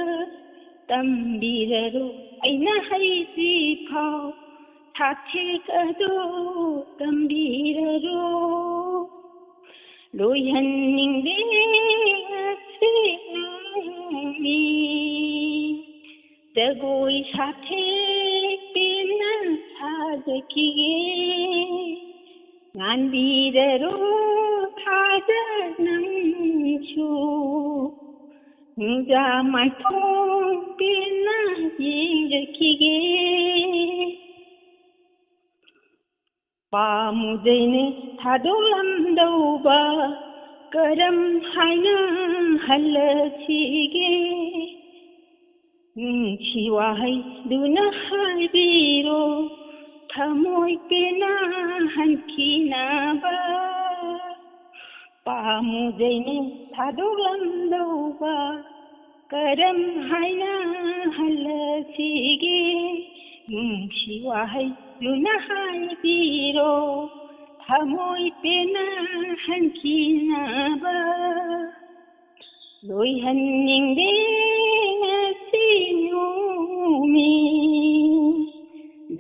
ꯇꯝꯕꯤꯔꯔꯣ ꯑꯩꯅ ꯍꯩꯇ꯭ꯔꯤ ꯐꯥꯎ ꯁꯥꯊꯦꯛ ꯑꯗꯨ ꯇꯝꯕꯤꯔꯔꯣ ꯂꯣꯏꯍꯟꯅꯤꯡꯗꯦ ꯉꯁꯤ ꯅꯨꯃꯤꯠ ꯖꯒꯣꯏ ꯁꯥꯊꯦꯛ ꯄꯦꯟꯅ ꯁꯥꯖꯈꯤꯒꯦ ꯉꯥꯟꯕꯤꯔꯔꯣ ꯊꯥꯖ ꯅꯪꯁꯨ ꯅꯨꯡꯖꯥ ꯃꯥꯏꯊꯣꯡ ꯄꯦꯟꯅ ꯌꯦꯡꯖꯈꯤꯒꯦ ꯄꯥꯃꯨꯖꯩꯅꯦ ꯊꯥꯗꯣꯛꯂꯝꯗꯧꯕ ꯀꯔꯝ ꯍꯥꯏꯅ ꯍꯜꯂꯁꯤꯒꯦ ꯅꯨꯡꯁꯤ ꯋꯥꯍꯩꯗꯨꯅ ꯍꯥꯏꯕꯤꯔꯣ ꯊꯃꯣꯏ ꯄꯦꯟꯅ ꯍꯟꯈꯤꯅꯕ ꯄꯥꯃꯨꯖꯩꯅꯦ ꯊꯥꯗꯣꯛꯂꯝꯗꯧꯕ ꯀꯔꯝ ꯍꯥꯏꯅ ꯍꯜꯂꯁꯤꯒꯦ ꯅꯨꯡꯁꯤ ꯋꯥꯍꯩꯗꯨꯅ ꯍꯥꯏꯕꯤꯔꯣ ꯊꯃꯣꯏ ꯄꯦꯟꯅ ꯍꯟꯈꯤꯅꯕ ꯂꯣꯏꯍꯟꯅꯤꯡꯗꯦ ꯉꯁꯤ ꯅꯨꯃꯤꯠ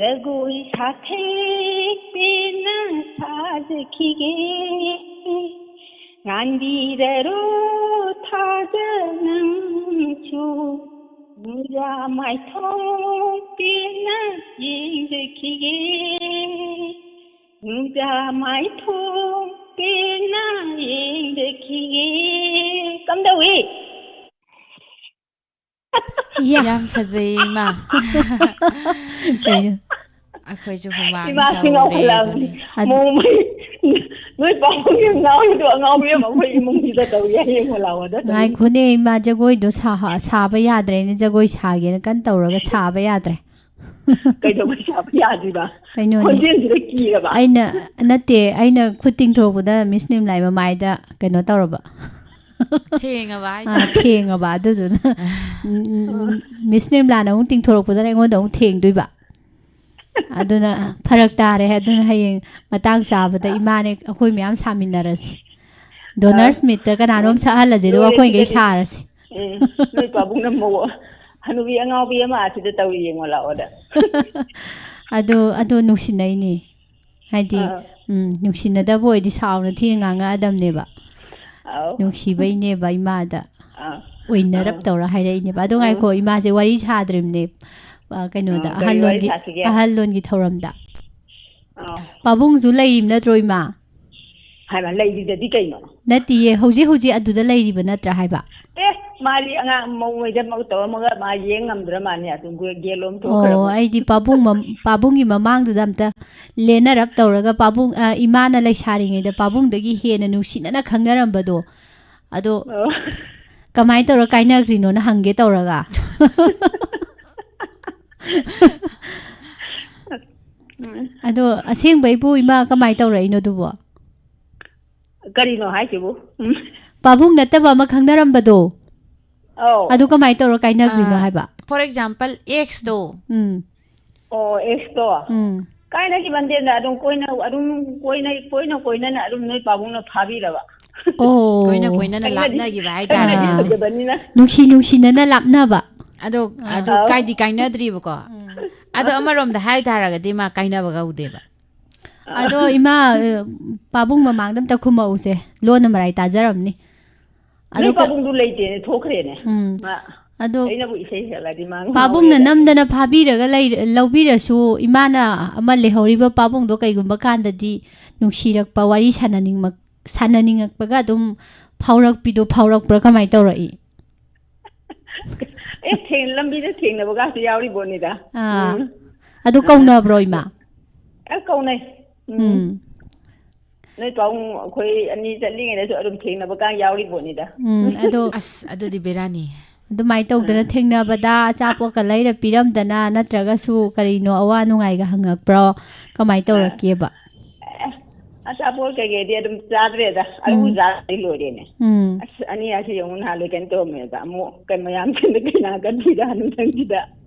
ꯖꯒꯣꯏ ꯁꯥꯊꯦꯛ ꯄꯦꯟꯅ ꯁꯥꯖꯈꯤꯒꯦ꯫ ꯉꯥꯟꯕꯤꯔꯔꯣ ꯊꯥꯖ ꯅꯪꯁꯨ꯫ ꯅꯨꯡꯖꯥ ꯃꯥꯏꯊꯣꯡ ꯄꯦꯟꯅ ꯌꯦꯡꯖꯈꯤꯒꯦ꯫ ꯅꯨꯡꯖꯥ ꯃꯥꯏꯊꯣꯡ ꯄꯦꯟꯅ ꯌꯦꯡꯖꯈꯤꯒꯦ꯫ ꯀꯝꯗꯧꯏ? ꯌꯥꯝ ꯐꯖꯩ ꯏꯃꯥ꯫ ꯀꯩꯅꯣ? ꯑꯩꯈꯣꯏꯁꯨ ꯍꯨꯃꯥꯡ ꯏꯃꯥꯁꯤ ꯁꯧꯔꯦ ꯉꯥꯎꯈꯠꯂꯛꯑꯕꯅꯤ꯫ ꯑꯗꯨꯅꯤ꯫ ꯃꯣꯡꯃꯩ ꯅꯣꯏ ꯄꯥꯕꯨꯡꯒꯤ ꯉꯥꯎꯔꯤꯗꯣ ꯑꯉꯥꯎꯕꯤ ꯑꯃ ꯑꯩꯈꯣꯏ ꯏꯃꯨꯡꯁꯤꯗ ꯇꯧ ꯌꯥꯏ, ꯌꯦꯡꯉꯣ ꯂꯥꯛꯑꯣꯗ ꯇꯧꯔꯤ꯫ ꯉꯥꯏꯈꯣꯅꯦ ꯏꯃꯥ, ꯖꯒꯣꯏꯗꯣ ꯁꯥ- ꯁꯥꯕ ꯌꯥꯗ꯭ꯔꯦꯅꯦ, ꯖꯒꯣꯏ ꯁꯥꯒꯦꯅ ꯀꯟꯅ ꯇꯧꯔꯒ ꯁꯥꯕ ꯌꯥꯗ꯭ꯔꯦ꯫ ꯀꯩꯗꯧꯕꯩ ꯁꯥꯕ ꯌꯥꯗ꯭ꯔꯤꯕ? ꯀꯩꯅꯣꯅꯦ꯫ ꯈꯣꯟꯖꯦꯜꯁꯤꯗ ꯀꯤꯔꯕ? ꯑꯩꯅ, ꯅꯠꯇꯦ, ꯑꯩꯅ ꯈꯨꯠ ꯇꯤꯡꯊꯣꯔꯛꯄꯗ ꯃꯤꯁ ꯅꯤꯝꯂꯥꯏ ꯃꯃꯥꯏꯗ ꯀꯩꯅꯣ ꯇꯧꯔꯕ꯫ ꯊꯦꯡꯉꯕ ꯑꯥ, ꯍꯥꯏꯇꯥꯔꯦ꯫ ꯊꯦꯡꯉꯕ ꯑꯗꯨꯗꯨꯅ꯫ ꯎꯝ, ꯎꯝ, ꯎꯝ, ꯃꯤꯁ ꯅꯤꯝꯂꯥꯅ ꯑꯃꯨꯛ ꯇꯤꯡꯊꯣꯔꯛꯄꯗꯅ ꯑꯩꯉꯣꯟꯗ ꯑꯃꯨꯛ ꯊꯦꯡꯗꯣꯏꯕ꯫ ꯑꯗꯨꯅ ꯐꯔꯛ ꯇꯥꯔꯦ꯫ ꯑꯗꯨꯅ ꯍꯌꯦꯡ ꯃꯇꯥꯡ ꯆꯥꯕꯗ ꯏꯃꯥꯅꯦ ꯑꯩꯈꯣꯏ ꯃꯌꯥꯝ ꯁꯥꯃꯤꯟꯅꯔꯁꯤ꯫ ꯗꯣꯅꯔꯁ ꯃꯤꯠꯇ ꯀꯅꯥꯅꯣꯝ ꯁꯛꯍꯜꯂꯁꯦ, ꯑꯗꯨꯒ ꯂꯣꯏꯔꯦ ꯑꯩꯈꯣꯏꯈꯩ ꯁꯤꯗꯗꯤ꯫ ꯁꯥꯔꯁꯤ꯫ ꯎꯝ, ꯅꯣꯏ ꯄꯥꯕꯨꯡꯅ ꯃꯧ ꯍꯅꯨꯕꯤ ꯑꯉꯥꯎꯕꯤ ꯑꯃ ꯑꯁꯤꯗ ꯇꯧꯔꯤ, ꯌꯦꯡꯉꯣ ꯂꯥꯛꯑꯣꯗ꯫ ꯑꯗꯣ, ꯑꯗꯣ ꯅꯨꯡꯁꯤꯅꯩꯅꯤ꯫ ꯍꯥꯏꯗꯤ, ꯑꯥ꯫ ꯎꯝ, ꯅꯨꯡꯁꯤꯅꯗꯕ ꯑꯣꯏꯗꯤ ꯁꯥꯎꯅ ꯊꯤꯅ ꯉꯥꯡꯉꯛꯑꯗꯕꯅꯦꯕ꯫ ꯑꯥꯎ꯫ ꯅꯨꯡꯁꯤꯕꯩꯅꯦꯕ ꯏꯃꯥꯗ ꯑꯥ꯫ ꯑꯣꯏꯅꯔꯞ ꯑꯥ꯫ ꯇꯧꯔ ꯍꯥꯏꯔꯛꯏꯅꯦꯕ꯫ ꯑꯗꯣ ꯑꯥ꯫ ꯉꯥꯏꯈꯣ, ꯏꯃꯥꯁꯦ ꯋꯥꯔꯤ ꯁꯥꯗ꯭ꯔꯤꯕꯅꯦ꯫ ꯑ, ꯀꯩꯅꯣꯗ, ꯑꯥ, ꯀꯔꯤ ꯋꯥꯔꯤ ꯑꯍꯜꯂꯣꯟꯒꯤ, ꯁꯥꯁꯤꯒꯦ? ꯑꯍꯜꯂꯣꯟꯒꯤ ꯊꯧꯔꯝꯗ꯫ ꯑꯥ꯫ ꯄꯥꯕꯨꯡꯁꯨ ꯂꯩꯔꯤꯕ ꯅꯠꯇ꯭ꯔꯣ ꯏꯃꯥ? ꯍꯥꯏꯃ, ꯂꯩꯔꯤꯗꯗꯤ ꯀꯩꯅꯣ? ꯅꯠꯇꯤꯌꯦ, ꯍꯧꯖꯤꯛ ꯍꯧꯖꯤꯛ ꯑꯗꯨꯗ ꯂꯩꯔꯤꯕ ꯅꯠꯇ꯭ꯔꯥ ꯍꯥꯏꯕ? ꯑꯦ, ꯃꯥꯗꯤ ꯑꯉꯥꯡ ꯃꯧꯉꯩꯗ ꯃꯧ ꯇꯧꯔꯝꯃꯒ ꯃꯥ ꯌꯦꯡ ꯉꯝꯗ꯭ꯔ ꯃꯥꯅꯦ, ꯑꯗꯨ ꯒꯦ-, ꯒꯦꯂꯣꯝ ꯊꯣꯛꯈ꯭ꯔꯕ꯫ ꯑꯣ, ꯑꯩꯗꯤ ꯄꯥꯕꯨꯡ ꯃꯝ-, ꯄꯥꯕꯨꯡꯒꯤ ꯃꯃꯥꯡꯗꯨꯗ ꯑꯝꯇ ꯂꯦꯟꯅꯔꯞ ꯇꯧꯔꯒ ꯄꯥꯕꯨꯡ, ꯑ, ꯏꯃꯥꯅ ꯂꯩꯁꯥꯔꯤꯉꯩꯗ ꯄꯥꯕꯨꯡꯗꯒꯤ ꯍꯦꯟꯅ ꯅꯨꯡꯁꯤꯅꯅ ꯈꯪꯅꯔꯝꯕꯗꯣ, ꯑꯗꯣ ꯑꯣ꯫ ꯀꯃꯥꯏꯅ ꯇꯧꯔ ꯀꯥꯏꯅꯈ꯭ꯔꯤꯅꯣꯅ ꯍꯪꯒꯦ ꯇꯧꯔꯒ꯫ ꯎꯝ꯫ ꯑꯗꯣ ꯑꯁꯦꯡꯕꯩꯕꯨ ꯏꯃꯥ ꯀꯃꯥꯏꯅ ꯇꯧꯔꯛꯏꯅꯣ ꯑꯗꯨꯕꯣ? ꯀꯔꯤꯅꯣ ꯍꯥꯏꯁꯤꯕꯨ? ꯎꯝ꯫ ꯄꯥꯕꯨꯡ ꯅꯠꯇꯕ ꯑꯃ ꯈꯪꯅꯔꯝꯕꯗꯣ, ꯑꯧ꯫ ꯑꯗꯨ ꯀꯃꯥꯏꯅ ꯇꯧꯔ ꯀꯥꯏꯅꯈ꯭ꯔꯤꯅꯣ ꯍꯥꯏꯕ? For example, ꯑꯦꯛꯁꯇꯣ꯫ ꯎꯝ, ꯑꯣ, ꯑꯦꯛꯁꯇꯣ꯫ ꯎꯝ, ꯀꯥꯏꯅꯈꯤꯕ ꯅꯠꯇꯦꯗ, ꯑꯗꯨꯝ ꯀꯣꯏꯅ, ꯑꯗꯨꯝ ꯀꯣꯏꯅ, ꯀꯣꯏꯅ ꯀꯣꯏꯅꯅ ꯑꯗꯨꯝ ꯅꯣꯏ ꯄꯥꯕꯨꯡꯅ ꯐꯥꯕꯤꯔꯕ꯫ ꯑꯣ, ꯀꯣꯏꯅ ꯀꯣꯏꯅꯅ ꯀꯥꯏꯅꯗꯤ-, ꯂꯥꯞꯅꯈꯤꯕ ꯀꯥꯏꯅꯗꯤ ꯍꯥꯏꯇꯥꯔꯦꯅꯦ꯫ ꯑꯥ꯫ ꯐꯖꯕꯅꯤꯅ꯫ ꯅꯨꯡꯁꯤ ꯅꯨꯡꯁꯤꯅꯅ ꯂꯥꯞꯅꯕ꯫ ꯑꯗꯣ, ꯑꯗꯣ ꯑꯥꯎ꯫ ꯀꯥꯏꯗꯤ ꯀꯥꯏꯅꯗ꯭ꯔꯤꯕꯀꯣ꯫ ꯑꯗꯣ ꯑꯃꯔꯣꯝꯗ ꯍꯥꯏ ꯇꯥꯔꯒꯗꯤ ꯃꯥ ꯀꯥꯏꯅꯕ ꯀꯧꯗꯦꯕ꯫ ꯑꯗꯣ ꯏꯃꯥ, ꯑ, ꯄꯥꯕꯨꯡ ꯃꯃꯥꯡꯗ ꯑꯝꯇ ꯈꯨꯝꯃꯛꯎꯁꯦ꯫ ꯂꯣꯟꯅ ꯃꯔꯥꯏ ꯇꯥꯖꯔꯝꯅꯤ꯫ ꯑꯗꯣ ꯅꯣꯏ ꯀ- ꯄꯥꯕꯨꯡꯗꯨ ꯂꯩꯇꯦꯅꯦ, ꯊꯣꯛꯈ꯭ꯔꯦꯅꯦ꯫ ꯎꯝ꯫ ꯃꯥ, ꯑꯗꯣ ꯑꯩꯅꯕꯨ ꯏꯁꯩ ꯍꯦꯜꯂꯗꯤ ꯃꯥ ꯄꯥꯕꯨꯡꯅ ꯉꯥꯎꯔꯦꯗ꯫ ꯅꯝꯗꯅ ꯐꯥꯕꯤꯔꯒ ꯂꯩ-, ꯂꯧꯕꯤꯔꯁꯨ, ꯏꯃꯥꯅ ꯑꯃ ꯂꯩꯍꯧꯔꯤꯕ ꯄꯥꯕꯨꯡꯗꯣ ꯀꯩꯒꯨꯝꯕ ꯀꯥꯟꯗꯗꯤ ꯅꯨꯡꯁꯤꯔꯛꯄ, ꯋꯥꯔꯤ ꯁꯥꯟꯅꯅꯤꯡꯃꯛ-, ꯁꯥꯟꯅꯅꯤꯡꯉꯛꯄꯒ ꯑꯗꯨꯝ ꯐꯥꯎꯔꯛꯄꯤꯗꯣ ꯐꯥꯎꯔꯛꯄ꯭ꯔꯥ, ꯀꯃꯥꯏꯅ ꯇꯧꯔꯛꯏ? ꯑꯦ, ꯊꯦꯡ-, ꯂꯝꯕꯤꯗ ꯊꯦꯡꯅꯕꯒꯁꯨ ꯌꯥꯎꯔꯤ ꯄꯣꯠꯅꯤꯗ꯫ ꯑꯥ꯫ ꯎꯝ꯫ ꯑꯗꯨ ꯑꯥ꯫ ꯀꯧꯅꯕ꯭ꯔꯣ, ꯏꯃꯥ? ꯑꯦ, ꯀꯧꯅꯩ꯫ ꯎꯝ꯫ ꯎꯝ꯫ ꯅꯣꯏ ꯄꯥꯕꯨꯡ ꯑꯩꯈꯣꯏ ꯑꯅꯤ ꯆꯠꯂꯤꯉꯩꯗꯁꯨ ꯑꯗꯨꯝ ꯊꯦꯡꯅꯕ ꯀꯥꯡ ꯌꯥꯎꯔꯤ ꯄꯣꯠꯅꯤꯗ꯫ ꯎꯝ, ꯑꯗꯣ ꯑꯁ, ꯑꯗꯨꯗꯤ ꯕꯦꯔꯥꯅꯤ꯫ ꯑꯗꯨꯃꯥꯏꯅ ꯇꯧꯗꯅ ꯑꯥ꯫ ꯊꯦꯡꯅꯕꯗ ꯑꯆꯥꯄꯣꯠꯀ ꯂꯩꯔ ꯄꯤꯔꯝꯗꯅ, ꯅꯠꯇ꯭ꯔꯒꯁꯨ ꯀꯔꯤꯅꯣ, ꯑꯋꯥ ꯅꯨꯡꯉꯥꯏꯒ ꯍꯪꯉꯛꯄ꯭ꯔꯣ? ꯀꯃꯥꯏꯅ ꯑꯥ꯫ ꯇꯧꯔꯛꯀꯦꯕ? ꯑꯦ, ꯑꯆꯥꯄꯣꯠ ꯀꯩꯀꯩꯗꯤ ꯑꯗꯨꯝ ꯆꯥꯗ꯭ꯔꯦꯗ꯫ ꯑꯗꯨꯕꯨ ꯎꯝ꯫ ꯆꯥꯔꯗꯤ ꯂꯣꯏꯔꯦꯅꯦ꯫ ꯎꯝ꯫ ꯑꯁ, ꯑꯅꯤ ꯑꯁꯤ ꯌꯦꯡꯉꯨ, ꯅꯍꯥꯟ ꯂꯣꯏ ꯀꯩꯅꯣ ꯇꯧꯔꯝꯃꯦꯕ꯫ ꯑꯃꯨꯛ ꯀꯩ ꯃꯌꯥꯝ ꯆꯪꯗ ꯀꯩꯅꯥ ꯀꯟꯕꯤꯗ ꯍꯅꯨ ꯅꯪꯁꯤꯗ꯫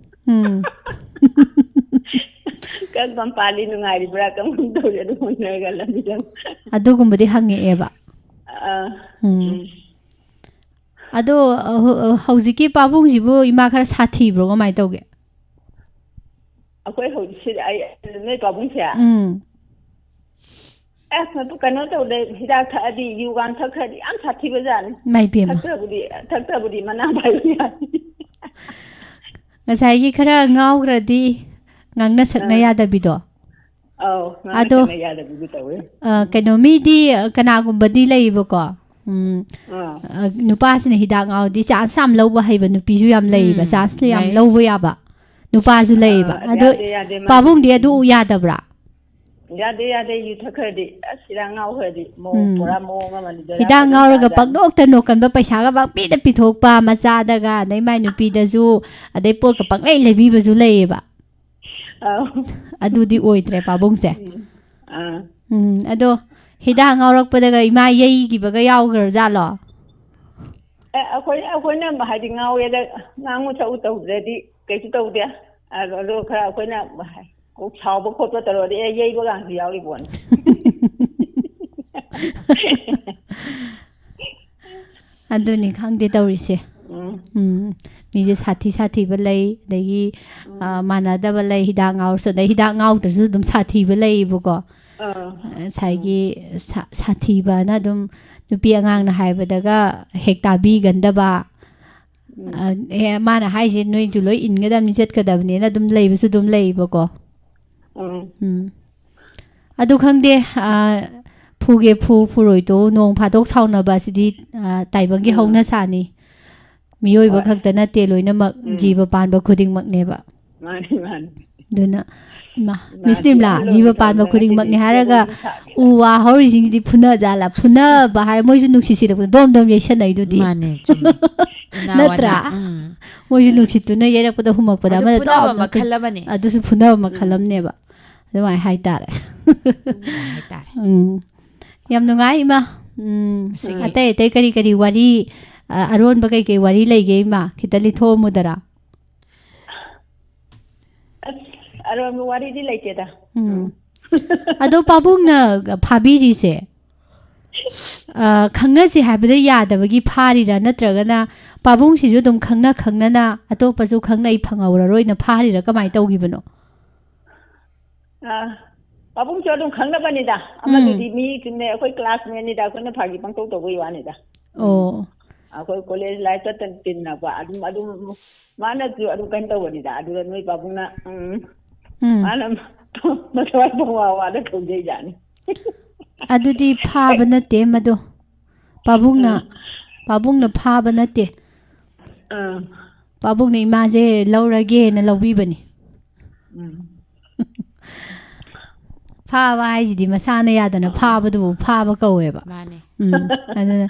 ꯎꯝ꯫ ꯀꯔꯝ ꯀꯔꯝ ꯄꯥꯜꯂꯤ, ꯅꯨꯡꯉꯥꯏꯔꯤꯕ꯭ꯔꯥ, ꯀꯔꯝ ꯀꯔꯝ ꯇꯧꯔꯤ, ꯑꯗꯨꯝ ꯍꯪꯅꯔꯒ ꯂꯝꯕꯤꯗ꯫ ꯑꯗꯨꯒꯨꯝꯕꯗꯤ ꯍꯪꯉꯛꯑꯦꯕ? ꯑꯥ꯫ ꯎꯝ꯫ ꯎꯝ꯫ ꯑꯗꯣ, ꯑ, ꯍꯧ-, ꯑ, ꯍꯧꯖꯤꯛꯀꯤ ꯄꯥꯕꯨꯡꯁꯤꯕꯨ ꯏꯃꯥ ꯈꯔ ꯁꯥꯊꯤꯕ꯭ꯔꯣ? ꯀꯃꯥꯏꯅ ꯇꯧꯒꯦ? ꯑꯩꯈꯣꯏ ꯍꯧꯖꯤꯛꯁꯤ, ꯑꯩ, ꯅꯣꯏ ꯄꯥꯕꯨꯡꯁꯦ? ꯎꯝ꯫ ꯑꯦ, ꯃꯗꯨ ꯀꯩꯅꯣ ꯇꯧꯗꯦ, ꯍꯤꯗꯥꯛ ꯊꯛꯑꯗꯤ, ꯌꯨꯒꯥꯡ ꯊꯛꯈ꯭ꯔꯗꯤ ꯌꯥꯝ ꯁꯥꯊꯤꯕꯖꯥꯠꯅꯤ꯫ ꯏꯃꯥꯏ ꯄꯦꯝꯃ꯫ ꯊꯛꯇ꯭ꯔꯕꯨꯗꯤ, ꯊꯛꯇ꯭ꯔꯕꯨꯗꯤ ꯃꯅꯥ ꯄꯥꯏꯕ ꯌꯥꯏ꯫ ꯉꯁꯥꯏꯒꯤ ꯈꯔ ꯉꯥꯎꯈ꯭ꯔꯗꯤ ꯉꯥꯡꯅ ꯁꯛꯅ ꯑꯥ꯫ ꯌꯥꯗꯕꯤꯗꯣ? ꯑꯧ, ꯉꯥꯡꯅ ꯑꯗꯣ, ꯁꯛꯅ ꯌꯥꯗꯕꯤꯗꯨ ꯇꯧꯋꯦ꯫ ꯑ, ꯀꯩꯅꯣ, ꯃꯤꯗꯤ, ꯑ, ꯀꯅꯥꯒꯨꯝꯕꯗꯤ ꯂꯩꯌꯦꯕꯀꯣ, ꯎꯝ, ꯑꯥ꯫ ꯑ, ꯅꯨꯄꯥꯁꯤꯅ ꯍꯤꯗꯥꯛ ꯉꯥꯎꯔꯗꯤ chance ꯌꯥꯝ ꯂꯧꯕ ꯍꯩꯕ ꯅꯨꯄꯤꯁꯨ ꯌꯥꯝ ꯂꯩꯌꯦꯕ, ꯎꯝ, chance ꯌꯥꯝ ꯂꯩ꯫ ꯂꯧꯕ ꯌꯥꯕ ꯅꯨꯄꯥꯁꯨ ꯂꯩꯌꯦꯕ꯫ ꯑꯥ, ꯑꯗꯣ ꯌꯥꯗꯦ, ꯌꯥꯗꯦ, ꯃꯥꯗꯤ꯫ ꯄꯥꯕꯨꯡꯗꯤ ꯑꯗꯨ ꯌꯥꯗꯕ꯭ꯔꯥ? ꯌꯥꯗꯦ, ꯌꯥꯗꯦ, ꯌꯨ ꯊꯛꯈ꯭ꯔꯗꯤ꯫ ꯑꯁ, ꯍꯤꯗꯥꯛ ꯉꯥꯎꯈ꯭ꯔꯗꯤ ꯃꯑꯣꯡ, ꯎꯝ꯫ ꯄꯨꯔꯥ ꯃꯑꯣꯡ ꯑꯃꯅꯤꯗ, ꯍꯤꯗꯥꯛ ꯌꯥꯗꯕ ꯉꯥꯎꯔꯒ ꯇꯥꯖꯥꯠꯅꯤ꯫ ꯄꯪꯅꯣꯛꯇ ꯅꯣꯛꯀꯟꯕ, ꯄꯩꯁꯥꯒ ꯄꯪꯄꯤꯗ ꯄꯤꯊꯣꯛꯄ, ꯃꯆꯥꯗꯒ, ꯑꯗꯩ ꯃꯥꯏ ꯅꯨꯄꯤꯗꯁꯨ, ꯑꯗꯩ ꯄꯣꯠꯀ ꯄꯪꯂꯩ ꯂꯩꯕꯤꯕꯁꯨ ꯂꯩꯌꯦꯕ꯫ ꯑꯧ꯫ ꯑꯗꯨꯗꯤ ꯑꯣꯏꯗ꯭ꯔꯦ ꯄꯥꯕꯨꯡꯁꯦ꯫ ꯎꯝ꯫ ꯑꯥ꯫ ꯎꯝ, ꯑꯗꯣ ꯍꯤꯗꯥꯛ ꯉꯥꯎꯔꯛꯄꯗꯒ ꯏꯃꯥ ꯌꯩꯈꯤꯕꯒ ꯌꯥꯎꯈ꯭ꯔꯖꯥꯠꯂꯣ? ꯑꯦ, ꯑꯩꯈꯣꯏ, ꯑꯩꯈꯣꯏꯅ ꯍꯥꯏꯗꯤ ꯉꯥꯎꯋꯦꯗ ꯉꯥꯡꯉꯨ ꯁꯛꯎ ꯇꯧꯗ꯭ꯔꯗꯤ ꯀꯩꯁꯨ ꯇꯧꯗꯦ꯫ ꯑꯗꯣ, ꯑꯗꯣ ꯈꯔ ꯑꯩꯈꯣꯏꯅ ꯀꯣꯛ ꯁꯥꯎꯕ ꯈꯣꯠꯄ ꯇꯧꯔꯗꯤ, ꯑꯦ, ꯌꯩꯕꯒꯁꯨ ꯌꯥꯎꯔꯤ ꯄꯣꯠꯅꯤ꯫ ꯑꯗꯨꯅꯤ ꯈꯪꯗꯦ ꯇꯧꯔꯤꯁꯦ꯫ ꯎꯝ, ꯎꯝ, ꯃꯤꯁꯦ ꯁꯥꯊꯤ ꯁꯥꯊꯤꯕ ꯂꯩ, ꯑꯗꯒꯤ, ꯎꯝ꯫ ꯑ, ꯃꯥꯟꯅꯗꯕ ꯂꯩ, ꯍꯤꯗꯥꯛ ꯉꯥꯎꯔꯁꯨ, ꯑꯗꯩ ꯍꯤꯗꯥꯛ ꯉꯥꯎꯗ꯭ꯔꯁꯨ ꯑꯗꯨꯝ ꯁꯥꯊꯤꯕ ꯂꯩꯌꯦꯕꯀꯣ꯫ ꯑꯥ꯫ ꯉꯁꯥꯏꯒꯤ ꯁꯥ-, ꯁꯥꯊꯤꯕꯅ ꯑꯗꯨꯝ ꯅꯨꯄꯤ ꯑꯉꯥꯡꯅ ꯍꯥꯏꯕꯗꯒ ꯍꯦꯛ ꯇꯥꯕꯤꯒꯟꯗꯕ, ꯎꯝ꯫ ꯑ, ꯑꯦ, ꯃꯥꯅ ꯍꯥꯏꯁꯦ ꯅꯣꯏꯁꯨ ꯂꯣꯏ ꯏꯟꯒꯗꯕꯅꯤ, ꯆꯠꯀꯗꯕꯅꯤꯅ ꯑꯗꯨꯝ ꯂꯩꯕꯁꯨ ꯑꯗꯨꯝ ꯂꯩꯌꯦꯕꯀꯣ꯫ ꯎꯝ꯫ ꯎꯝ꯫ ꯑꯗꯨ ꯈꯪꯗꯦ, ꯑ, ꯐꯨꯒꯦ ꯐꯨ, ꯐꯨꯔꯣꯏ ꯇꯣꯛꯎ, ꯅꯣꯡ ꯐꯥꯗꯣꯛ ꯁꯥꯎꯅꯕ ꯑꯁꯤꯗꯤ, ꯑ, ꯇꯥꯏꯕꯪꯒꯤ ꯎꯝ꯫ ꯍꯧꯅꯁꯥꯅꯤ꯫ ꯃꯤꯑꯣꯏꯕ ꯍꯣꯏ꯫ ꯈꯛꯇ ꯅꯠꯇꯦ, ꯂꯣꯏꯅꯃꯛ ꯎꯝ꯫ ꯖꯤꯕ ꯄꯥꯟꯕ ꯈꯨꯗꯤꯡꯃꯛꯅꯦꯕ꯫ ꯃꯥꯅꯤ, ꯃꯥꯅꯤ꯫ ꯑꯗꯨꯅ, ꯏꯃꯥ, ꯃꯤꯁ ꯏꯃꯥꯁꯤ ꯅꯤꯝꯂꯥ, ꯑꯍꯜ ꯖꯤꯕ ꯑꯣꯏꯕꯤ ꯄꯥꯟꯕ ꯇꯧꯗ꯭ꯔꯒꯗꯤ ꯈꯨꯗꯤꯡꯃꯛꯅꯦ ꯍꯥꯏꯔꯒ, ꯁꯦꯝꯗꯣꯛ ꯁꯥꯗꯦ꯫ ꯎ ꯋꯥ ꯍꯧꯔꯤꯁꯤꯡꯁꯤꯗꯤ ꯐꯨꯅ ꯖꯥꯠꯂꯥ? ꯐꯨꯅꯕ ꯍꯥꯏꯔ ꯃꯣꯏꯁꯨ ꯅꯨꯡꯁꯤ ꯁꯤꯔꯛꯄꯗ ꯗꯣꯝ ꯗꯣꯝ ꯌꯩꯁꯟꯅꯩꯗꯨꯗꯤ꯫ ꯃꯥꯅꯦ, ꯆꯨꯝꯃꯦ꯫ ꯏꯅꯥ ꯅꯠꯇ꯭ꯔꯥ? ꯋꯥꯅ, ꯎꯝ꯫ ꯃꯣꯏꯁꯨ ꯎꯝ꯫ ꯅꯨꯡꯁꯤꯠꯇꯨꯅ ꯌꯩꯔꯛꯄꯗ ꯍꯨꯝꯃꯛꯄꯗ ꯑꯗꯨ ꯑꯃꯗ ꯐꯨꯅꯕ ꯗꯣꯝ ꯗꯣꯝ ꯃꯈꯜ ꯑꯃꯅꯤ꯫ ꯑꯗꯨꯁꯨ ꯐꯨꯅꯕ ꯃꯈꯜ ꯎꯝ꯫ ꯑꯃꯅꯦꯕ꯫ ꯑꯗꯨꯃꯥꯏꯅ ꯍꯥꯏꯇꯥꯔꯦ꯫ ꯎꯝ, ꯍꯥꯏꯇꯥꯔꯦ꯫ ꯎꯝ꯫ ꯌꯥꯝ ꯅꯨꯡꯉꯥꯏ, ꯏꯃꯥ꯫ ꯎꯝ, ꯉꯁꯤꯒꯤ ꯑꯇꯩ ꯑꯇꯩ ꯀꯔꯤ ꯀꯔꯤ ꯋꯥꯔꯤ, ꯑ, ꯑꯔꯣꯟꯕ ꯀꯩ ꯀꯩ ꯋꯥꯔꯤ ꯂꯩꯒꯦ, ꯏꯃꯥ? ꯈꯤꯇ ꯂꯤꯊꯣꯛꯑꯝꯃꯨꯗꯔꯥ? ꯑꯁ, ꯑꯔꯣꯟꯕ ꯋꯥꯔꯤꯗꯤ ꯂꯩꯇꯦꯗ꯫ ꯎꯝ꯫ ꯎꯝ꯫ ꯑꯗꯣ ꯄꯥꯕꯨꯡꯅ ꯐꯥꯕꯤꯔꯤꯁꯦ, ꯑ, ꯈꯪꯅꯁꯤ ꯍꯥꯏꯕꯗ ꯌꯥꯗꯕꯒꯤ ꯐꯥꯔꯤꯔꯥ, ꯅꯠꯇ꯭ꯔꯒꯅ ꯄꯥꯕꯨꯡꯁꯤꯁꯨ ꯑꯗꯨꯝ ꯈꯪꯅ ꯈꯪꯅꯅ ꯑꯇꯣꯞꯄꯁꯨ ꯈꯪꯅꯩ ꯐꯪꯍꯧꯔꯔꯣꯏꯅ ꯐꯥꯔꯤꯔꯥ, ꯀꯃꯥꯏꯅ ꯇꯧꯈꯤꯕꯅꯣ? ꯑ, ꯄꯥꯕꯨꯡꯁꯨ ꯑꯗꯨꯝ ꯈꯪꯅꯕꯅꯤꯗ꯫ ꯎꯝ꯫ ꯑꯃꯗꯨꯗꯤ ꯃꯤ ꯆꯨꯝꯅ ꯑꯩꯈꯣꯏ classmateꯅꯤꯗ, ꯑꯩꯈꯣꯏꯅ ꯐꯥꯒꯤ ꯄꯪꯇꯧ ꯇꯧꯕꯒꯤ ꯋꯥꯅꯤꯗ꯫ ꯎꯝ꯫ ꯑꯣ꯫ ꯑꯩꯈꯣꯏ college lifeꯇ ꯇꯤꯟꯅꯕ, ꯑꯗꯨꯝ, ꯑꯗꯨꯝ ꯃꯥꯅꯁꯨ ꯑꯗꯨꯝ ꯀꯩꯅꯣ ꯇꯧꯕꯅꯤꯗ꯫ ꯑꯗꯨꯒ ꯅꯣꯏ ꯄꯥꯕꯨꯡꯅ, ꯎꯝ, ꯎꯝ꯫ ꯃꯥꯅ ꯃꯊꯋꯥꯏ ꯄꯪꯋꯥ ꯋꯥꯗ ꯇꯧꯖꯩꯖꯥꯠꯅꯤ꯫ ꯑꯗꯨꯗꯤ ꯐꯥꯕ ꯅꯠꯇꯦ ꯃꯗꯣ꯫ ꯄꯥꯕꯨꯡꯅ, ꯑꯥ꯫ ꯄꯥꯕꯨꯡꯅ ꯐꯥꯕ ꯅꯠꯇꯦ꯫ ꯑꯥ꯫ ꯄꯥꯕꯨꯡꯅ ꯏꯃꯥꯁꯦ ꯂꯧꯔꯒꯦꯅ ꯂꯧꯕꯤꯕꯅꯤ꯫ ꯎꯝ꯫ ꯐꯥꯕ ꯍꯥꯏꯁꯤꯗꯤ ꯃꯁꯥꯅ ꯌꯥꯗꯅ ꯑꯥ꯫ ꯐꯥꯕꯗꯨꯕꯨ ꯐꯥꯕ ꯀꯧꯋꯦꯕ꯫ ꯃꯥꯅꯦ꯫ ꯎꯝ꯫ ꯑꯗꯨꯅ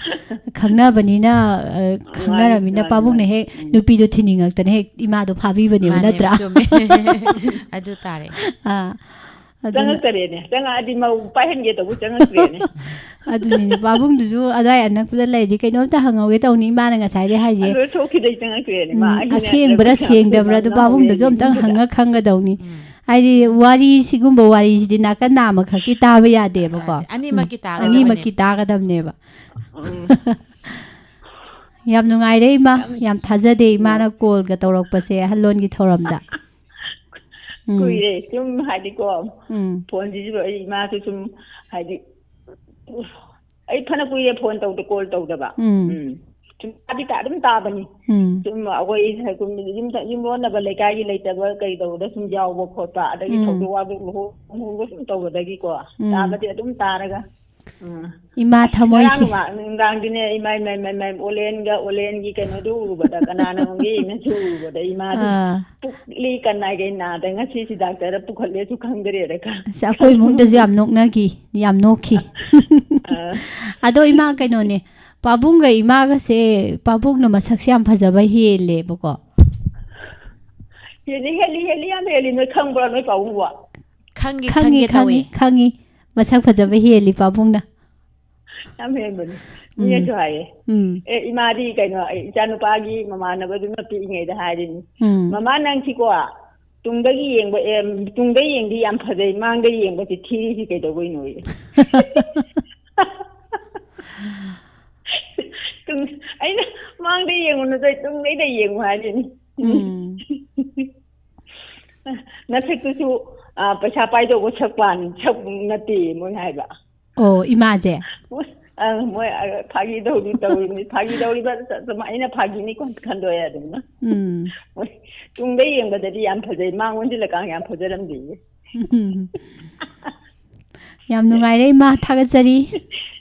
ꯈꯪꯅꯕꯅꯤꯅ, ꯑ, ꯃꯥꯅꯤ, ꯈꯪꯅꯔꯃꯤꯅ ꯃꯥꯅꯤ, ꯄꯥꯕꯨꯡꯅ ꯃꯥꯅꯤ꯫ ꯍꯦꯛ ꯎꯝ꯫ ꯅꯨꯄꯤꯗꯣ ꯊꯤꯅꯤꯡꯉꯛꯇꯅ ꯍꯦꯛ ꯏꯃꯥꯗꯣ ꯐꯥꯕꯤꯕꯅꯦꯕ, ꯃꯥꯅꯦ, ꯅꯠꯇ꯭ꯔꯥ? ꯆꯨꯝꯃꯦ꯫ ꯑꯥ꯫ ꯑꯗꯨꯅ ꯆꯪꯉꯛꯇꯔꯦꯅꯦ꯫ ꯆꯪꯉꯛꯑꯗꯤ ꯃꯧ ꯄꯥꯏꯍꯟꯒꯦ ꯇꯧꯕ ꯆꯪꯉꯛꯇ꯭ꯔꯦꯅꯦ꯫ ꯑꯗꯨꯅꯤꯅꯦ, ꯄꯥꯕꯨꯡꯗꯨꯁꯨ ꯑꯗꯨꯋꯥꯏ ꯑꯅꯛꯄꯗ ꯂꯩꯔꯗꯤ ꯀꯩꯅꯣꯝꯇ ꯍꯪꯍꯧꯒꯦ ꯇꯧꯅꯤ, ꯏꯃꯥꯅ ꯉꯁꯥꯏꯗꯩ ꯍꯥꯏꯁꯦ꯫ ꯑꯗꯨ ꯊꯣꯛꯈꯤꯗꯩ ꯆꯪꯉꯛꯇ꯭ꯔꯦꯅꯦ꯫ ꯃꯥ ꯎꯝ, ꯑꯍꯤꯡ ꯑꯁꯦꯡꯕ꯭ꯔꯥ ꯅꯠꯇ꯭ꯔꯒ ꯁꯦꯡꯗꯕ꯭ꯔꯥ ꯑꯗꯨ ꯉꯝꯅ ꯄꯥꯕꯨꯡꯗꯁꯨ ꯍꯧꯔꯦꯅꯦ ꯑꯝꯇꯪ ꯃꯤꯗꯨꯗ꯫ ꯍꯪꯉ ꯈꯪꯒꯗꯧꯅꯤ꯫ ꯎꯝ꯫ ꯍꯥꯏꯗꯤ ꯋꯥꯔꯤ, ꯁꯤꯒꯨꯝꯕ ꯋꯥꯔꯤꯁꯤꯗꯤ ꯅꯥꯀꯟ ꯅꯥꯝꯃꯈꯛꯀꯤ ꯇꯥꯕ ꯌꯥꯗꯦꯕꯀꯣ꯫ ꯌꯥꯗꯦ꯫ ꯑꯅꯤꯃꯛꯀꯤ ꯎꯝ꯫ ꯇꯥꯒꯗꯕꯅꯦ꯫ ꯑꯅꯤꯃꯛꯀꯤ ꯇꯥꯒꯗꯕꯅꯦꯕ꯫ ꯎꯝ꯫ ꯌꯥꯝ ꯅꯨꯡꯉꯥꯏꯔꯦ ꯏꯃꯥ, ꯌꯥꯝ ꯊꯥꯖꯗꯦ ꯏꯃꯥꯅ ꯀꯣꯜꯒ ꯇꯧꯔꯛꯄꯁꯦ ꯑꯍꯜꯂꯣꯟꯒꯤ ꯊꯧꯔꯝꯗ꯫ ꯎꯝ, ꯀꯨꯏꯔꯦ ꯁꯨꯝ ꯍꯥꯏꯗꯤꯀꯣ, ꯎꯝ, ꯐꯣꯟꯁꯤꯁꯨ ꯑꯩ ꯏꯃꯥꯁꯨ ꯁꯨꯝ ꯍꯥꯏꯗꯤ, ꯑꯩ ꯐꯅ ꯀꯨꯏꯔꯦ ꯐꯣꯟ ꯇꯧꯗ, ꯀꯣꯜ ꯇꯧꯗꯕ꯫ ꯎꯝ꯫ ꯎꯝ, ꯁꯨꯝ ꯇꯥꯗꯤ ꯇꯥ-, ꯑꯗꯨꯝ ꯇꯥꯕꯅꯤ꯫ ꯎꯝ, ꯁꯨꯝ ꯑꯩꯈꯣꯏ ꯁꯨꯝ ꯌꯨꯝ, ꯌꯨꯝꯂꯣꯟꯅꯕ ꯂꯩꯀꯥꯏꯒꯤ ꯂꯩꯇꯕ ꯀꯩ ꯇꯧꯕꯗ ꯁꯨꯝ ꯌꯥꯎꯕ ꯈꯣꯠꯄ, ꯑꯗꯒꯤ ꯎꯝ꯫ ꯊꯧꯗꯣꯛ ꯋꯥꯊꯣꯛ ꯂꯨꯍꯣꯡ ꯈꯣꯡꯗꯣꯛꯄ ꯁꯨꯝ ꯇꯧꯕꯗꯒꯤꯀꯣ, ꯎꯝ꯫ ꯇꯥꯕꯗꯤ ꯑꯗꯨꯝ ꯇꯥꯔꯒ꯫ ꯎꯝ꯫ ꯏꯃꯥ ꯉꯔꯥꯡ ꯊꯃꯣꯏꯁꯦ꯫ ꯅꯨꯡꯗꯥꯡ-, ꯅꯨꯡꯗꯥꯡꯗꯤꯅꯦ, ꯏꯃꯥꯏ, ꯃꯥꯏ, ꯃꯥꯏ, ꯃꯥꯏ, ꯑꯣꯂꯦꯟꯒ, ꯑꯣꯂꯦꯟꯒꯤ ꯀꯩꯅꯣꯗꯨ ꯎꯔꯨꯕꯗ, ꯀꯅꯥꯅ ꯉꯝꯒꯦ ꯌꯦꯡꯅ ꯁꯨ ꯎꯔꯨꯕꯗ, ꯏꯃꯥꯗꯤ ꯑꯥ꯫ ꯄꯨꯛꯂꯤ ꯀꯅꯥꯒꯩ ꯅꯥꯗ, ꯉꯁꯤꯁꯤ ꯗꯥꯛꯇꯔꯗ ꯄꯨꯈꯠꯂꯦꯁꯨ ꯈꯪꯗꯔꯦꯗ ꯈ-, ꯑꯁ, ꯑꯩꯈꯣꯏ ꯏꯃꯨꯡꯗꯁꯨ ꯌꯥꯝ ꯅꯣꯛꯅꯈꯤ, ꯌꯥꯝ ꯅꯣꯛꯈꯤ꯫ ꯑꯥ꯫ ꯑꯗꯣ ꯏꯃꯥ, ꯀꯩꯅꯣꯅꯦ, ꯄꯥꯕꯨꯡꯒ ꯏꯃꯥꯒꯁꯦ, ꯄꯥꯕꯨꯡꯅ ꯃꯁꯛꯁꯦ ꯌꯥꯝ ꯐꯖꯕ ꯍꯦꯜꯂꯦꯕꯀꯣ꯫ ꯍꯦꯜꯂꯤ, ꯍꯦꯜꯂꯤ, ꯍꯦꯜꯂꯤ, ꯌꯥꯝ ꯍꯦꯜꯂꯤ꯫ ꯅꯣꯏ ꯈꯪꯕ꯭ꯔꯣ, ꯅꯣꯏ ꯄꯥꯕꯨꯡꯕꯣ? ꯈꯪꯉꯤ, ꯈꯪꯉꯤ, ꯈꯪꯒꯦ ꯇꯧꯋꯦ꯫ ꯈꯪꯉꯤ, ꯈꯪꯉꯤ꯫ ꯃꯁꯛ ꯐꯖꯕ ꯍꯦꯜꯂꯤ ꯄꯥꯕꯨꯡꯅ꯫ ꯌꯥꯝ ꯍꯦꯟꯕꯅꯤ꯫ ꯎꯝ꯫ ꯃꯤꯅꯁꯨ ꯍꯥꯏꯌꯦ꯫ ꯎꯝ꯫ "ꯑꯦ, ꯏꯃꯥꯗꯤ ꯀꯩꯅꯣ, ꯑꯩ ꯏꯆꯥꯅꯨꯄꯥꯒꯤ ꯃꯃꯥꯟꯅꯕꯗꯨꯅ ꯄꯤꯛꯏꯉꯩꯗ ꯍꯥꯏꯔꯤꯅꯤ꯫ ꯎꯝ꯫ ꯃꯃꯥ, ꯅꯪꯁꯤꯀꯣ, ꯇꯨꯡꯗꯒꯤ ꯌꯦꯡꯕ, ꯑꯦ, ꯇꯨꯡꯗ ꯌꯦꯡꯗꯤ ꯌꯥꯝ ꯐꯖꯩ, ꯃꯥꯡꯗ ꯌꯦꯡꯕꯁꯤ ꯊꯤꯔꯤꯁꯤ ꯀꯩꯗꯧꯕꯩꯅꯣꯌꯦ?" ꯇꯨꯡ-, ꯑꯩꯅ, "ꯃꯥꯡꯗ ꯌꯦꯡꯉꯨꯅꯨ, ꯇꯨꯡꯗꯩꯗ ꯌꯦꯡꯉꯨ" ꯍꯥꯏꯔꯤꯅꯤ꯫ ꯎꯝ꯫ ꯅꯁꯛꯇꯨꯁꯨ, ꯑ, ꯄꯩꯁꯥ ꯄꯥꯏꯗꯧꯕ ꯁꯛ ꯄꯥꯟ-, ꯁꯛ ꯅꯠꯇꯦ ꯃꯣꯏ ꯍꯥꯏꯕ꯫ ꯑꯣ, ꯏꯃꯥꯁꯦ? ꯑ, ꯃꯣꯏ, ꯑ, ꯐꯥꯒꯤ ꯇꯧꯔꯤ ꯇꯧꯔꯤꯅꯤ꯫ ꯐꯥꯒꯤ ꯇꯧꯔꯤꯕ, ꯑꯩꯅ ꯐꯥꯒꯤꯅꯤ ꯈꯟꯗꯣꯛꯑꯦ ꯑꯗꯨꯝꯅ꯫ ꯎꯝ꯫ ꯃꯣꯏ ꯇꯨꯡꯗ ꯌꯦꯡꯕꯗꯗꯤ ꯌꯥꯝ ꯐꯖꯩ, ꯃꯥꯡ ꯑꯣꯟꯁꯤꯜꯂꯀꯥꯟ ꯌꯥꯝ ꯐꯖꯔꯝꯗꯦꯌꯦ꯫ ꯎꯝ꯫ ꯌꯥꯝ ꯅꯨꯡꯉꯥꯏꯔꯦ ꯏꯃꯥ, ꯊꯥꯒꯠꯆꯔꯤ꯫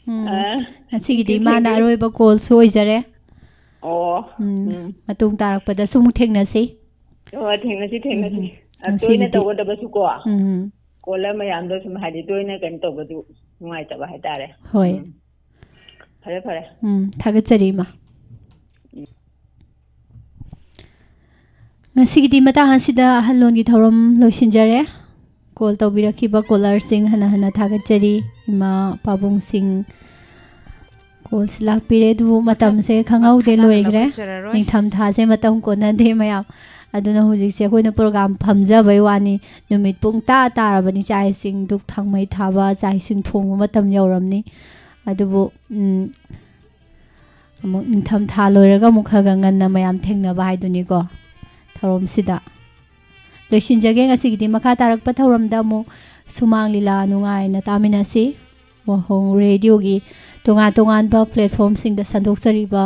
ꯎꯝ꯫ ꯑ, ꯉꯁꯤꯒꯤꯗꯤ thank you, ꯏꯃꯥꯅ thank you. ꯑꯔꯣꯏꯕ ꯀꯣꯜꯁꯨ ꯑꯣꯏꯖꯔꯦ꯫ ꯑꯣ, ꯎꯝ꯫ ꯎꯝ꯫ ꯃꯇꯨꯡ ꯇꯥꯔꯛꯄꯗꯁꯨ ꯑꯃꯨꯛ ꯊꯦꯡꯅꯁꯤ꯫ ꯑꯣ, ꯊꯦꯡꯅꯁꯤ, ꯊꯦꯡꯅꯁꯤ꯫ ꯎꯝ꯫ ꯑ, ꯇꯣꯏꯅ ꯉꯁꯤꯒꯤꯗꯤ ꯇꯧꯒꯗꯕꯁꯨꯀꯣ꯫ ꯎꯝ꯫ ꯀꯣꯜꯂꯔ ꯃꯌꯥꯝꯗꯣ ꯁꯨꯝ ꯍꯥꯏꯗꯤ ꯇꯣꯏꯅ ꯀꯩꯅꯣ ꯇꯧꯕꯗꯨ ꯅꯨꯡꯉꯥꯏꯇꯕ ꯍꯥꯏꯇꯥꯔꯦ꯫ ꯍꯣꯏ꯫ ꯎꯝ꯫ ꯐꯔꯦ, ꯐꯔꯦ꯫ ꯎꯝ, ꯊꯥꯒꯠꯆꯔꯤ ꯏꯃꯥ꯫ ꯉꯁꯤꯒꯤꯗꯤ ꯃꯇꯥꯡ ꯑꯁꯤꯗ ꯑꯍꯜꯂꯣꯟꯒꯤ ꯊꯧꯔꯝ ꯂꯣꯏꯁꯤꯟꯖꯔꯦ꯫ ꯀꯣꯜ ꯇꯧꯕꯤꯔꯛꯈꯤꯕ ꯀꯣꯂꯔꯁꯤꯡ ꯍꯟꯅ ꯍꯟꯅ ꯊꯥꯒꯠꯆꯔꯤ꯫ ꯏꯃꯥ ꯄꯥꯕꯨꯡꯁꯤꯡ ꯀꯣꯜꯁꯤ ꯂꯥꯛꯄꯤꯔꯦ, ꯑꯗꯨꯕꯨ ꯃꯇꯝꯁꯦ ꯈꯪꯍꯧꯗꯦ, ꯃꯈꯥ ꯇꯥꯅ ꯂꯣꯏꯈ꯭ꯔꯦ꯫ ꯂꯧꯈꯠꯆꯔꯔꯣꯏ꯫ ꯅꯤꯡꯊꯝ ꯊꯥꯁꯦ ꯃꯇꯝ ꯀꯣꯟꯅꯗꯦ ꯃꯌꯥꯝ꯫ ꯑꯗꯨꯅ ꯍꯧꯖꯤꯛꯁꯦ ꯑꯩꯈꯣꯏꯅ ꯄ꯭ꯔꯣꯒ꯭ꯔꯥꯝ ꯐꯝꯖꯕꯩ ꯋꯥꯅꯤ꯫ ꯅꯨꯃꯤꯠ ꯄꯨꯡ ꯇꯥ ꯇꯥꯔꯕꯅꯤ, ꯆꯥꯛ ꯏꯁꯤꯡ ꯙꯨꯞ ꯊꯥꯡꯃꯩ ꯊꯥꯕ, ꯆꯥꯛ ꯏꯁꯤꯡ ꯊꯣꯡꯕ ꯃꯇꯝ ꯌꯧꯔꯝꯅꯤ꯫ ꯑꯗꯨꯕꯨ, ꯎꯝ, ꯑꯃꯨꯛ ꯅꯤꯡꯊꯝ ꯊꯥ ꯂꯣꯏꯔꯒ ꯑꯃꯨꯛ ꯈꯔ ꯈꯔ ꯉꯟꯅ ꯃꯌꯥꯝ ꯊꯦꯡꯅꯕ ꯍꯥꯏꯗꯨꯅꯤꯀꯣ ꯊꯧꯔꯝꯁꯤꯗ꯫ ꯂꯣꯏꯁꯤꯟꯖꯒꯦ꯫ ꯉꯁꯤꯒꯤꯗꯤ ꯃꯈꯥ ꯇꯥꯔꯛꯄ ꯊꯧꯔꯝꯗ ꯑꯃꯨꯛ ꯁꯨꯃꯥꯡ ꯂꯤꯂꯥ ꯅꯨꯡꯉꯥꯏꯅ ꯇꯥꯃꯤꯟꯅꯁꯤ꯫ ꯋꯥꯍꯣꯡ ꯔꯦꯗꯤꯑꯣꯒꯤ ꯇꯣꯉꯥꯟ ꯇꯣꯉꯥꯟꯕ ꯄ꯭ꯂꯦꯠꯐꯣꯝꯁꯤꯡꯗ ꯁꯟꯗꯣꯛꯆꯔꯤꯕ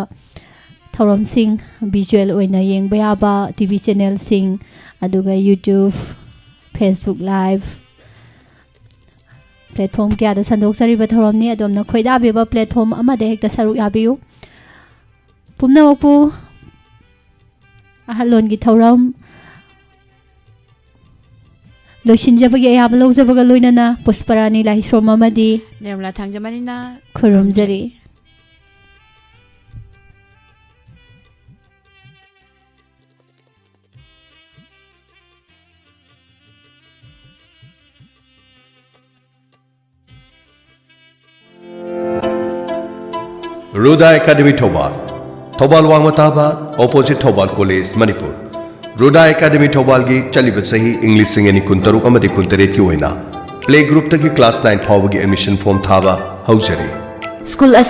ꯊꯧꯔꯝꯁꯤꯡ, ꯚꯤꯖꯨꯑꯦꯜ ꯑꯣꯏꯅ ꯌꯦꯡꯕ ꯌꯥꯕ ꯇꯤ ꯚꯤ ꯆꯦꯅꯦꯜꯁꯤꯡ, ꯑꯗꯨꯒ ꯌꯨꯇ꯭ꯌꯨꯕ, ꯐꯦꯁꯕꯨꯛ ꯂꯥꯏꯚ, ꯄ꯭ꯂꯦꯠꯐꯣꯝ ꯀꯌꯥꯗ ꯁꯟꯗꯣꯛꯆꯔꯤꯕ ꯊꯧꯔꯝꯅꯤ꯫ ꯑꯗꯣꯝꯅ ꯈꯣꯏꯗꯥꯕꯤꯕ ꯄ꯭ꯂꯦꯠꯐꯣꯝ ꯑꯃꯗ ꯍꯦꯛꯇ ꯁꯔꯨꯛ ꯌꯥꯕꯤꯌꯨ꯫ ꯄꯨꯝꯅꯃꯛꯄꯨ ꯑꯍꯜꯂꯣꯟꯒꯤ ꯊꯧꯔꯝ ꯂꯣꯏꯁꯤꯟꯖꯕꯒꯤ ꯑꯌꯥꯕ ꯂꯧꯖꯕꯒ ꯂꯣꯏꯅꯅ ꯄꯨꯁꯄꯔꯥꯅꯤ ꯂꯥꯏꯁ꯭ꯔꯣꯝ ꯑꯃꯗꯤ ꯅꯤꯔꯃꯂꯥ ꯊꯥꯡꯖꯃꯅꯤꯅ ꯈꯨꯔꯨꯝꯖꯔꯤ꯫ ꯔꯨꯗꯥ ꯑꯦꯀꯥꯗꯃꯤ ꯊꯧꯕꯥꯜ, ꯊꯧꯕꯥꯜ ꯋꯥꯡꯃ ꯇꯥꯕ, opposite Thoubal college, Manipur. Ruda academy ꯊꯧꯕꯥꯜꯒꯤ ꯆꯠꯂꯤꯕ ꯆꯍꯤ ꯏꯪ ꯂꯤꯁꯤꯡ ꯑꯅꯤ ꯀꯨꯟꯇꯔꯨꯛ ꯑꯃꯗꯤ ꯀꯨꯟꯇꯔꯦꯠꯀꯤ ꯑꯣꯏꯅ ꯄ꯭ꯂꯦ ꯒ꯭ꯔꯨꯞꯇꯒꯤ ꯀ꯭ꯂꯥꯁ ꯅꯥꯏꯟ ꯐꯥꯎꯕꯒꯤ ꯑꯦꯗꯃꯤꯁꯟ ꯐꯣꯔꯝ ꯊꯥꯕ ꯍꯧꯖꯔꯤ꯫ ꯁ꯭ꯀꯨꯜ